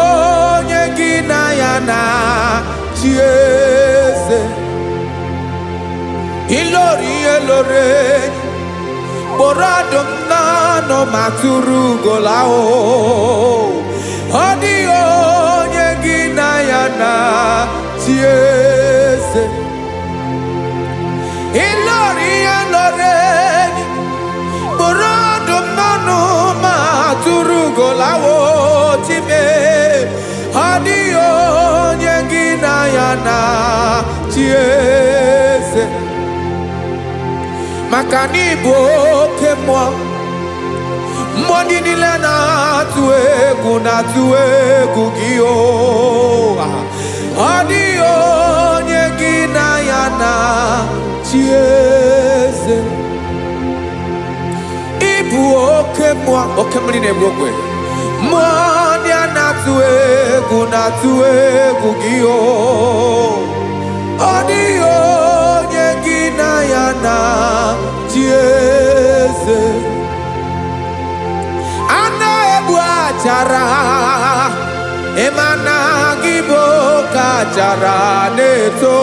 onye gị na ya na chi eze. Ilori elore kpọrọ ọdụm n'ọnụ ma tụrụ ugola o. Ọ dịghị onye gị na ya na chi eze. Ilori elore kpọrọ ọdụm n'ọnụ ma tụrụ ugola o chime. Ọ dịghị onye gị na ya na chi eze. Maka na ịbụ oke mmụọ, mmụọ ndị niile na-atụ egwu na-atụ egwu gị o. Ọ dịghị onye gị na ya na chi eze. Ịbụ oke mmụọ, oke mmiri na-egbu ogwe. Mmụọ ndị a na-atụ egwu na-atụ egwu gị o. Ọ dịghị onye gị na ya na chi eze. A na-egbu achara, ịma na gị bụ oke achara na-eto.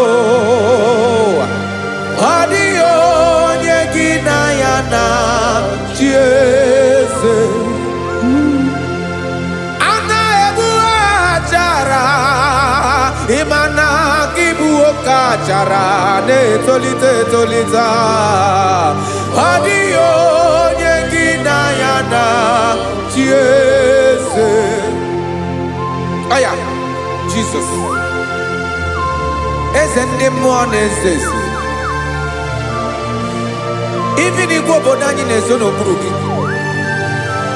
Ọ dịghị onye gị na ya na chi eze. A na-egbu achara, ịma na gị bụ oke achara na-etolite etolite. Ọ dịghị onye gị na ya na chi eze. Aya, Jesus. Eze ndị mmụọ na-eze eze. Even igwe obodo anyị na-ezo n'okpuru gị.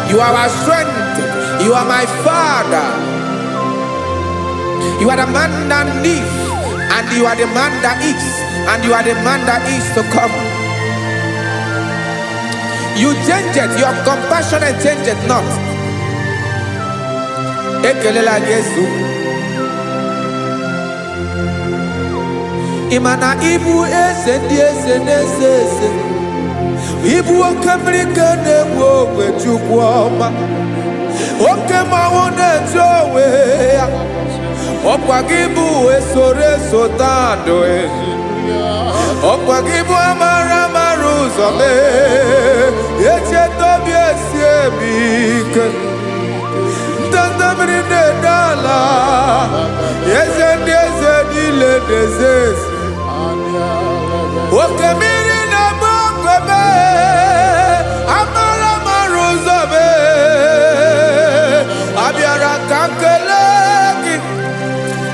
You are our strength. You are my father. You are the man that lives, and you are the man that is, and you are the man that is to come. You change it, your compassion changeth not. Ekelela Jesu. Ị ma na ịbụ eze ndị eze na-eze eze. Ịbụ oke mmiri ka na-egbu ogwe, Chukwu ọma. Oke mmanwụ na-etu onwe ya. Ọkwa gị bụ esoro eso tandụ. Ọkwa gị bụ amara mara ụzọ mee. Echeta obi esi eme ike. Ndanda mmiri na-ede ala. Eze ndị eze niile na-eze eze. Oke mmiri na-egbu ogwe mee. Amara mara ụzọ mee. Abịara ka m kelee gị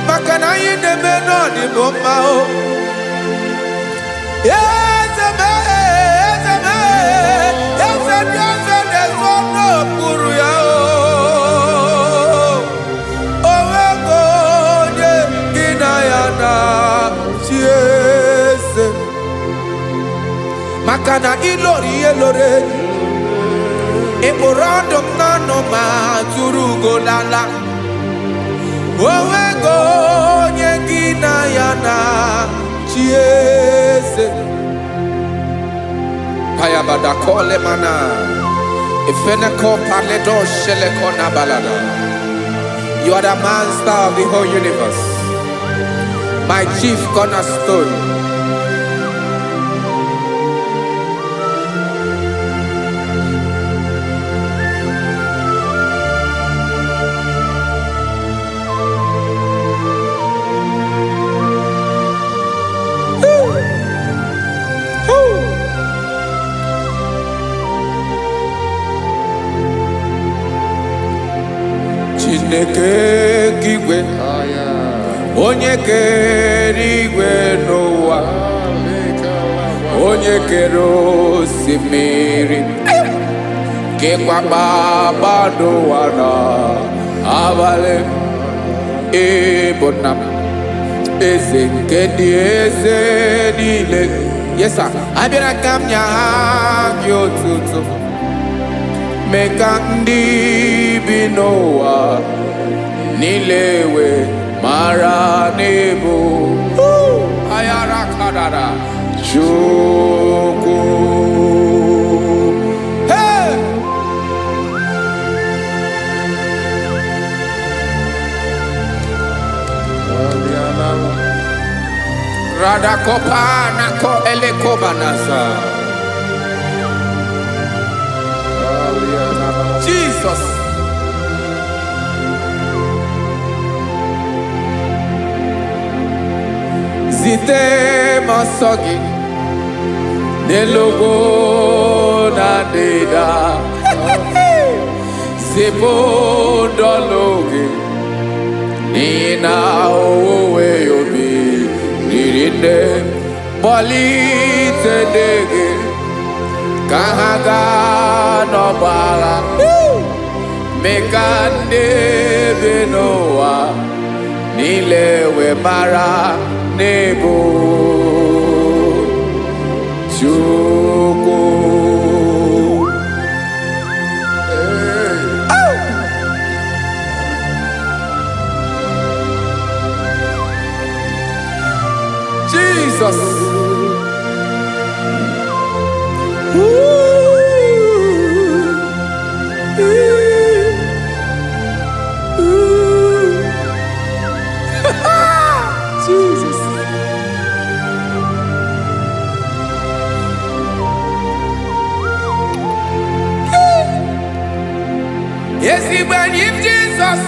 maka na anyị na-eme n'ọdịbụ mma o. Eze mee, eze mee, eze ndị eze na-ezo n'okpuru ya o. O nwego onye gị na ya na-achị eze. Maka na ilori ihe loro enyi. Ị kpụrụ ọdụm n'ọnụ ma tụrụ ugo n'ala. O nwego onye gị na ya na-achị eze. Payabada kole mana. Ifeneko paledo sheleko na balada. You are the master of the whole universe. My chief cornerstone. Woo. Chineke nke igwe, onye kere igwe n'ụwa, onye kere osimiri, kekwa kpakpando ụwa na abalị, ịbụ nna m, eze nke ndị eze niile. Yes sir. Abịara ka m nye ha gị otuto, mee ka ndị bi n'ụwa niile wee mara n'ịbụ ayara kadara Chukwu. Hey! Radakopa nako elekobanasa. Jesus. Zite m ọsọ gị n'elu ugwu na ndịda. Zipụ ndọlụ gị n'ihi na owuwe ubi riri nne. Kpọlite ndị gị ka ha gaa n'ọgbọ agha. Mee ka ndị bi n'ụwa niile wee mara n'ịbụ Chukwu. Hey. Jesus. Ooh. Ooh. Ooh. Jesus. Ezigbo enyi m Jizọs,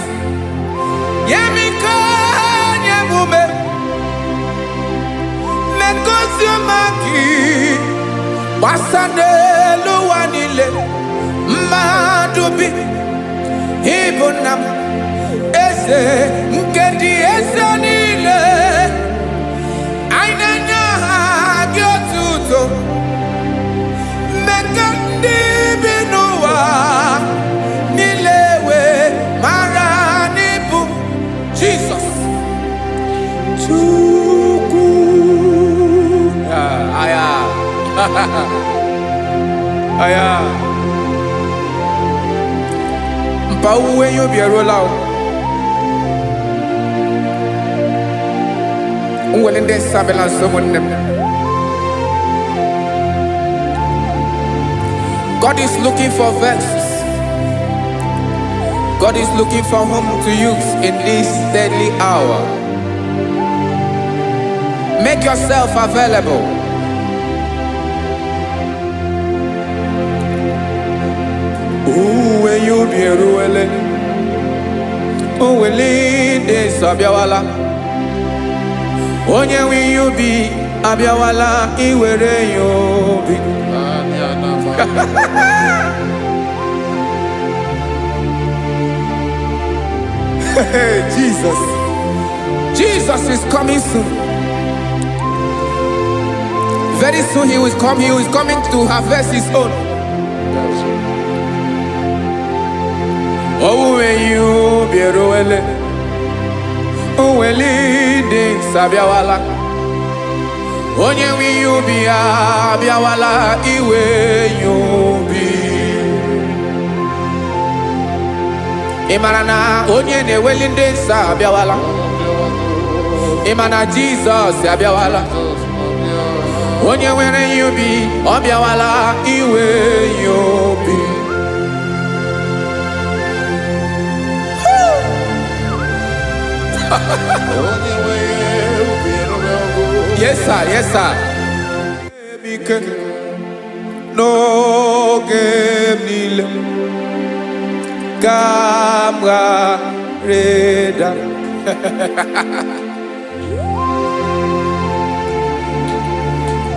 nye m ike, nye m ume, mee ka ozi ọma gị gbasa n'elu ụwa niile. Mmadụ bi ịbụ nna m, eze nke ndị eze niile. Anyị na-enye aha gị otuto. Mee ka ndị bi n'ụwa niile wee mara n'ịbụ Jizọs. Chukwu. Ah, aya. Aya. Mpa owuwe ihe ubi eruola o. Nwere ndị nsọ abịala nso, ụmụnne m. God is looking for vessels. God is looking for whom to use in this deadly hour. Make yourself available. Owuwe ihe ubi eruwele. Owele ndị nsọ abịawala. Onye nwe ihe ubi abịawala iwere ya obi. Anya na ma. Hey, Jesus. Jesus is coming soon. Very soon he will come. He is coming to harvest his own. Yes. Owuwe ihe ubi eruwele. Owele ndị nsọ abịawala. Onye nwe ihe ubi ya abịawala iwe ya obi. Ị mara na onye na-eweli ndị nsọ abịawala. Ị ma na Jizọs abịawala. Onye nwere ihe ubi ọ bịawala iwe ya obi. Onye nwe ubi eruwego. Yes, sir. Yes, sir. Ike n'oge m niile ka m ghara ịda.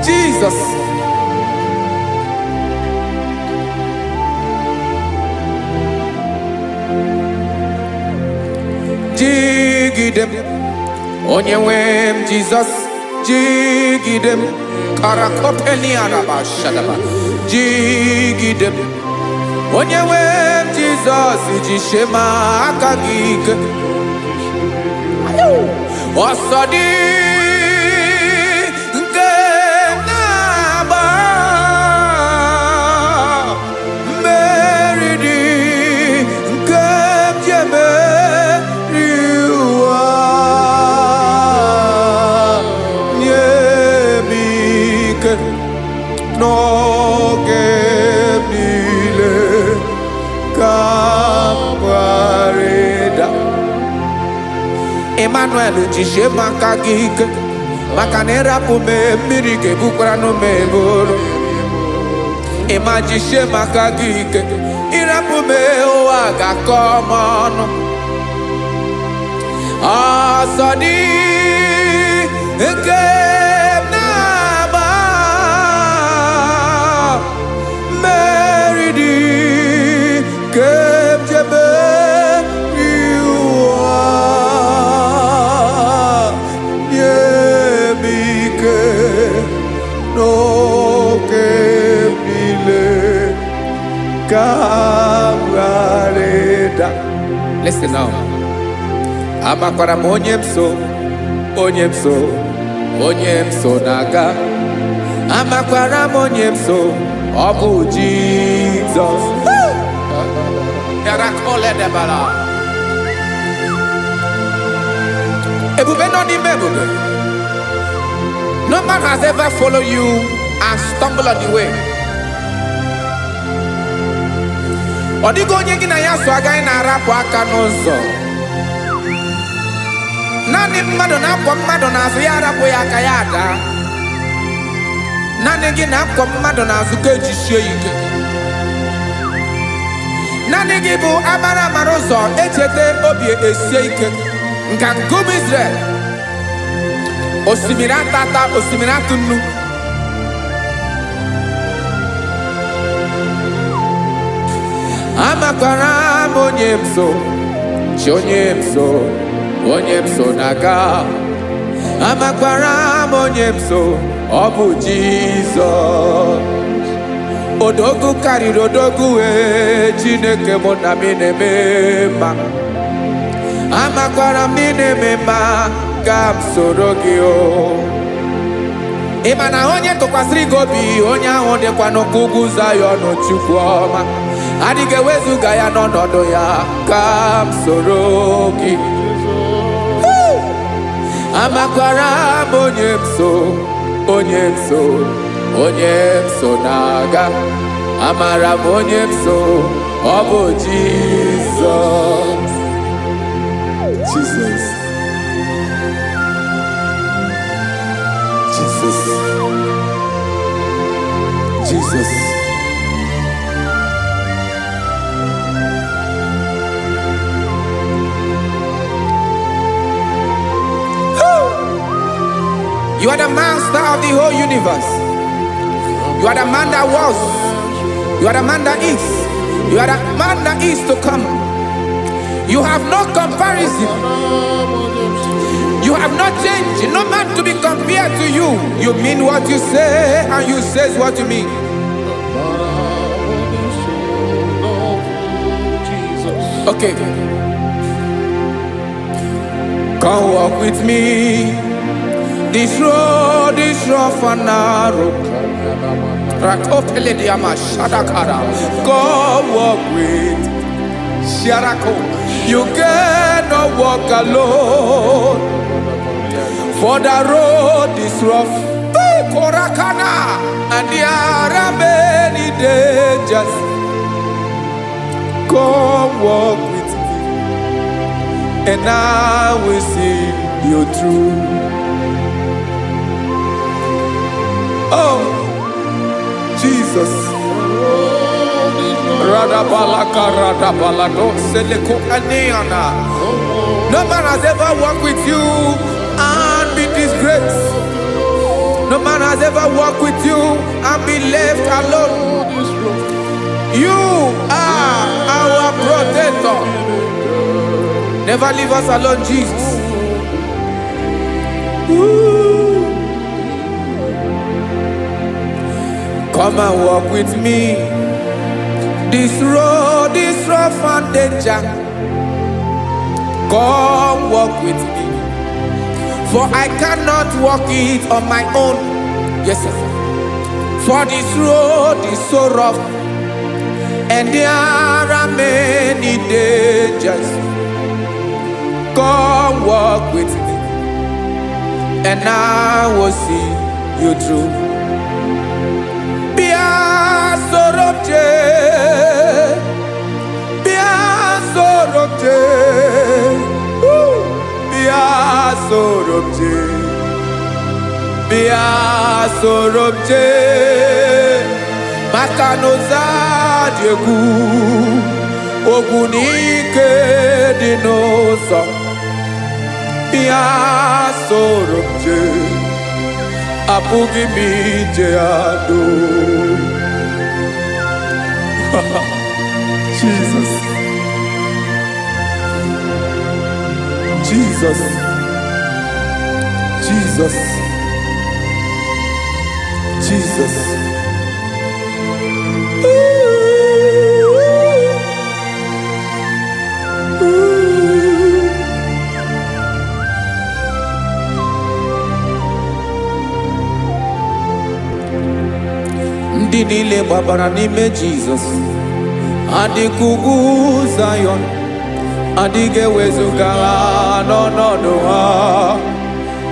Jesus. Jigide m, onye nwe m Jizọs, jigide m. Karakopeliaraba shadaba. Jigide m, onye nwe m Jizọs, jisie m aka gị ike. Ọsọ dị nke m na-agba, mmeri dị nke m ji emeri ụwa. Nye m ike n'oge m niile ka m ghara ịda. Emmanuel, jisie m aka gị ike, maka na ịrapụ m, mmiri ga-ebukwara m eburu. Ịma jisie m aka gị ike, ịrapụ m, ụwa ga-akọ m ọnụ. Ọsọ dị nke m na-agba, mmeri dị nke m ji emeri ụwa. Nye m ike n'oge m niile ka m ghara ịda. Listen now. Amakwara m onye m so, onye m so, onye m so na-aga. Amakwara m onye m so, ọ bụ Jizọs. Yarakoledebara. Ebube nọ n'ime ebube. No man has ever followed you and stumbled on the way. Ọ dịghị onye gị na ya so agaghị na-arapụ aka n'ụzọ. Naanị mmadụ na-akwọ mmadụ n'azụ ya arapụ ya aka ya daa. Naanị gị na-akwọ mmadụ n'azụ ka ejisie ya ike. Naanị gị bụ amara amara ụzọ echeta obi esie ike. Nka nkume Israel. Osimiri atata, osimiri atụ nnu. Amakwara m onye m so, chi onye m so, onye m so na-aga. Amakwara m onye m so, ọ bụ Jizọs. Odogwu karịrị odogwu wee, Chineke mụ na m na-eme mma. Amakwara m na ị na-eme mma. Ka m soro gị o. Ị ma na onye tụkwasịrị gị obi, onye ahụ dịkwa n'ụkwụ ugwu Zayọn. Chukwu ọma, adịghị ewezuga ya n'ọnọdụ ya. Ka m soro gị. Amakwara m onye m so, onye m so, onye m so na-aga. Amara m onye m so, ọ bụ Jizọs. Jesus. Jesus. Jesus. You are the master of the whole universe. You are the man that was. You are the man that is. You are the man that is to come. You have no comparison. You have not changed. No man to be compared to you. You mean what you say, and you says what you mean. Jesus. Okay. Come walk with me. This road is rough and narrow. Rakopelediama shadakara. Come walk with Sharako. You cannot walk alone. For the road is rough. Hey, Korakana. And there are many dangers. Come walk with me, and I will see you through. Oh, Jesus. Radabalaka radabalado seleko aniana. No man has ever walked with you and be disgraced. No man has ever walked with you and be left alone. You are our protector. Never leave us alone, Jesus. Ooh. Come and walk with me. This road is rough and danger. Come walk with me. For I cannot walk it on my own. Yes, sir. For this road is so rough and there are many dangers. Come walk with me, and I will see you through. Bịa soro m jee, bịa soro m jee, woo! Bịa soro m jee, bịa soro m jee, maka na ụzọ a dị egwu, ogwu na ike dị n'ụzọ. Bịa soro m jee, apụghị m ije adụ. Jesus. Jesus. Jesus. Jesus. Ooh, ooh. Ndị niile gbabara n'ime Jizọs adịka ugwu Zayọn, adịghị ewezuga ha n'ọnọdụ ha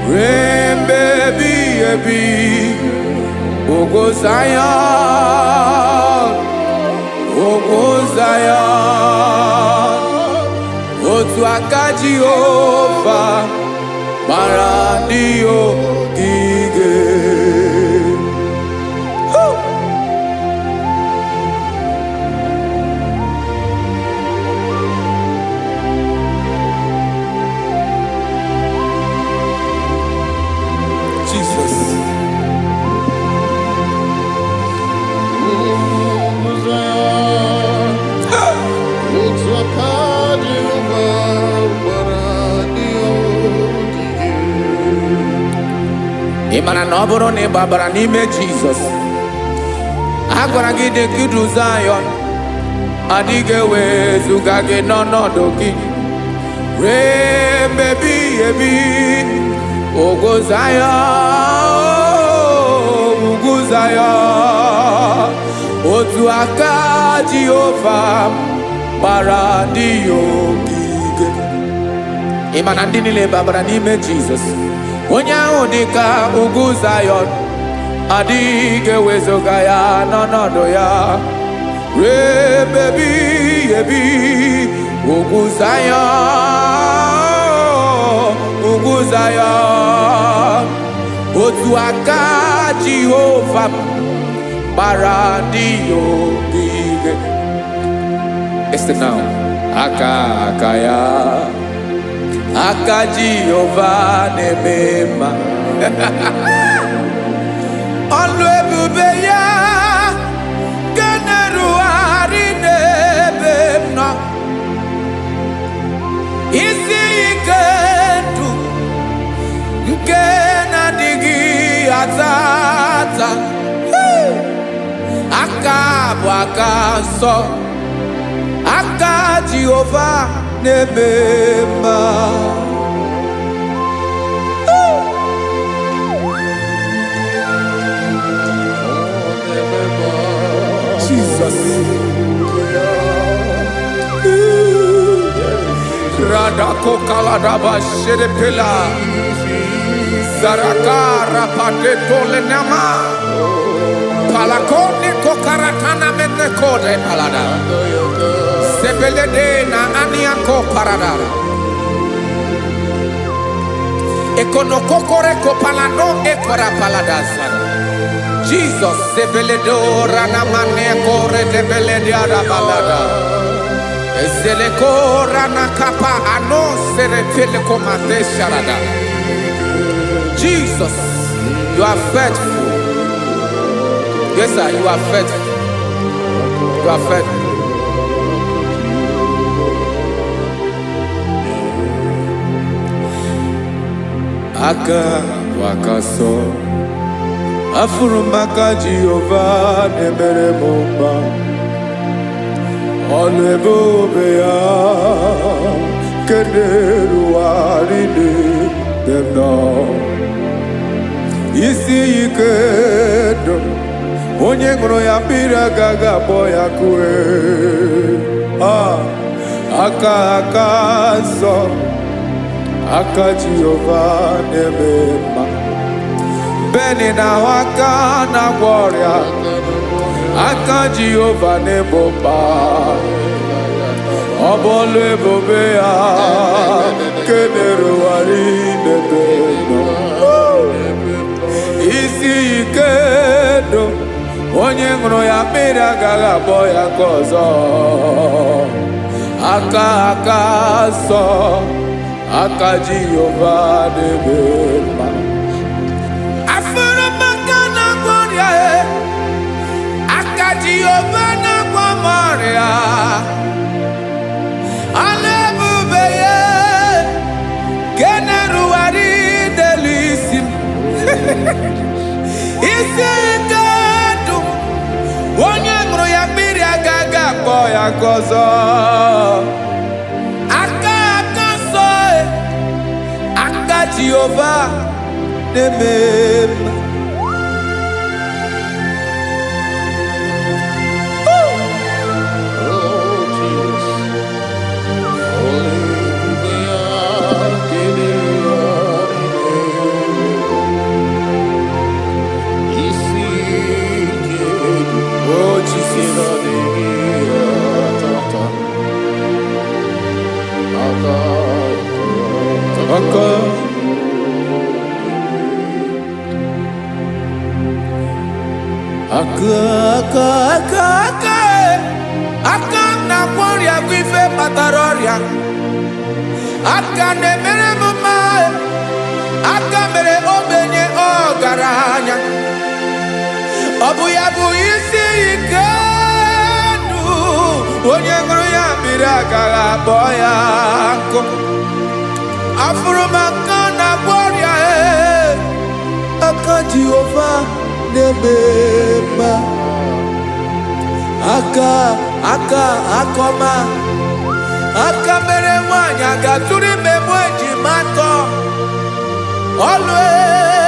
ruo mgbe ebighị ebi. Ugwu Zayọn, ugwu Zayọn, otu aka Jehova gbara ndị ogige. Jesus. Otu aka Jehova gbara ndị ogige. Ị mara na ọ bụrụ na ị gbabara n'ime Jizọs, a gwara gị dị ka idu Zayọn, adịghị ewezuga gị n'ọnọdụ gị. Ruo mgbe ebighị ebi. Ugwu Zayọn, ugwu Zayọn, otu aka Jehova gbara ndị ya ogige. Ị ma na ndị niile babara n'ime Jizọs, onye ahụ dị ka ugwu Zayọn, adịghị ewezuga ya n'ọnọdụ ya ruo ebe ebighị ebi. Ugwu Zayọn, ugwu Zayọn, otu aka Jehova m gbara ndị ya ogige. Listen now. Aka aka ya, aka Jehova na-eme mma. Ọlụ ebube ya nke na-erugharị n'ebe m nọ. Isi ike ndụ nke na-adịghị ata ata. Aka bụ aka nsọ, aka Jehova na-eme mma. Ọ na-eme mma. Jesus. Radako kaladaba shedepela. Zaraka rapate tolenama. Palakone kokaratana mene kode palada. Sebelede na aniako paradara. Ekonokokore kopalano ekora paladasa. Jesus sebeledo ranamane kore debelede arabalada. Ezeleko rana kapa ano seretele komate sharada. Jesus, you are faithful. Yes, sir, you are faithful. You are faithful. Aka bụ aka sọ, afụrụ m aka Jehova na-emere m mma. Ọlụ ebube ya nke na-erugharị n'ebe m nọ. Isi ike ndụ, onye ṅụrụ ya mmiri agaghị akpọ ya kue. Ah, aka aka nsọ, aka Jehova na-eme mma. Beni na-ahụ aka na-agwọ ọrịa, aka Jehova na-egbo mkpa. Ọ bụ ọlụ ebube ya nke na-erugharị n'ebe nọ. Isi ike ndụ, onye ṅụrụ ya mmiri agaghị akpọ ya ka ọzọ. Aka aka nsọ, aka Jehova na-eme mma. Afụrụ m aka na-agwọ ọrịa e, aka Jehova na-agwọ m ọrịa. Ọlụ ebube ya nke na-erugharị n'elu isi m. Isi ike ndụ, onye ṅụrụ ya mmiri agaghị akpọ ya ka ọzọ. Aka aka nsọ e, aka Jehova na-eme mma. Oh, Jesus. Ọlụ ebube ya nke na-erugharị n'ebe. Isi ike ndụ Oh nke Jesus. na-adịghị atata. Aka Aka aka aka aka aka e. Aka m na-agwọ ọrịa bụ ife kpatara ọrịa. Aka na-emere m mma e. Aka mere ogbenye ọgaranya. Ọ bụ ya bụ isi ike ndụ, onye ṅụrụ ya mmiri agaghị akpọ ya nkụ. Afụrụ m aka na-agwọ ọrịa e, aka Jehova na-eme mma. Aka aka akọma. Aka mere nwaanyị a ga-atụrụ ime mụ ejima atọ. Ọlụ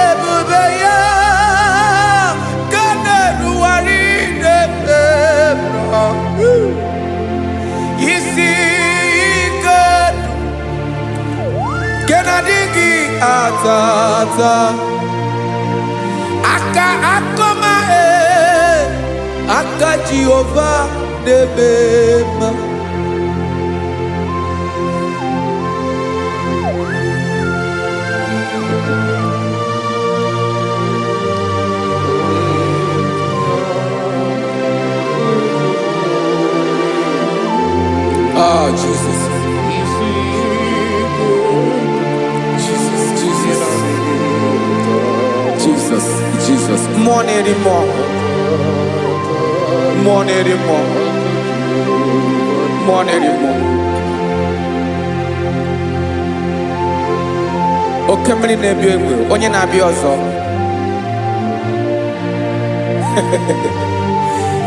ebube ya ka na-erugharị n'ebe m nọ. Isi ike ndụ nke na-adịghị ata ata. Aka akọma e, aka Jehova na-eme mma. Ah, Jesus. Isi ike Jesus, Jesus, Jesus, Jesus. Mmụọ na-eri mmụọ. Mmụọ na-eri mmụọ. Mmụọ na-eri mmụọ. Oke mmiri na-ebi egbe, onye na-abịa ọzọ.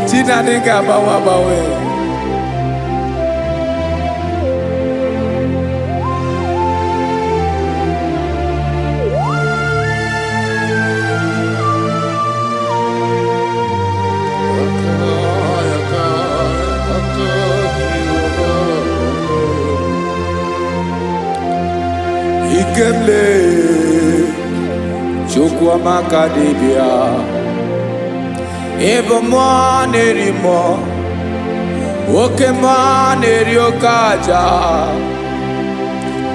Chi na-adịghị agbanwe agbanwe. Aka aka Jehova. Ikemle Chukwuamaka dibịa. Ịbụ mmụọ na-eri mmụọ, oke mmụọ na-eri oke aja.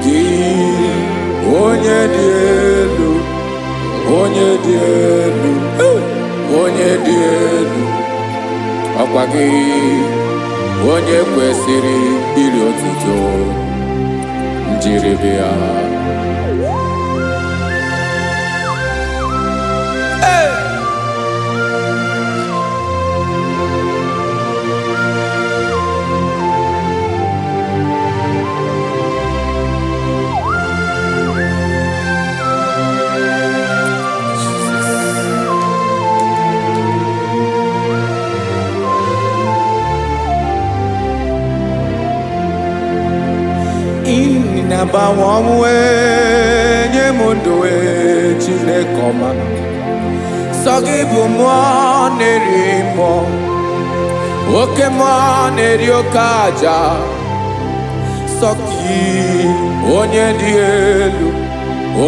Gị onye dị elu, onye dị elu, onye dị elu, ọkwa gị onye kwesịrị iri otuto njiribịa. Hey! Ị na-agbanwe ọnwụ nye m ndụ ee, Chineke ọma. Sọ gị bụ mmụọ na-eri mmụọ, oke mmụọ na-eri oke aja. Sọ gị onye dị elu,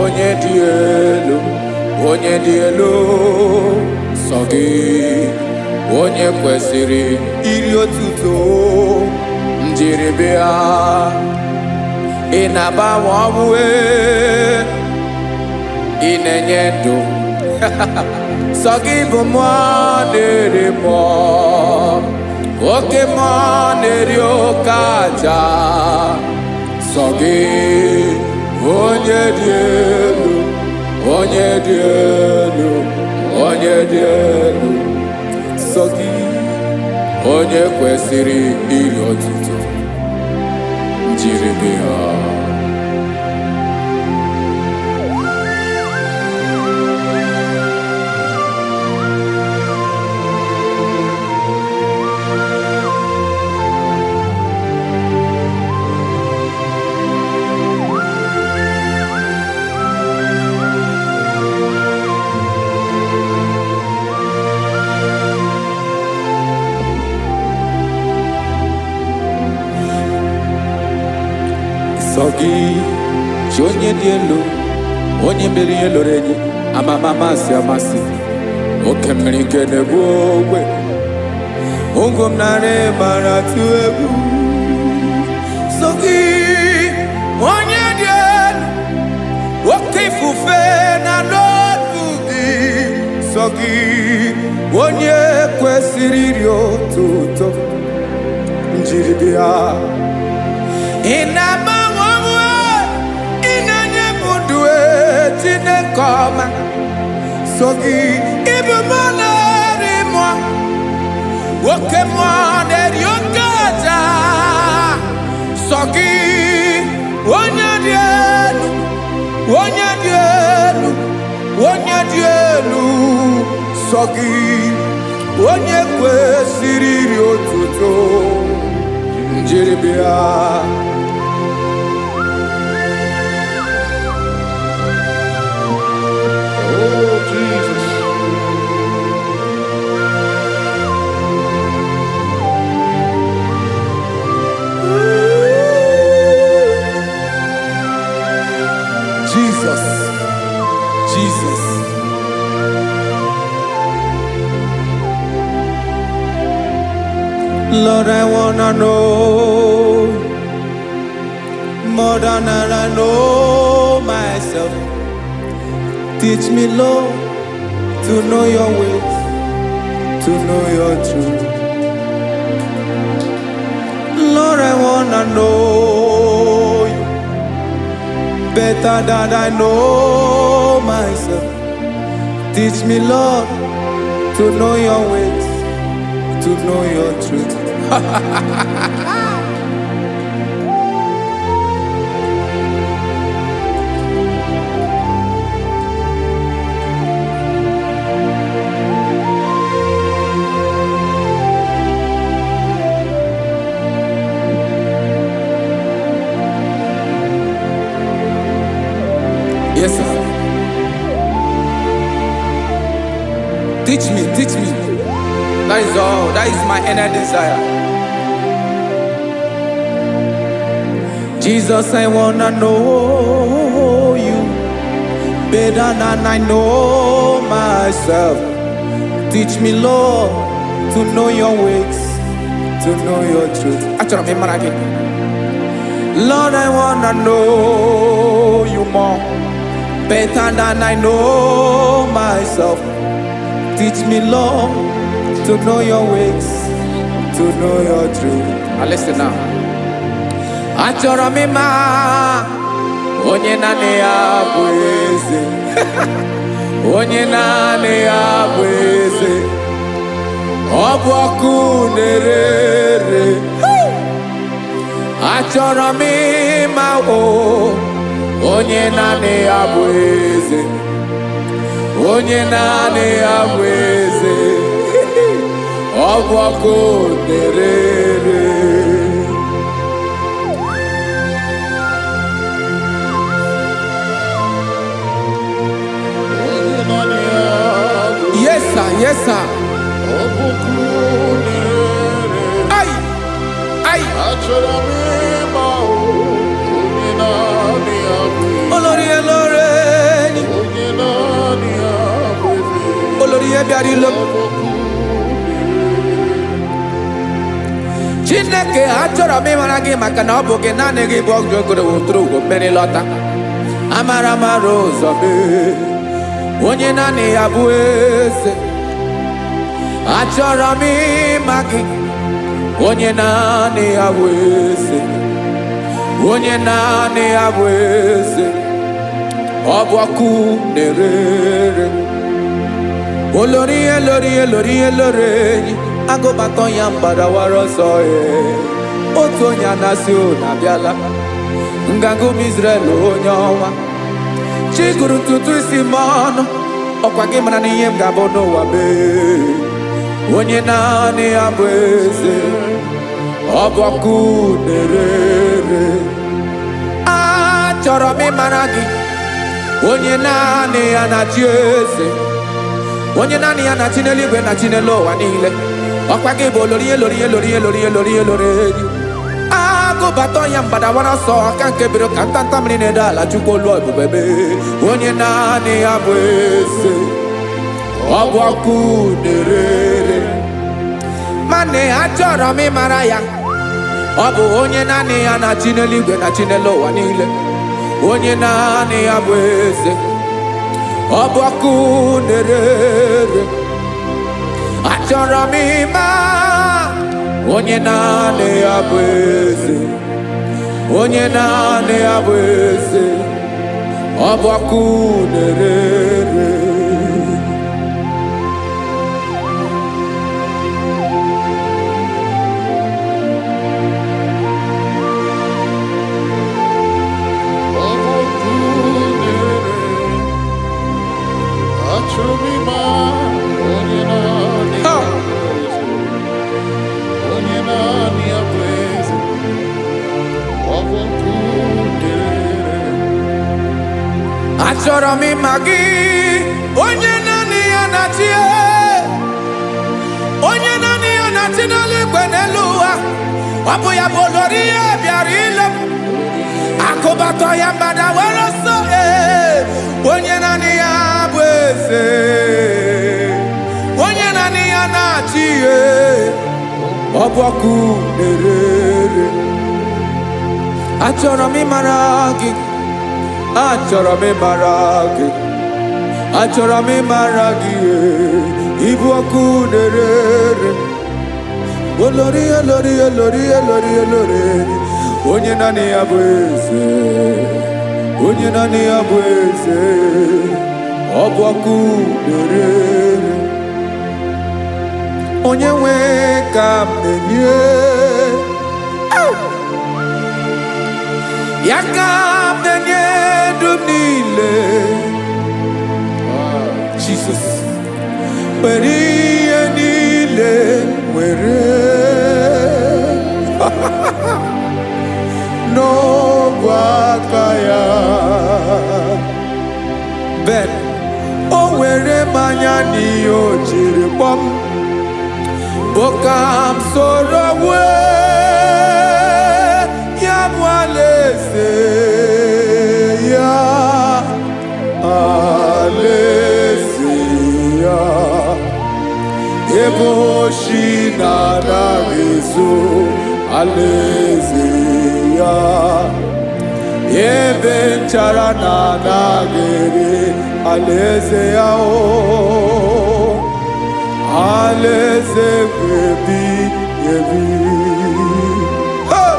onye dị elu, onye dị elu. Sọ gị onye kwesịrị iri otuto njiribịa. Ị na-agbanwe ọnwụ ee, ị na-enye ndụ. Sọ gị bụ mmụọ na-eri mmụọ, oke mmụọ na-eri oke aja. Sọ gị onye dị elu, onye dị elu, onye dị elu. Sọ gị onye kwesịrị iri otuto njiribịa. Sọ gị chi onye dị elu, onye mere ihe lụrụ enyi amama amasị amasị, oke mmiri nke na-egbu ogbe ngwụ m narị mara tụ egwu. Sọ gị onye dị elu, oke ifufe na n'otu gị. Sọ gị onye kwesịrị iri otuto njiribịa. Ị na-agbanwe ọnwụ, ị na-enye m ndụ ee, Chineke ọma. So gị ịbụ mmụọ na-eri mmụọ, oke mmụọ na-eri oke aja. Sọ gị onye dị elu, onye dị elu, onye dị elu. Sọ gị onye kwesịrị iri otuto. Jiri bịa. Oh, Jesus. Jesus, Jesus. Lord, I wanna know more than I know myself. Teach me, Lord, to know your ways, to know your truth. Lord, I wanna know you better than I know myself. Teach me, Lord, to know your ways, to know your truth. Yes, sir. Teach me, teach me. That is all. That is my inner desire. Jesus, I wanna know you better than I know myself. Teach me, Lord, to know your ways, to know your truth. Achọrọ m ịmara gị. Lord, I wanna know you more, better than I know myself. Teach me, Lord, to know your ways, to know your truth. Now listen now. Achọrọ m ịma onye naanị ya bụ eze. Onye naanị ya bụ eze. Ọ bụ ọkụ na-ere ere. Achọrọ m ịma o onye naanị ya bụ eze. Onye naanị ya bụ eze. Ọ bụ ọkụ na-ere ere. Onye naanị ya bụ Yes, sir. Yes, sir. Ọ bụ ọkụ na-ere. Ai! Ai! Achọrọ m ịma o, onye naanị ya bụ eze. Olórí elóore ni. Onye naanị ya bụ eze. Olórí ihe bịara ilo. Ọ bụ ọkụ na-ere. Chineke, achọrọ m ịmara gị maka na ọ bụ gị naanị gị bụ ọgụ ogoro woturu ugo mmeri lọta. Amara mara ụzọ mee. Onye naanị ya bụ eze. Achọrọ m ịma gị. Onye naanị ya bụ eze. Onye naanị ya bụ eze. Ọ bụ ọkụ na-ere ere. Olórí elórí elórí elórí enyi agụbatọ ya mgbadawara ọsọ ee. Otu onye anasị unu abịala nganga ụmụ Izrel, onye ọnwa chi gụrụ ntutu isi m ọnụ, ọkwa gị mara na ihe m ga-abụ n'ụwa mee. Onye naanị ya bụ eze, ọ bụ ọkụ na-ere ere. Achọrọ m ịmara gị, onye naanị ya na-achị eze, onye naanị ya na-achị n'eluigwe na chi n'elu ụwa niile. Ọkwa gị bụ olori elori elori elori elori elori enyi agụbata ya mgbadawara ọsọ aka nke biro ka ntanta mmiri na-ede ala. Chukwu olu ebube mee, onye naanị ya bụ eze, ọ bụ ọkụ na-ere ere. Mana achọrọ m ịmara ya, ọ bụ onye naanị ya na-achị n'eluigwe na chi n'elu ụwa niile, onye naanị ya bụ eze, ọ bụ ọkụ na-ere ere. Achọrọ m ịma onye naanị ya bụ eze, onye naanị ya bụ eze, ọ bụ ọkụ na-ere ere. Ọ bụ ọkụ na-ere. Achọrọ m ịma onye naanị ya Ha! bụ eze. Onye naanị ya bụ eze. Achọrọ m ịma gị, onye naanị ya na-achị, onye naanị ya na-achị n'eluigwe n'elu ụwa. Ọ bụ ya bụ olori ihe bịara ile m akụbatọ ya mgbada were ọsọ. Ee, onye naanị ya bụ eze, onye naanị ya na-achị. Ee, ọ bụ ọkụ na-ere. Achọrọ m ịmara gị, achọrọ m ịmara gị, achọrọ m ịmara gị. Ee, ịbụ ọkụ na-ere, olori, olori, olori, olori, olori, onye naanị ya bụ eze, onye naanị ya bụ eze, ọ bụ ọkụ na-ere. Onye nwe ka m na-enye ya, ka m na-enye ndụ m niile. Jesus, were ihe niile, were n'ọbụ aka ya. Ben o were mmanya n'ihe o jiri kpọm bụ ka m soro wee ya bụ alaeze ya, alaeze ya, ebe oshi na-anaghị ezo, alaeze ya, ebe nchara na-anaghị ere, alaeze ya, o alaeze ebi ebi. Hey!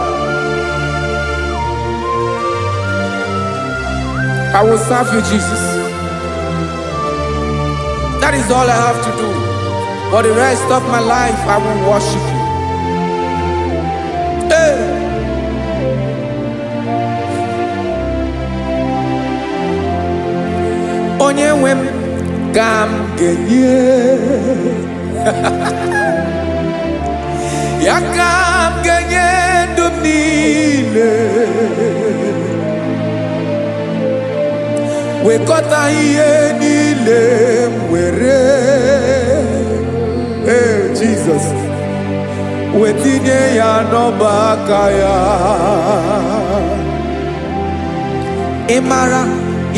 I will serve you, Jesus. That is all I have to do. For the rest of my life, I will worship you. Hey! Onye nwe m ka m ga-enye ya, ka m ga-enye ndụ m niile, wekọta ihe niile m were. Ee, Jizọs, wetinye ya n'ọba aka ya. Ị mara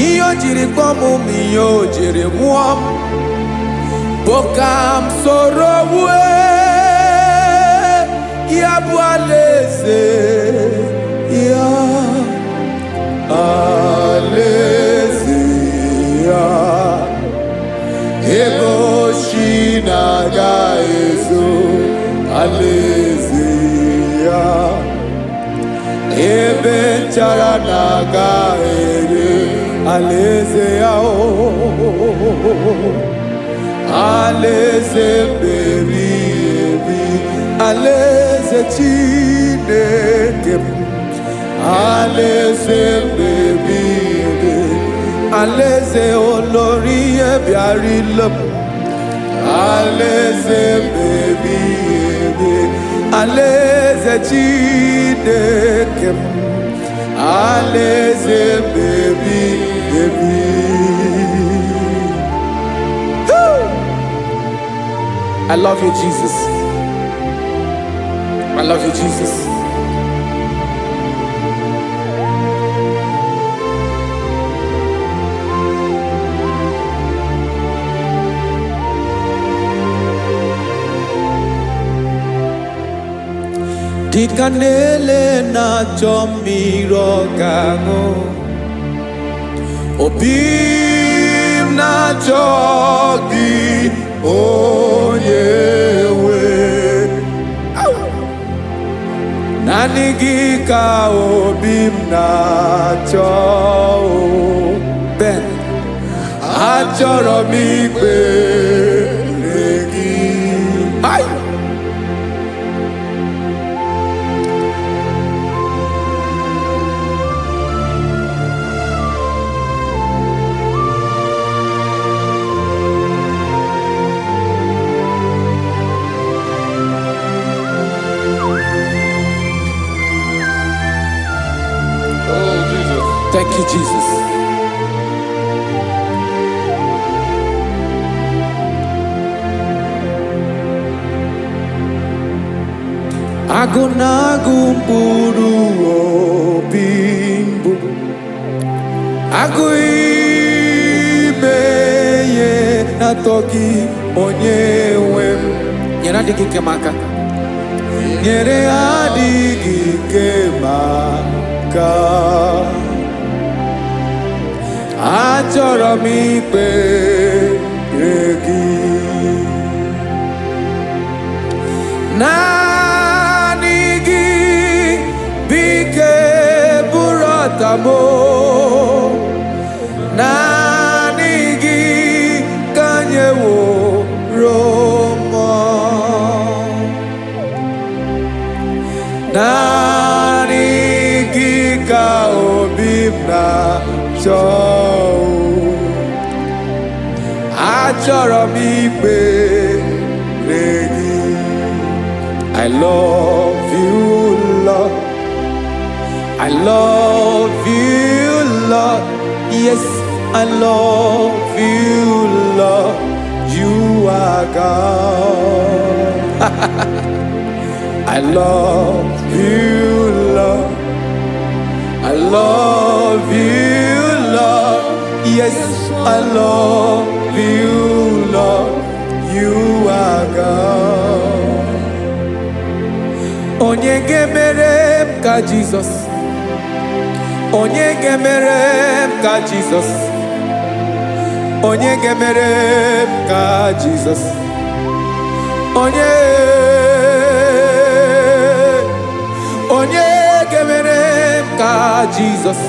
ihe o jiri kpọọ m ma ihe o jiri mụọ m bụ ka m soro wue ya bụ alaeze ya, alaeze ya, ebe oshi na-aga ezo, alaeze ya, ebe nchara na-aga ere, alaeze ya, o alaeze meri ebi, alaeze Chineke m, alaeze mmebi ebi, alaeze olori ihe bịara ile m, alaeze mmebi ebi, alaeze Chineke m, alaeze mmebi ebi. Woo! I love you, Jesus. I love you, Jesus. Dịka na-ele na-achọ mmiri ọ ga-aṅụ, obi m na-achọ gị, onye nwe. Naanị gị ka obi m na-achọ o. Ben, achọrọ m ikpere gị. Ai! Oh, Jesus. Thank you, Jesus. Agụ na-agụ mkpụrụ obi mbụ, agụ ime ihe na-atọ gị, onye nwe m. Nyere adịghị ike m aka, nyere adịghị ike m aka. Achọrọ m ikpere gị. Naanị gị bike bụrụ ọtamo, naanị gị ka nyeworo mmụọ, naanị gị ka obi m na-achọ. Achọrọ m ikpere gị. I love you, Lord. I love you, Lord. Yes, I love you, Lord. You are God. I love you, Lord. I love you, Lord. Yes, I love you, Lord. You are God. Onye ga-emere m ka Jizọs? Onye ga-emere m ka Jizọs? Onye ga-emere m ka Jizọs? Onye, onye ga-emere m ka Jizọs?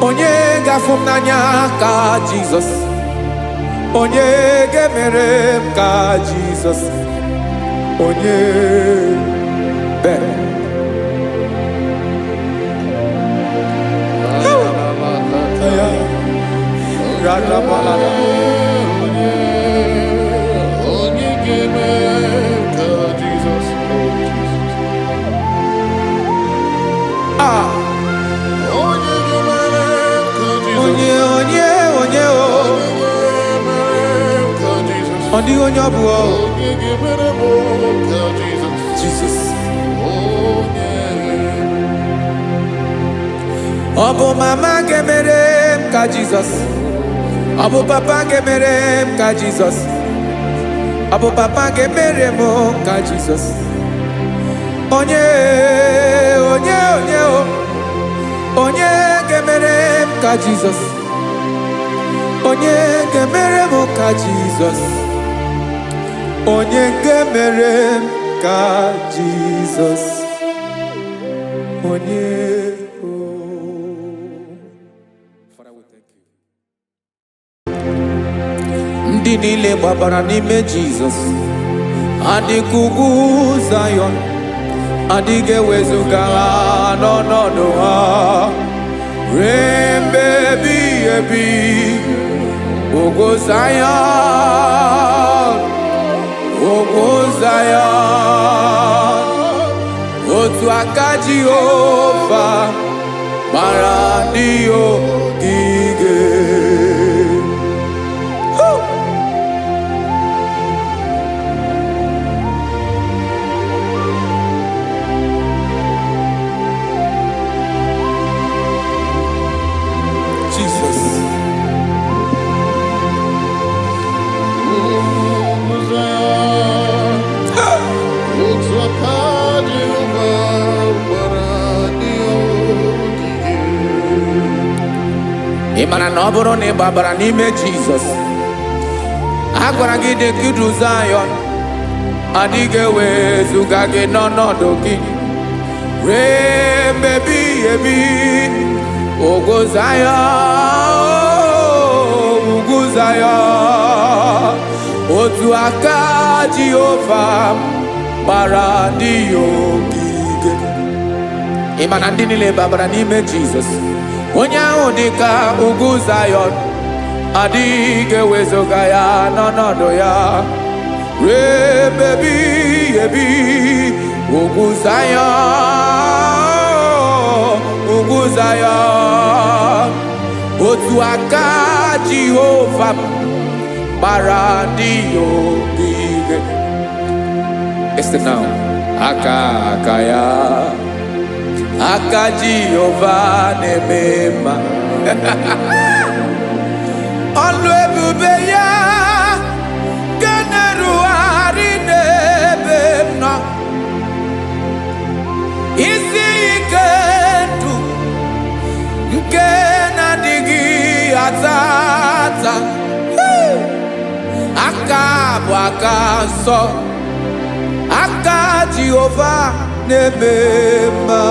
Onye ga-afụ m n'anya ka Jizọs? Onye ga-emere m ka Jizọs? Onye bere. Ya Radabalada. Onye ga-eme ka Jizọs, oh Jesus. Ah. Onye ga-emere ka Jizọs. Onye, onye, onye o. Onye ga-emere ka Jizọs. Ọ dịghị onye ọ bụ o. Onye ga-emere m ka Jizọs. Jizọs. Onye. Ọ bụ mama ga-emere m ka Jizọs? Ọ bụ papa ga-emere m ka Jizọs? Ọ bụ papa ga-emere m ka Jizọs? Onye, onye, onye o, onye ga-emere m ka Jizọs? Onye ga-emere m ka Jizọs? Onye ga-emere m ka Jizọs? Onye o. Father, we thank you. Ndị niile gbabara n'ime Jizọs adịka ugwu Zayọn, adịghị ewezuga ha n'ọnọdụ ha ruo mgbe ebighị ebi. Ugwu Zayọn, ugwu Zayọn, otu aka Jehova gbara ndị ogige. Woo! Jesus. Ugwu Zayọn, otu aka Jehova gbara ndị ogige. Ị mara na ọ bụrụ na ị gbabara n'ime Jizọs, a gwara gị dị ka idu Zayọn, adịghị ewezuga gị n'ọnọdụ gị ruo mgbe ebighị ebi. Ugwu Zayọn, ugwu Zayọn, otu aka Jehova gbara ndị ya ogige. Ị ma na ndị niile babara n'ime Jizọs, onye ahụ dị ka ugwu Zayọn, adịghị ewezuga ya n'ọnọdụ ya ruo ebe ebighị ebi. Ugwu Zayọn, ugwu Zayọn, otu aka Jehova gbara ndị ya ogige. Listen now. Aka aka ya, aka Jehova na-eme mma. Ọlụ ebube ya nke na-erugharị n'ebe m nọ, isi ike ndụ nke na-adịghị ata ata. Aka bụ aka nsọ, aka Jehova na-eme mma.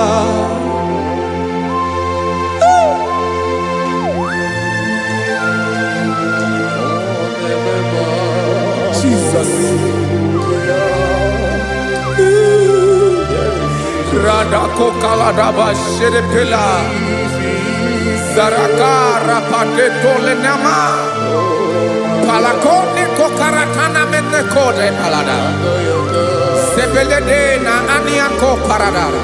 Jesus. Radako kaladaba sherepela. Zaraka rapate tolenama. Palakone kokaratana mene kode palada. Sebelede na aniako paradara.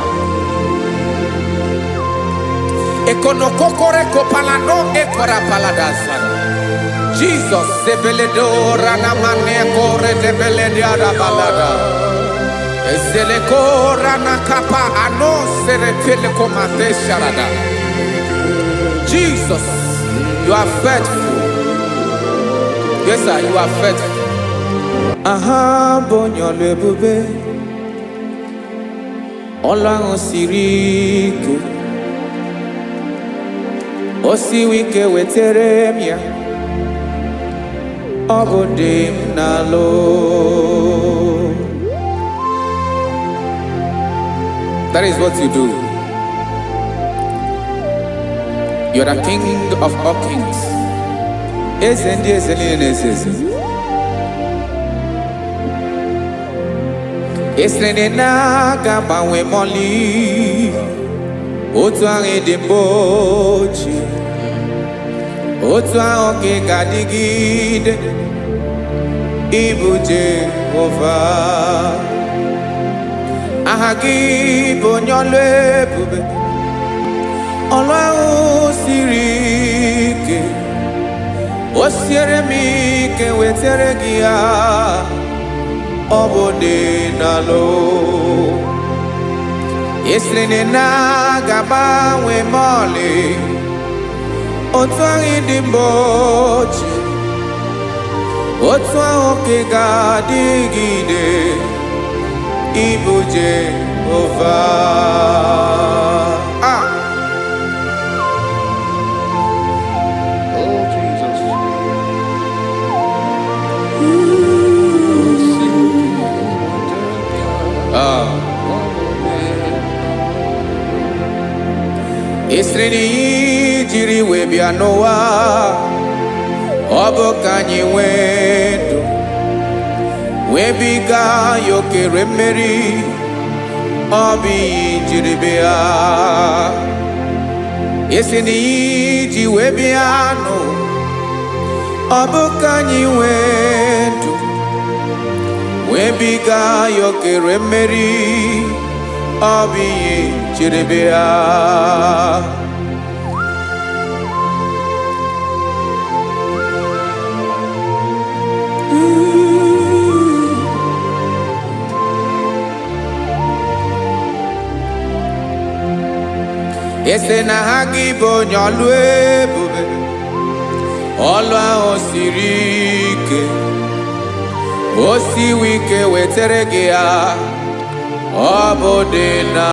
Ekonokokore kopalano ekora paladasa. Jesus sebeledo ranamane kore debelede balada. Ezeleko ranakapa ano serepele komate sharada. Jesus, you are faithful. Yes, sir, you are faithful. Aha bụ onye ọlụ ebube, ọlụ ahụ siri ike, o siwi ike wetere m ya, ọ bụ dị m n'alụ. That is what you do. You are the King of all kings. Eze ndị eze niile na-eze eze. Esiri na aga agbanwe mọlị, otu ahụ dị mbụ ochie, otu ahụ ka ị ga-adịgide, ịbụ Jehova. Aha gị bụ onye ọlụ ebube, ọlụ ahụ siri ike, o siere m ike wetere gị ya, ọ bụ dị n'alụ. Esiri na aga agbanwe mọlị, otu ahụ dị mbụ ochie, otu ahụ ka ị ga-adịgide, ịbụ Jehova. Ah! Oh, Jesus. Ah. Esiri na ihe jiri wee bịa n'ụwa, ọ bụ ka anyị nwee ndụ, wee biga ya okere mmeri, ọ bụ ihe jiri bịa. Esi na ihe ji wee bịa n'ụwa, ọ bụ ka anyị nwee ndụ, wee biga ya okere mmeri, ọ bụ ihe jiri bịa. Esi na ha gị bụ onye ọlụ ebube, ọlụ ahụ siri ike, o siwi ike wetere gị ya, ọ bụ dị na